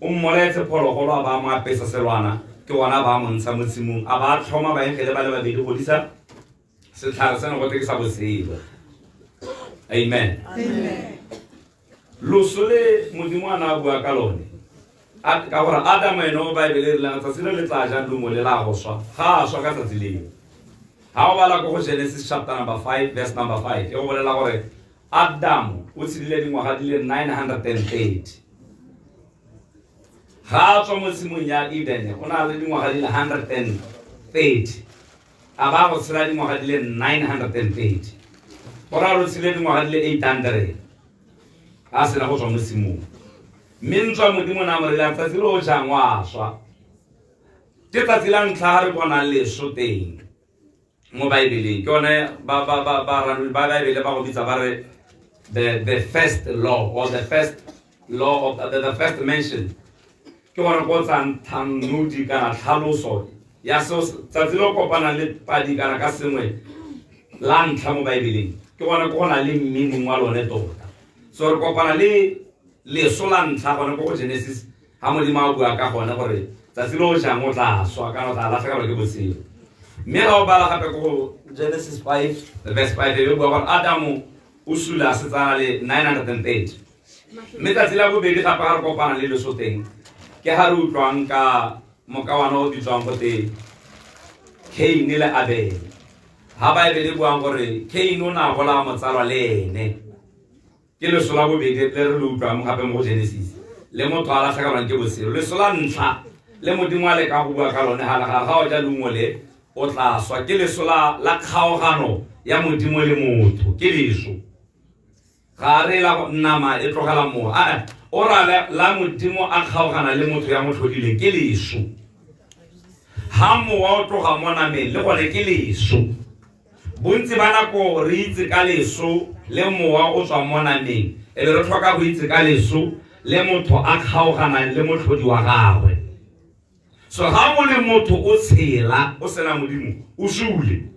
Speaker 19: O mmolaetse phologolo a ba mo apesa selwana, ke gona ba mo ntsha mo tshimong a ba tlhoma baengele ba le babedi go disa setlhare seno go ke sa botshelo. Amen. Loso le Modimo a ne a bua ka lone ka gore Adamo ene o Baebele e rileng tsatsi le le tla jang leungo le la go swa, ga a swa ka tsatsi leo. Ga o bala ko go Genesis chapter number 5 verse number 5 e go bolela gore Adamo o tshedile dingwaga di le 930. Ga a tswa mo tshimong ya Eden o na le dingwaga di le 130, a ba go tshela dingwaga di le 930. Go raya gore o tshedile dingwaga di le 800 a sena go tswa mo tshimong. Mme ntswa Modimo na mo rile tsatsi le o jang wa swa, ke tsatsi la ntlha ga re bonang leso teng mo Baebeleng. Ke yone ba ba ba ba ranodi ba Baebele ba go bitsa ba re the first law or the first law of the first mention. Ke gone ko tsang thanodi kana tlhaloso ya seo tsatsi le o kopanang le padi kana ka sengwe la ntlha mo Baebeleng, ke gone ko go na le meaning wa lone tota. So re kopana le leso la ntlha gone ko go Genesis ha Modimo a bua ka gone gore tsatsi le o jang o tla swa kana o tla latlhegelwa ke botshelo. Mme ga o bala gape ko go Genesis 5 verse 5 e bua gore Adamo o sule a setse a na le 930. Mme tsatsi la bobedi gape ga re kopana le leso teng ke ga re utlwang ka mokawana o bitswang gote Cain le Abel. Ha Baebele e buang gore Cain o ne a bolaya motsalwa le ene, ke leso la bobedi le re le utlwang gape mo go Genesis le motho a latlhegelwang ke botshelo. Leso la ntlha le Modimo a lekang go bua ka lone ga le ga o ja leungo le o tla swa, ke leso la kgaogano ya Modimo le motho, ke leso. Ga re la nama e tlogela mowa, a o ra la Modimo a kgaogana le motho ya mo tlhodileng, ke leso. Ha mowa o tloga mo nameng le gone ke leso. Bontsi ba nako re itse ka leso le mowa o tswa mo nameng, e be re tlhoka go itse ka leso le motho a kgaoganang le motlhodi wa gagwe. So ga o le motho o tshela o sena Modimo, o sule.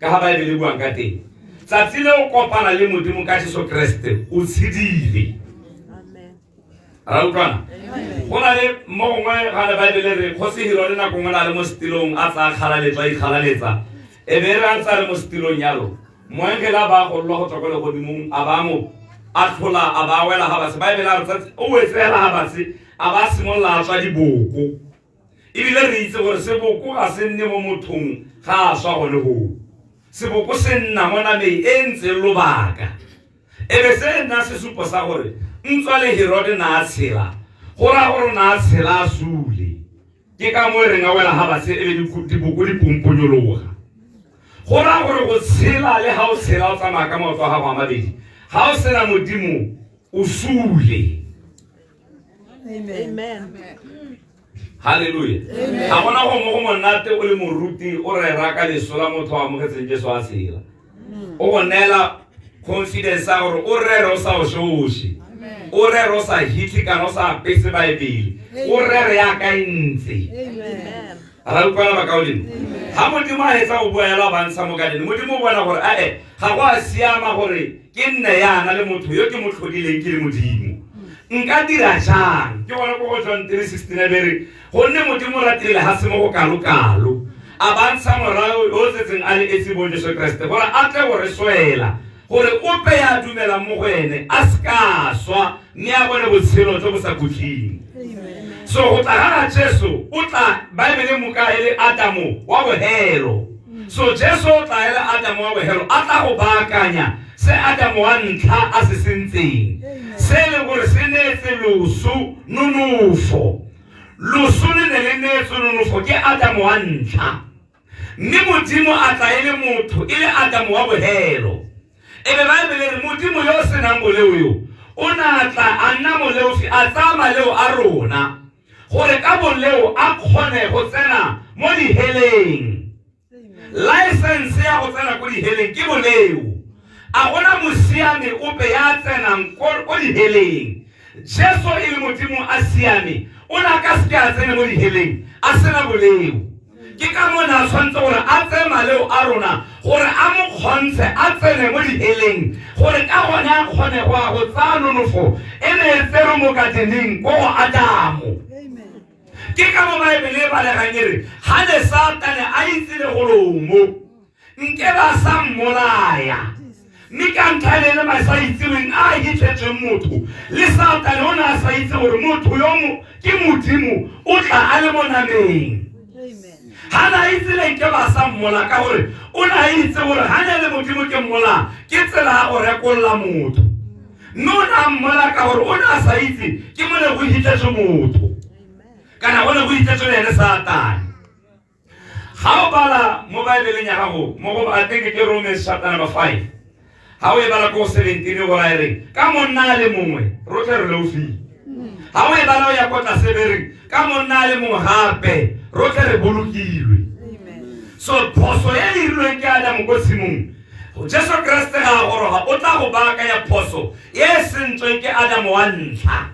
Speaker 19: Ka ga Baebele e buang ka teng, tsatsi le o kopana le Modimo ka Jesu Kriste o tshedile. Ra utlwana? Go na le mo gongwe ga le Baebele re kgosi Herode nako nngwe na le mo setilong a tsaya kgalaletso a ikgalaletsa, e be re a ntse a le mo setilong yalo, moengele a ba gololwa go tswa kwa legodimong a ba mo atlhola a ba wela ga batse. Baebele a re tsatsi o wetse fela ga batse a ba simolola a tswa diboko. Ebile re itse gore seboko ga se nne mo mothong ga a swa gone goo. Seboko se nna mo nameng e ntseng lobaka. E be se nna sesupo sa gore ntswa le Herode na a tshela, go raya gore o ne a tshela a sule. Ke ka mo e reng a wela ga batshe e be diboko di pomponyologa. Go raya gore go tshela le ga o tshela o tsamaya ka maoto a gago a mabedi, ga o sena Modimo o sule.
Speaker 14: Amen.
Speaker 19: Halleluja. Ga gona go mo go monate o le moruti o rera ka leso la motho a amogetseng Jesu a tshela. O go neela confidence ya gore o rere o sa ošoše, o rere o sa hitlhe kana o sa apese Baebele, o rere yaka e ntse. Ra utlwana bakaulengwe? Ga Modimo a hetsa go bua yalo a ba ntsha mo kadene, Modimo o bona gore ae ga go a siama gore ke nne yana le motho yo ke mo tlhodileng ke le Modimo. Nka dira jang? Ke gone ko go John 3:16 be re gonne Modimo o ratile lehatshe mo go kalo-kalo, a ba ntsha morao yo o tsetseng a le esi bong Jesu Keresete gore a tle go re swela, gore ope ya dumelang mo go ene a se ka swa mme a bone botshelo jo bo sa khutleng. So go tla ga ga Jesu, o tla Baebele mo ka e le Adamo wa bohelo. So Jesu o tla e le Adamo wa bohelo, a tla go baakanya se Adamo wa ntlha a se sentseng, se e leng gore se neetse loso nonofo. Loso le ne le neetswe nonofo ke Adamo wa ntlha, mme Modimo a tla e le motho, e le Adamo wa bohelo. E be Baebele re Modimo yo o senang boleo yo o ne a tla a nna moleofi, a tsaya maleo a rona gore ka boleo a kgone go tsena mo diheleng. License ya go tsena ko diheleng ke boleo. A gona mosiami ope ya tsenang ko diheleng. Jesu e le Modimo a siame, o ne a ka seke a tsene mo diheleng a sena boleo. Ke ka mo ne a tshwanetse gore a tseye maleo a rona gore a mo kgontshe a tsene mo diheleng, gore ka gone a kgone go ya go tsaya nonofo e ne e tserwe mo kateneng ko go Adamo. Ke ka mo Baebele e balegang e re ga ne Satane a itse le golomo nke ba sa mmolaya, mme ka ntlha le le sa itseweng a hitlhetsweng motho, le Satane o ne a sa itse gore motho yo mo ke Modimo o tla a le mo nameng. Ga na itse le nke ba sa mmola ka gore o ne a itse gore ga ne le Modimo ke mmola ke tsela ya go rekolola motho, mme o ne a mmola ka gore o ne a sa itse ke mo ne go hitlhetswe motho kana go ne go hitlhetswe le ene Satane. Ga o bala mo Baebeleng ya gago mo go I think ke Romans chapter number 5, ga o e bala ko 17 go raya reng ka monna a le mongwe rotlhe re leofile. Ga o e bala o ya ko tlase be reng ka monna a le mongwe gape rotlhe re bolokilwe. So phoso e dirilweng ke Adamo ko tshimong, Jesu Keresete ga a goroga o tla go baakanya phoso e e sentsweng ke Adamo wa ntlha,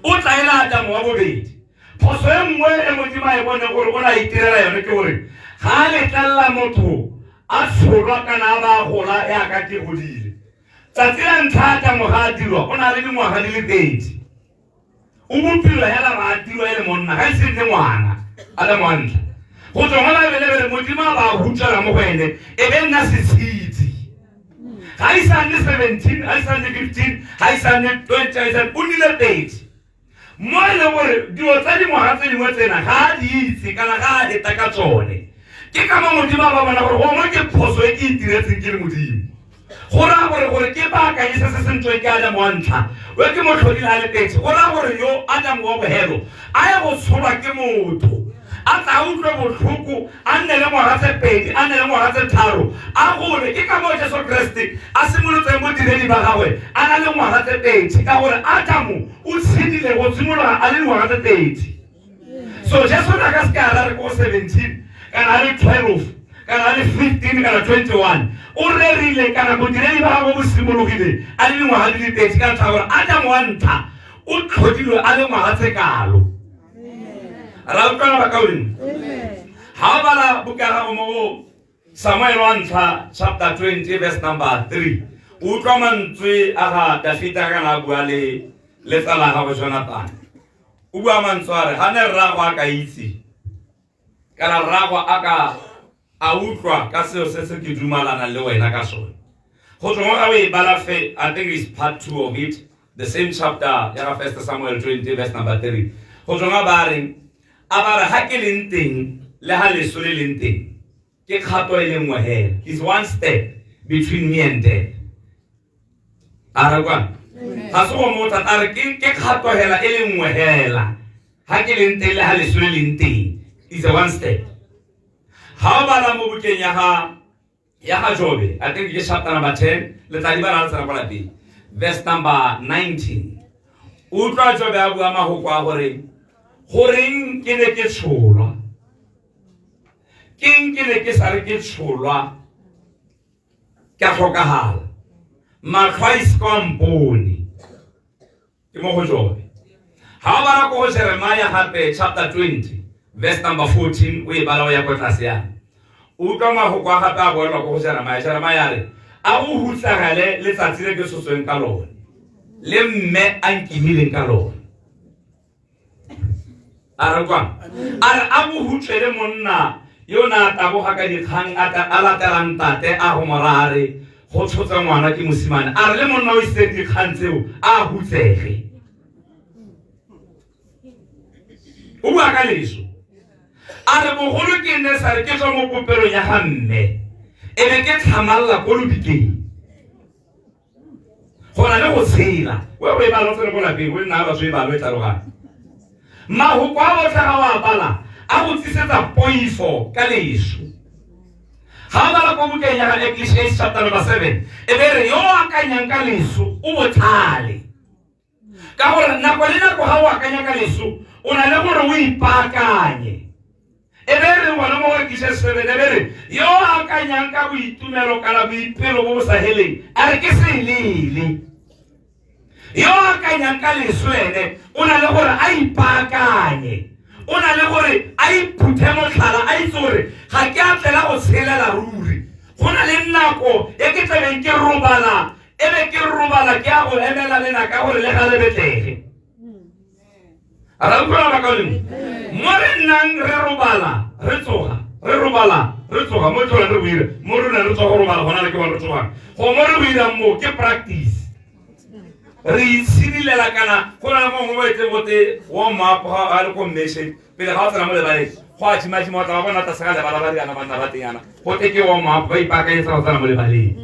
Speaker 19: o tla e le Adamo wa bobedi. Phoso e nngwe e Modimo a e boneng gore o ne a itirela yone ke gore ga a letlelela motho a tsholwa kana a ba a gola yaka ke godile. Tsatsi la ntlha Adamo ga a dirwa o na le dingwaga di le 30. O bopilwe hela ba a dirwa e le monna ga e se nne ngwana Adamo wa ntlha. Go tswa mo Baebele bere Modimo a ba a hutswela mo go ene e be nna setshedi. Ga e sa nne 17, ga e sa nne 15, ga e sa nne 20, ga e sa o nnile 30. Mo e leng gore dilo tsa dingwaga tse dingwe tsena ga a di itse kana ga a heta ka tsone. Ke ka mo Modimo a ba bona gore gongwe ke phoso e ke itiretseng ke le Modimo. Go raya gore gore ke baakanye se se sentsweng ke Adamo wa ntlha we ke mo tlhodile a le petse. Go raya gore yo Adamo wa bohelo a ye go tsholwa ke motho, a tla utlwe botlhoko, a nne le ngwaga tse 2, a nne le ngwaga tse 3, a gole. Ke ka moo Jesu Keresete a simolotseng bodiredi ba gagwe a na le ngwaga tse 30, ka gore Adamo o tshedile go tshimologa a le dingwaga tse 30. So Jesu ne a ka seke a rare ko 17 kana a le 12 kana a le 15 kana 21. O rerile kana bodiredi ba gagwe bo simologile a le dingwaga di le 30, ka ntlha gore Adamo wa ntlha o tlhodilwe a le ngwaga tse kalo. Ra utlwana bakaulengwe? Ga o bala buka ya gago mo go Samuel wa ntlha chapter 20 verse number 3, o utlwa mantswe a ga Dafita kana a bua le le tsala ya gagwe Jonathan. O bua mantswe a re ga ne rrago a ka itse kana rrago a ka a utlwa ka seo se se ke dumalanang le wena ka sone. Go tswa mo ga o e bala fe, I think it's part 2 of it, the same chapter ya ga 1 Samuel 20 verse number 3. Go tswa mo ba reng a ba re ga ke leng teng le ga leso le leng teng. Ke kgato e le nngwe hela. Is one step between me and death. A re kwa? Ga se go mo thata a re ke ke kgato hela e le nngwe hela. Ha ke leng teng le ha leso le leng teng. Is a one step. Ha o bala mo bukeng ya ga ya ga Jobe, I think ke chapter number 10, le tla di bala le tsena kwa lapeng. Verse number 19. Utlwa Jobe a bua mahoko a gore goreng ke ne ke tsholwa. Keng ke ne ke sa re ke tsholwa ke a tlhokagala. Matlho a ise kwa mpone. Ke mo go Jobe. Ha o bala ko go Jeremiah gape chapter 20 verse number 14 o e bala o ya kwa tlase yana. O utlwa mafoko a gape a boelwa ko go Jeremiah. Jeremiah a re a go hutsagale letsatsi le ke tshotsweng ka lone le mme a nkimileng ka lone. A re kwa a re a go hutswele monna yo o ne a taboga ka dikgang a a latelang tate a go mora a re go tshotse ngwana ke mosimane a re le monna o isitseng dikgang tseo a hutsege. O bua ka leso a re bogolo ke nne sa re ke tswa mo popelong ya ga mme e be ke tlhamalla ko lobikeng go na le go tshela we o e bala o tsene ko lapeng o nna batho e balo e tlhaloganya mahoko a botlhe ga o a bala a go tsisetsa poifo ka leso ga o bala ko bukeng ya ga Ecclesiastes chapter number 7 e be re yo o akanyang ka leso o botlhale ka gore nako le nako ga o akanya ka leso o na le gore o ipaakanye e be re gona mo go Ecclesiastes 7 e be re yo o akanyang ka boitumelo kana boipelo bo bo sa heleng a re ke selele yo o akanyang ka leso ene o na le gore a ipaakanye o na le gore a iphuthe motlhala a itse gore ga ke a tlela go tshelela ruri go na le nako e ke tlabeng ke robala e be ke robala ke a go emela le naka gore le ga le betlege ra utlwa mabaka lengwe mo re nnang re robala re tsoga re robala re tsoga mo tlholang re boira mo re nang re tswa go robala gona le ke bona re tsogang go mo re boirang mo ke practice re itshedilela kana go na le mongwe mo etseng gote warm up ga a le ko mmešeng pele ga o tsena mo lebaleng go a tšhimatšhima o tla ba bona tlase ga lebala ba riana banna ba teng yana go te ke warm up ba ipaakanyetsa go tsena mo lebaleng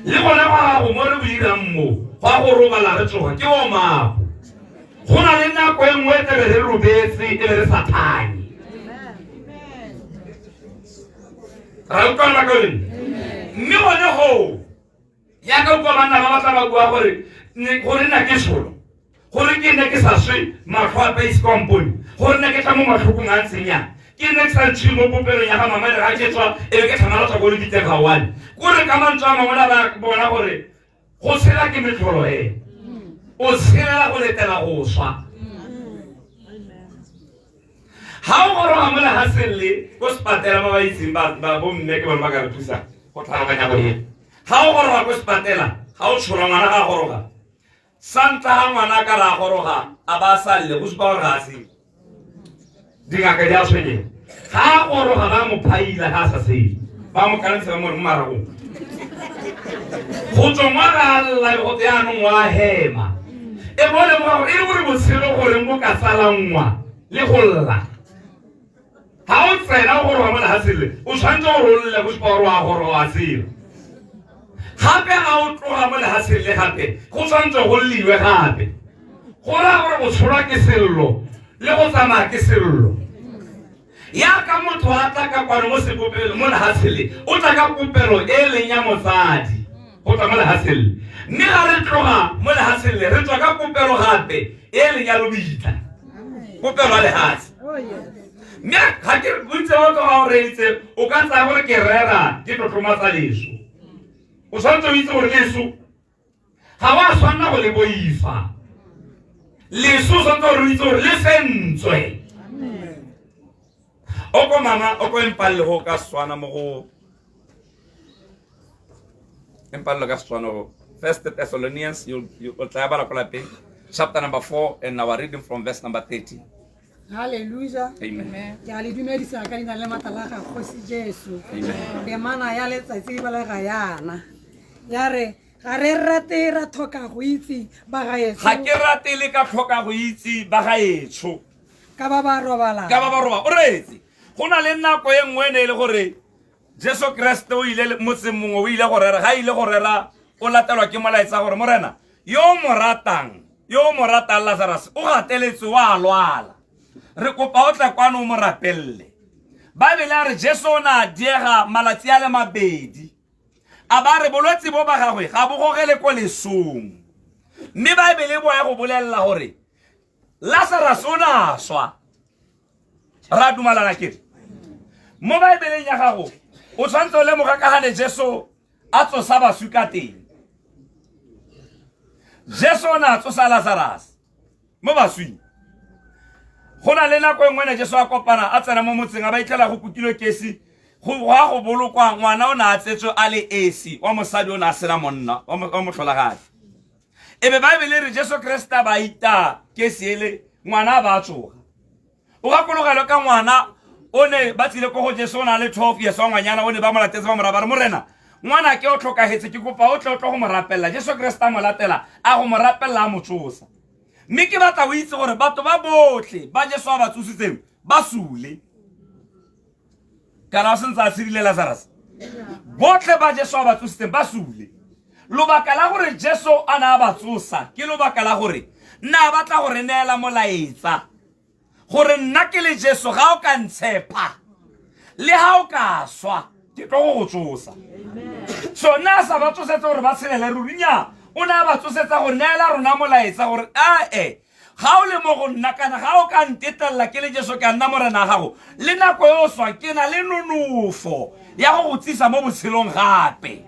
Speaker 19: le gona go gago mo re boirang mo go a go robala re tsoga ke warm up go na le nako e nngwe e tlebe re robetse e be re sa thanye ra utlwana ka leng mme gone goo yaka utlwa banna ba batla ba bua gore gore nna ke tsholo gore ke nne ke sa swe matlho a paise kwa mpone gore nne ke tla mo matlhokong a ntseng yang ke nne ke sa ntshwe mo popelong ya ga mama le ga ke tswa e be ke tlhamalatswa ko lebitseng ga one kore ka mantswe a mangwe ba bona gore go tshela ke metlholo e o tshelela go letela go swa ga o goroga mo lehatsheng le ko sepatela ba ba itseng ba bomme ke bone ba ka re thusang go tlhaloganya go e ga o goroga ko sepatela ga o tsholwa ngwana ga a goroga sa ntlha ga ngwana ka ra goroga a ba sa lle go supa gore ga a sele dingaka di a tshwenyega ga a goroga ba mo phaila ga a sa sele ba mo kalantsha ba mo re mo maragong go tswa ngwa ga a lla go te yaanong wa hema e bo lemoga gore e le gore botshelo goreng bo ka tsalanngwa le go lla ga o tsena o goroga mo lehatsheng le o tshwanetse gore o lle go supa gore wa goroga wa tsela gape ga o tloga mo lehatsheng le gape go tshwanetse go lliwe gape go raya gore botsholwa ke sello le go tsamaya ke sello yaka motho a tla ka kwano mo sebopelo mo lehatsheng le o tla ka popelo e leng ya motsadi go tswa mo lehatsheng le mme ga re tloga mo lehatsheng le re tswa ka popelo gape e leng ya lobitla popelo ya lehatshe mme ga ke bontsi ba batho ga o reeditse o ka tsaya gore ke rera ke tlotlomatsa leso o tshwanetse o itse gore leso ga wa tshwanela go le boifa leso o tshwanetse gore o itse gore le fentswe o ko mama o ko empalele go ka swana mo go empalele ka setswana go First Thessalonians you o tla bala ko lapeng chapter number 4 and our reading from verse number 13
Speaker 20: Hallelujah.
Speaker 19: Amen.
Speaker 20: Ke a le dumedisa ka leina le maatla la ga Kgosi Jesu.
Speaker 19: Amen.
Speaker 20: Temana ya letsatsi e balega yana. Ya re ga re rate ra tlhoka go itse ba gaetsho.
Speaker 19: Ga ke rate le ka tlhoka go itse ba gaetsho.
Speaker 20: Ka ba ba robalang.
Speaker 19: Ka ba ba roba. O reetse. Go na le nako e nngwe e ne e le gore
Speaker 21: Jesu Kreste o ile motseng mongwe, o ile go rera. Ga ile go rera, o latelwa ke molaetsa gore morena yo o mo ratang, yo o mo ratang Lazarus, o gateletswe, wa lwala, re kopa o tle kwano o mo rapelele. Baebele a re Jesu o ne a diega malatsi a le mabedi, a ba re bolwetse bo ba gagwe ga bo gogele ko lesong. Mme Baebele e boa go bolelela gore Lazarus o ne a swa. Ra dumalana ke mo Baebeleng ya gago o tshwanetse o lemoga ka gane Jesu a tsosa baswi ka teng. Jesu o ne a tsosa Lazarus mo baswing. Go na le nako e nngwe ne Jesu a kopana a tsena mo motseng, a ba itlhela go kukilwe kesi go a go bolokwa ngwana o ne a tsetswe a le esi wa mosadi o ne a sena monna wa motlholagadi. E be Baebele e re Jesu Kriste a ba ita kesi ele, ngwana a ba a tsoga. O gakologelwe ka ngwana o ne ba tsile ko go Jesu, o na le 12 years wa ngwanyana, o ne ba mo latetse ba mo raya ba re, morena ngwana ke o tlhokagetse, ke kopa o tle o tlo go mo rapelela. Jesu Kriste a mo latela, a go mo rapelela, a mo tsosa. Mme ke batla o itse gore batho ba botlhe ba Jesu a ba tsositseng ba sule, kana o sentse a tshedile Lazarus. Botlhe ba Jesu a ba tsositseng ba sule. Lobaka la gore Jesu a ne a ba tsosa ke lobaka la gore nna a batla go re neela molaetsa gore nna ke le Jesu, ga o ka ntshepa le ga o ka swa, ke tlo go go tsosa. So nna a sa ba tsosetsa gore ba tshelele ruri, nya o ne a ba tsosetsa go neela rona molaetsa gore ae, ga o le mo go nna kana ga o ka ntetelela ke le Jesu, ke a nna morena wa gago, le nako e o swang ke na le nonofo ya go go tsisa mo botshelong gape.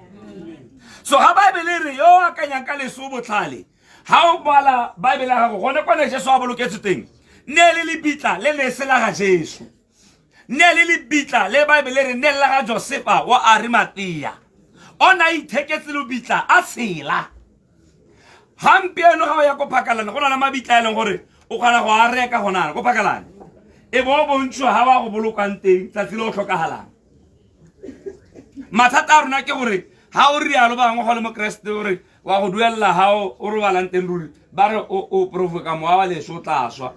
Speaker 21: So ga Baebele e re yo o akanyang ka leso o botlhale, ga o bala Baebele ya gago gone kwane Jesu a boloketswe teng, ne le lebitla le ne se la ga Jesu, ne le lebitla le Baebele re ne le la ga Josefa wa Arimathea, o ne a itheketse lebitla a tshela. Gampieno ga o ya ko Phakalane go na le mabitla e leng gore o kgona go a reka gonana ko Phakalane, e bo o bontshiwa ga wa go bolokwang teng tsatsi le o tlhokagalang. Mathata a rona ke gore ga o rialo ba bangwe go le mokeresete gore wa go duelela ga o robalang teng ruri, ba re o provoka mowa wa leso, o tla swa.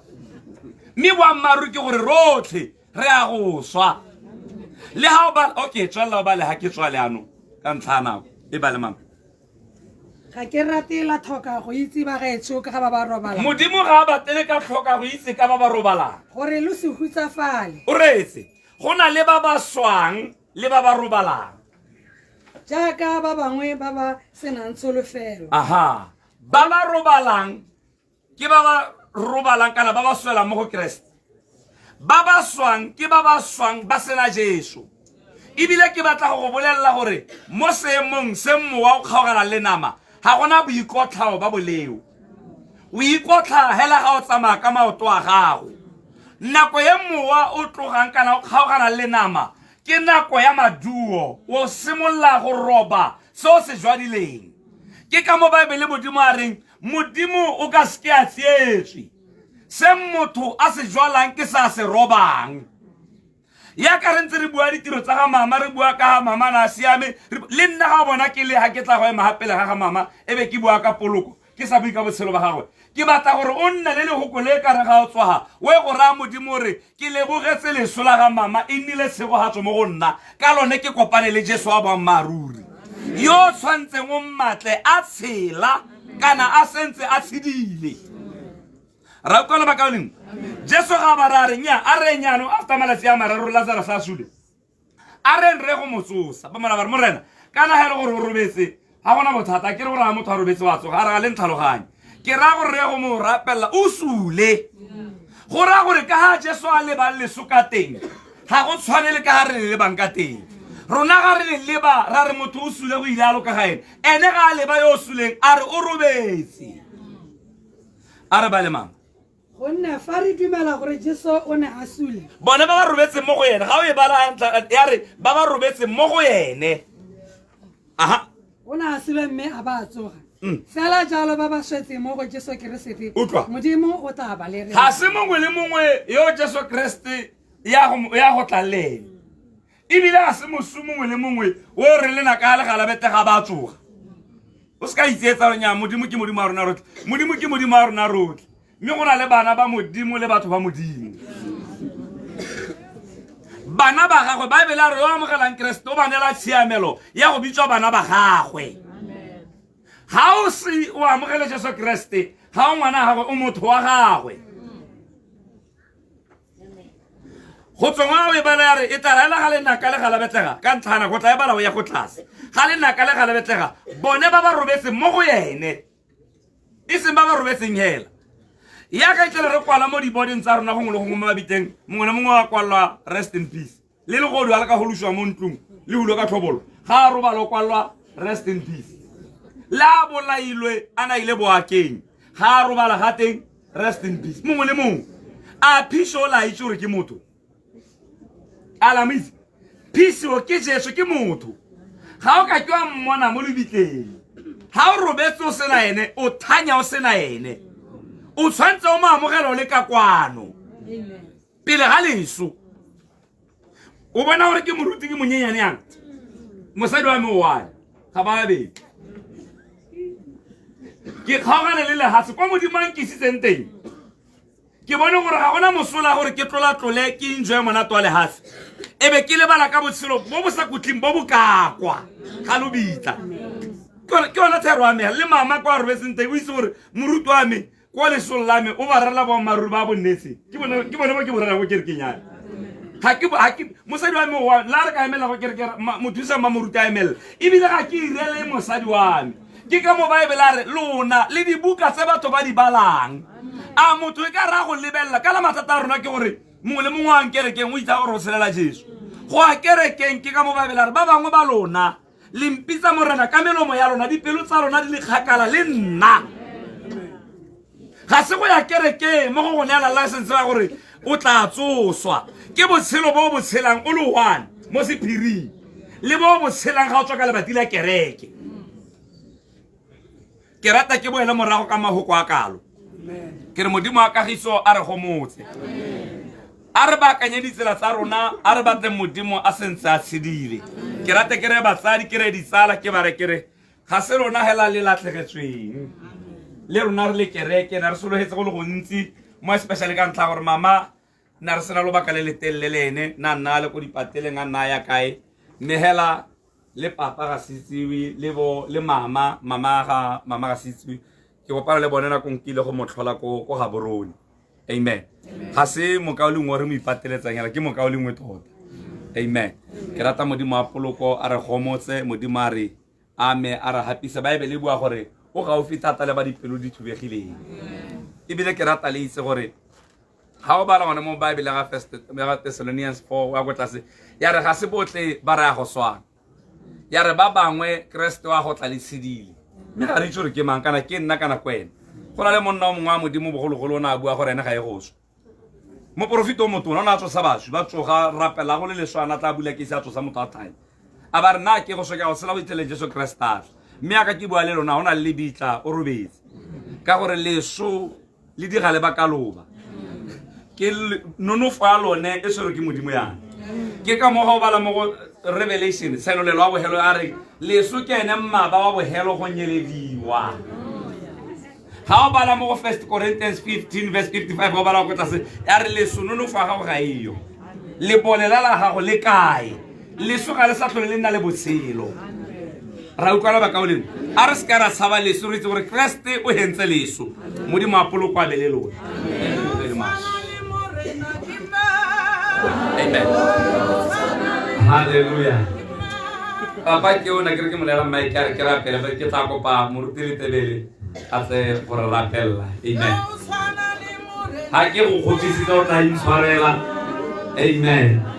Speaker 21: Mme boammaaruri ke gore rotlhe re a go swa. Le ga o bala, okay, tswelela o bale, ga ke tswa leano ka ntlha ya nako e bale mama.
Speaker 20: Ga ke rate la tlhoka go itse ba gaetsho ka ga ba ba robalang.
Speaker 21: Modimo ga a batlele ka tlhoka go itse ka ba ba robalang.
Speaker 20: Gore lo se hutsafale.
Speaker 21: O reetse, go na le ba ba swang le ba ba robalang.
Speaker 20: Jaaka ba bangwe ba ba senang tsholofelo.
Speaker 21: Aha, ba ba robalang ke ba ba robalang kana ba ba swelang mo go Keresete. Ba ba swang ke ba ba swang ba sena Jesu. Ebile ke batla go go bolelela gore mo seemong se mowa o kgaoganang le nama, ga gona boikotlhao ba boleo. O ikotlhaa hela ga o tsamaya ka maoto a gago. Nako e mowa o tlogang kana o kgaoganang le nama ke nako ya maduo, o simolola go roba se o se jwadileng. Ke ka mo Baebele Modimo a reng Modimo o ka seke a tsietswe, se motho a se jwalang ke sa se robang. Ya ka re ntse re bua ditiro tsa ga mama, re bua ka ga mama na a siame, le nna ga o bona ke le ga ke tla go ema ga pele ga ga mama e be ke bua ka poloko, ke sa bue ka botshelo ba gagwe. Ke batla gore o nne le lehoko le ka re ga o tswaga o ye go raya Modimo gore ke lebogetse leso la ga mama, e nnile tshegogatso mo go nna, ka lone ke kopane le Jesu wa boammaaruri yo o tshwantseng o mmatle a tshela kana a sentse a tshedile. Ra utlwa lebaka lengwe Jesu ga ba ra re nya a re nyano after malatsi a mararo Lazarus a sule, a re re go mo tsosa. Ba mona ba re morena kana ga e le gore o robetse ga gona bothata, ke re gore ga motho a robetse wa tsoga, a re ga le ntlhaloganye, ke raya gore re go mo rapelela o sule. Go raya gore ka ga Jesu a lebang leso ka teng ga go tshwane le ka ga re le lebang ka teng. Rona ga re le leba ra re motho o sule go ile a loka ga ene, ene ga a leba yo o suleng a re o robetse. A re bale mama.
Speaker 20: Gonne fa re dumela gore Jesu o ne a sule,
Speaker 21: bone ba ba robetseng mo go ene, ga o e bala hantle ya re ba ba robetseng mo go ene. Aha.
Speaker 20: O ne a sule mme a ba a tsoga. Fela jalo ba ba swetseng mo go Jesu Keresete,
Speaker 21: Utlwa.
Speaker 20: Modimo o tla ba lere.
Speaker 21: Ga se mongwe le mongwe yo Jesu Kreste ya go tla le ene, ebile ga se mosu mongwe le mongwe o re le naka le galabete ga ba tsoga. O se ka itseetsa gore nya Modimo ke Modimo wa rona rotlhe. Modimo ke Modimo wa rona rotlhe, mme go na le bana ba Modimo le batho ba Modimo. Bana ba gagwe, Baebele a re yo amogelang Keresete o ba neela tshiamelo ya go bitswa bana ba gagwe. Ga o se o amogele Jesu Keresete, ga o ngwana gagwe, o motho wa gagwe. Go tswa ngwa o e bala ya re e tla raela ga lenaka le galabetlega ka ntlhana go tla e bala o ya go tlase ga lenaka le galabetlega bone ba ba robetseng mo go ene e seng ba ba robetseng hela yaka e tlele re kwala mo dibodeng tsa rona gongwe le gongwe mo mabiteng mongwe le mongwe wa kwalwa rest in peace le legodu a le ka golosiwa mo ntlong le hulo ka tlhobolo ga a robala o kwalwa rest in peace le a bolailwe a na ile boakeng ga a robala ga teng rest in peace mongwe le mongwe a phiso o la itse gore ke motho a la mo itse phiso ke Jesu ke motho ga o ka ke wa mmona mo lebitleng ga o robetse o sena ene o thanya o sena ene o tshwanetse o mo amogela o le ka kwano pele ga leso o bona gore ke moruti ke monyenyane yang mosadi wa me o wane ga ba babedi ke kgaogane le lehatshe kwa modimo a nkisitseng teng ke bone gore ga gona mosola gore ke tlolatlole ke enjoy monate wa lehatshe e be ke lebala ka botshelo bo bo sa kutleng bo bo kakwa ga lobitla ke yona thero wa me le mama kwa robetseng teng o itse gore moruti wa me kwa lesong la me o ba rela boammaaruri ba bonnetse ke bone ba ke bo rela ko kerekeng ya ga ke mosadi wa me wa la re ka emelela go kereke mothusa mma moruti a emelela ebile ga ke irele mosadi wa me ke ka mo baebele a re lona le dibuka tse batho ba di balang a motho e ka raya go lebelela ka la mathata a rona ke gore mongwe le mongwe wa kerekeng o itsa gore o tshelela Jesu go a kerekeng ke ka mo baebele a re ba bangwe ba lona le mpitsa morena ka melomo ya lona dipelo tsa lona di le kgakala le nna ga se go ya kerekeng mo go go neela license ya gore o tla tsoswa ke botshelo bo bo tshelang o le one mo sephiring le bo bo tshelang ga o tswa ka lebati la kereke ke rata ke boele morago ka mahoko a kalo ke re modimo a kagiso a re gomotse a re baakanye ditsela tsa rona a re batle modimo a sentse a tshedile ke rate ke re batsadi ke re ditsala ke bare ke re ga se rona hela le latlhegetsweng le rona re le kereke na re sologetse go le gontsi mo especially ka ntlha gore mama na re sena lobaka le letelele le ene na nna le ko dipateleng a nna ya kae mme hela le papa ga se itsewe le bo le mama mama ga mama ga se itsewe ke kopana le bone nako nkile go mo tlhola ko ko Gaborone amen ga se mokaulengwe o re mo ipateletsang hela ke mokaulengwe tota amen ke rata modimo wa poloko a re gomotse modimo a re ame a re hapise baebele e bua gore o gaufi thata le ba dipelo di thubegileng ebile ke rata le itse gore ga o bala gone mo baebele ga first ga Thessalonians 4 wa ko tlase ya re ga se botle ba raya go swana ya re ba bangwe Kreste wa go tla le tshedile mme ga re itse gore ke mang kana ke nna kana ko ene go na le monna o mongwe wa modimo bogologolo o ne a bua gore ene ga e go swa moporofeti o motona o ne a tsosa baswi ba tsoga rapela go le leswana tla bula ke se a tsosa motho a thanya a ba re nna ke go soka go tshela go itlheleng Jesu Kreste a tla mme aka ke bua le lona go na le lebitla o robetse ka gore leso le digale ba kaloba ke nonofo ya lone e tshwerwe ke modimo yana ke ka mo ga o bala mo go revelation tshenolelo wa bogelo a re leso ke ene mmaba wa bogelo go nyelediwa ga o bala mo go first Corinthians 15 verse 55 o bala ko tlase ya re leso nonofo ya gago ga eyo lebolela la gago le kae leso ga le sa tlhole le nna le botshelo ra utlwana bakaoleng a re se ka ra tshaba leso re itse gore Kreste o hentse leso modimo a poloko a be le lona amen halleluja papa ke ona ke re ke mo neela mike a re ke rapele fa ke tla kopa moruti letebele a tle go re rapelela amen ga ke go kgopisitse o tla intshwarela amen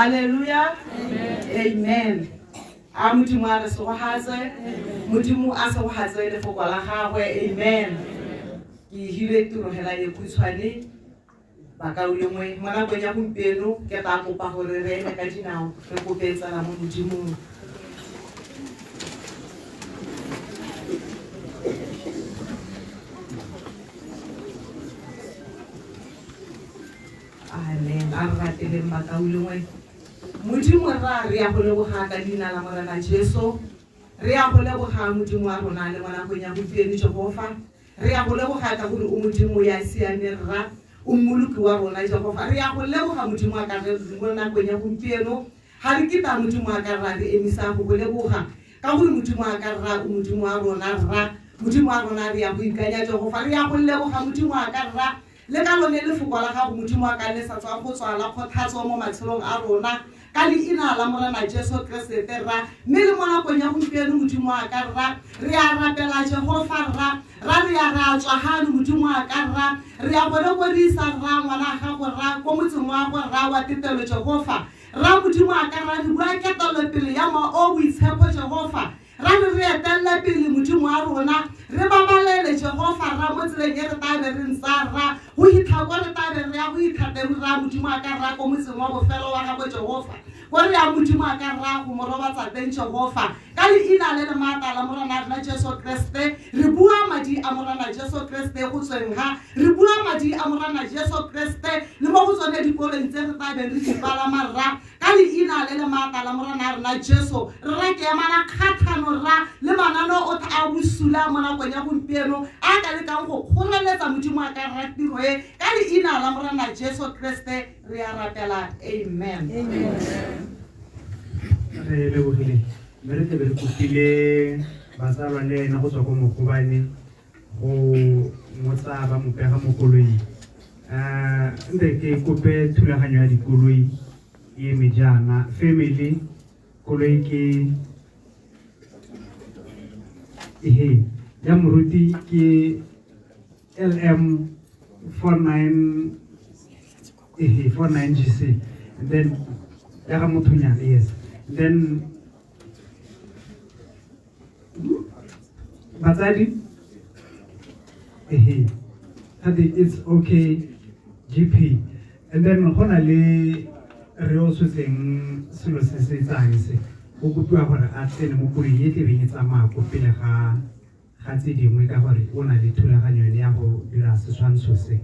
Speaker 15: Halleluja, amen. A Modimo a re segogatse, Modimo a segogatse lefoko la gagwe, amen. Ke hile tiro hela e khutshwane bakaulengwe mo nakong ya gompieno ke tla kopa gore re eme ka dinao re kope tsala mo Modimong. Amen. A re rateleng bakaulengwe. Modimo rra re ya go leboga ka leina la Morena Jesu. Re ya go leboga Modimo wa rona le mo nakong ya gompieno Jehofa. Re ya go leboga ka gore o Modimo ya siame rra, o mmoloki wa rona Jehofa. Re ya go leboga Modimo wa ka re mo nakong ya gompieno. Ga re kitla Modimo wa ka rra re emisa go go leboga ka gore Modimo wa ka rra o Modimo wa rona rra. Modimo wa rona re ya go ikanya Jehofa. Re ya go leboga Modimo wa ka rra le ka lone lefoko la gago Modimo wa ka le sa tswa go tswa la kgothatso mo matshelong a rona ka leina la Morena Jesu Keresete rra. Mme le mo nakong ya gompieno Modimo wa ka rra re a rapela Jehofa rra, ra re ya ra tswa gano Modimo wa ka rra, re ya gone ko re isa rra ngwana gago rra ko motseng wa go rra wa tetelo Jehofa rra. Modimo wa ka rra re bua ketelopele ya mowa o boitshepo Jehofa ra re re etelela pele Modimo wa rona, re babalele Jehofa rra mo tseleng e re tla be re ntsa rra go hitlha ko re tla be re ya go hitlha teng rra Modimo wa ka rra ko motseng wa bofelo wa gagwe Jehofa ko re ya Modimo wa ka rra go mo robatsa teng Jehofa ka leina le le maatla la Morena rena Jesu Kriste. Re bua madi a Morena Jesu Kriste go tsweng ga re bua madi a Morena Jesu Kriste le mo go tsone dikoloi tse re tla beng re di palama rra ka leina le le maatla la Morena rena Jesu. Rra ke emana kgatlhano rra le manano otlhe a bosula mo nakong ya gompieno a ka lekang go kgoreletsa Modimo a ka rra tiro e ka leina la Morena Jesu Kriste re a rapela, amen.
Speaker 1: Re lebogile mme re tlebe re kopile batsalwa le ena go tswa ko Mogobane go motsa ba mo pega mo koloing. Nte ke kope thulaganyo ya dikoloi e eme jaana. Family koloi ke ehe ya moruti ke LM 49 ehe 49 GC, and then ya ga mothonyana, yes. And then batsadi ehe gate it's okay GP, and then go na le re o tshwetseng selo se se tsang se o kopiwa gore a tsene mo koloing e tlebeng e tsamaya ko pele ga ga tse dingwe ka gore o na le thulaganyo yone ya go dira setshwantsho se.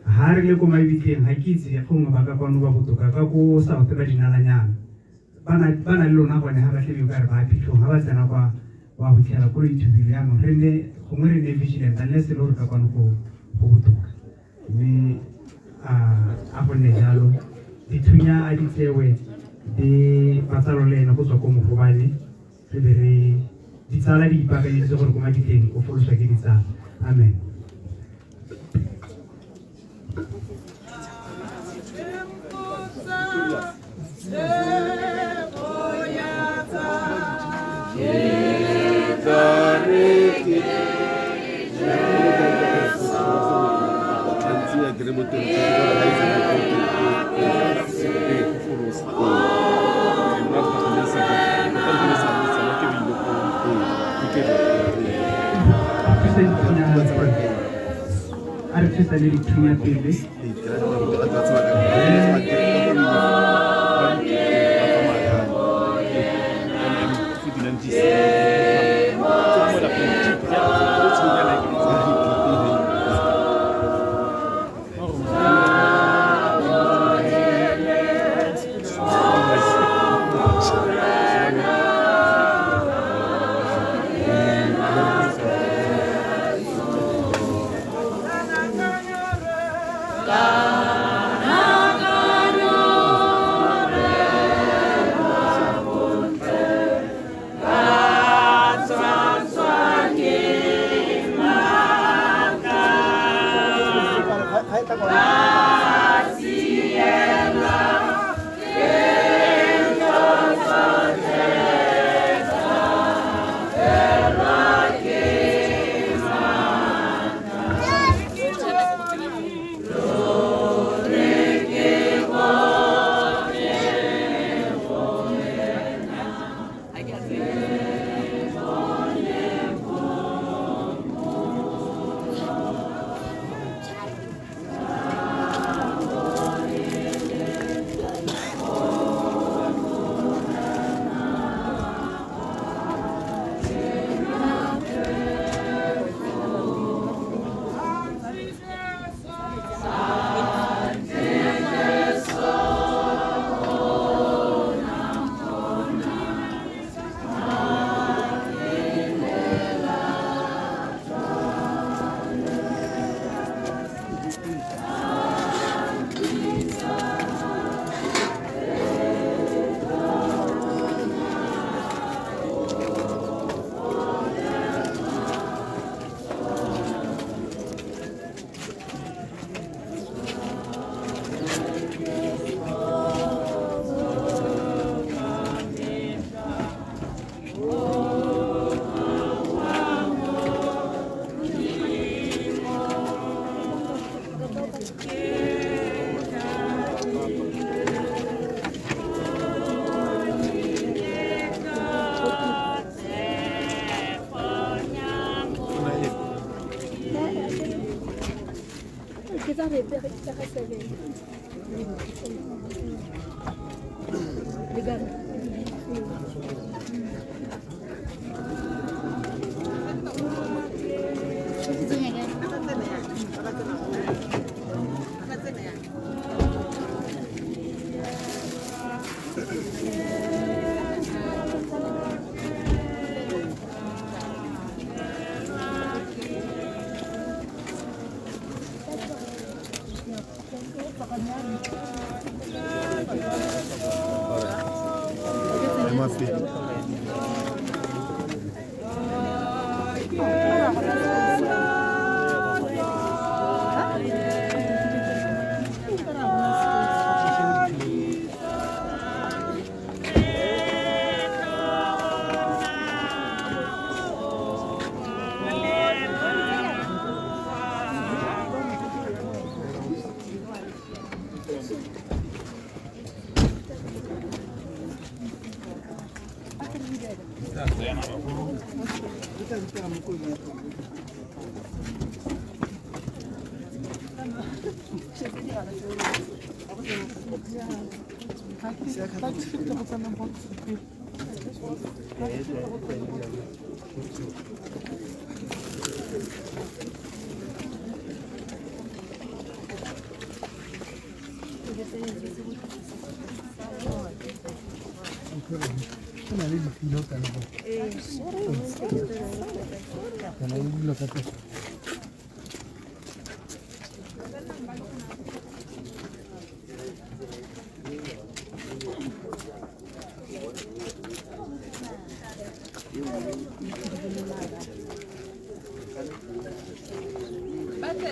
Speaker 1: Ha re le ko mabitleng ga ke itse gongwe ba ka kwano ba botoka ka ko South ba dinalanyana ba na le lona gone ga ba tlebe ka re ba phitlhong ga ba tsena kwa wa go fitlhela koloi thubile. Jaanong re nne gongwe re nne vigilant unless e le gore ka kwano go botoka, mme a go nne jalo. Dithunya a di tsewe di batsalo le ene go tswa ko Mogobane, re be re ditsala di ipaakanyeditse gore ko mabitleng o foloswa ke ditsala. Amen. A re thusane dithunya pele.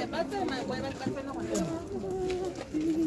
Speaker 14: Ba tsena gone.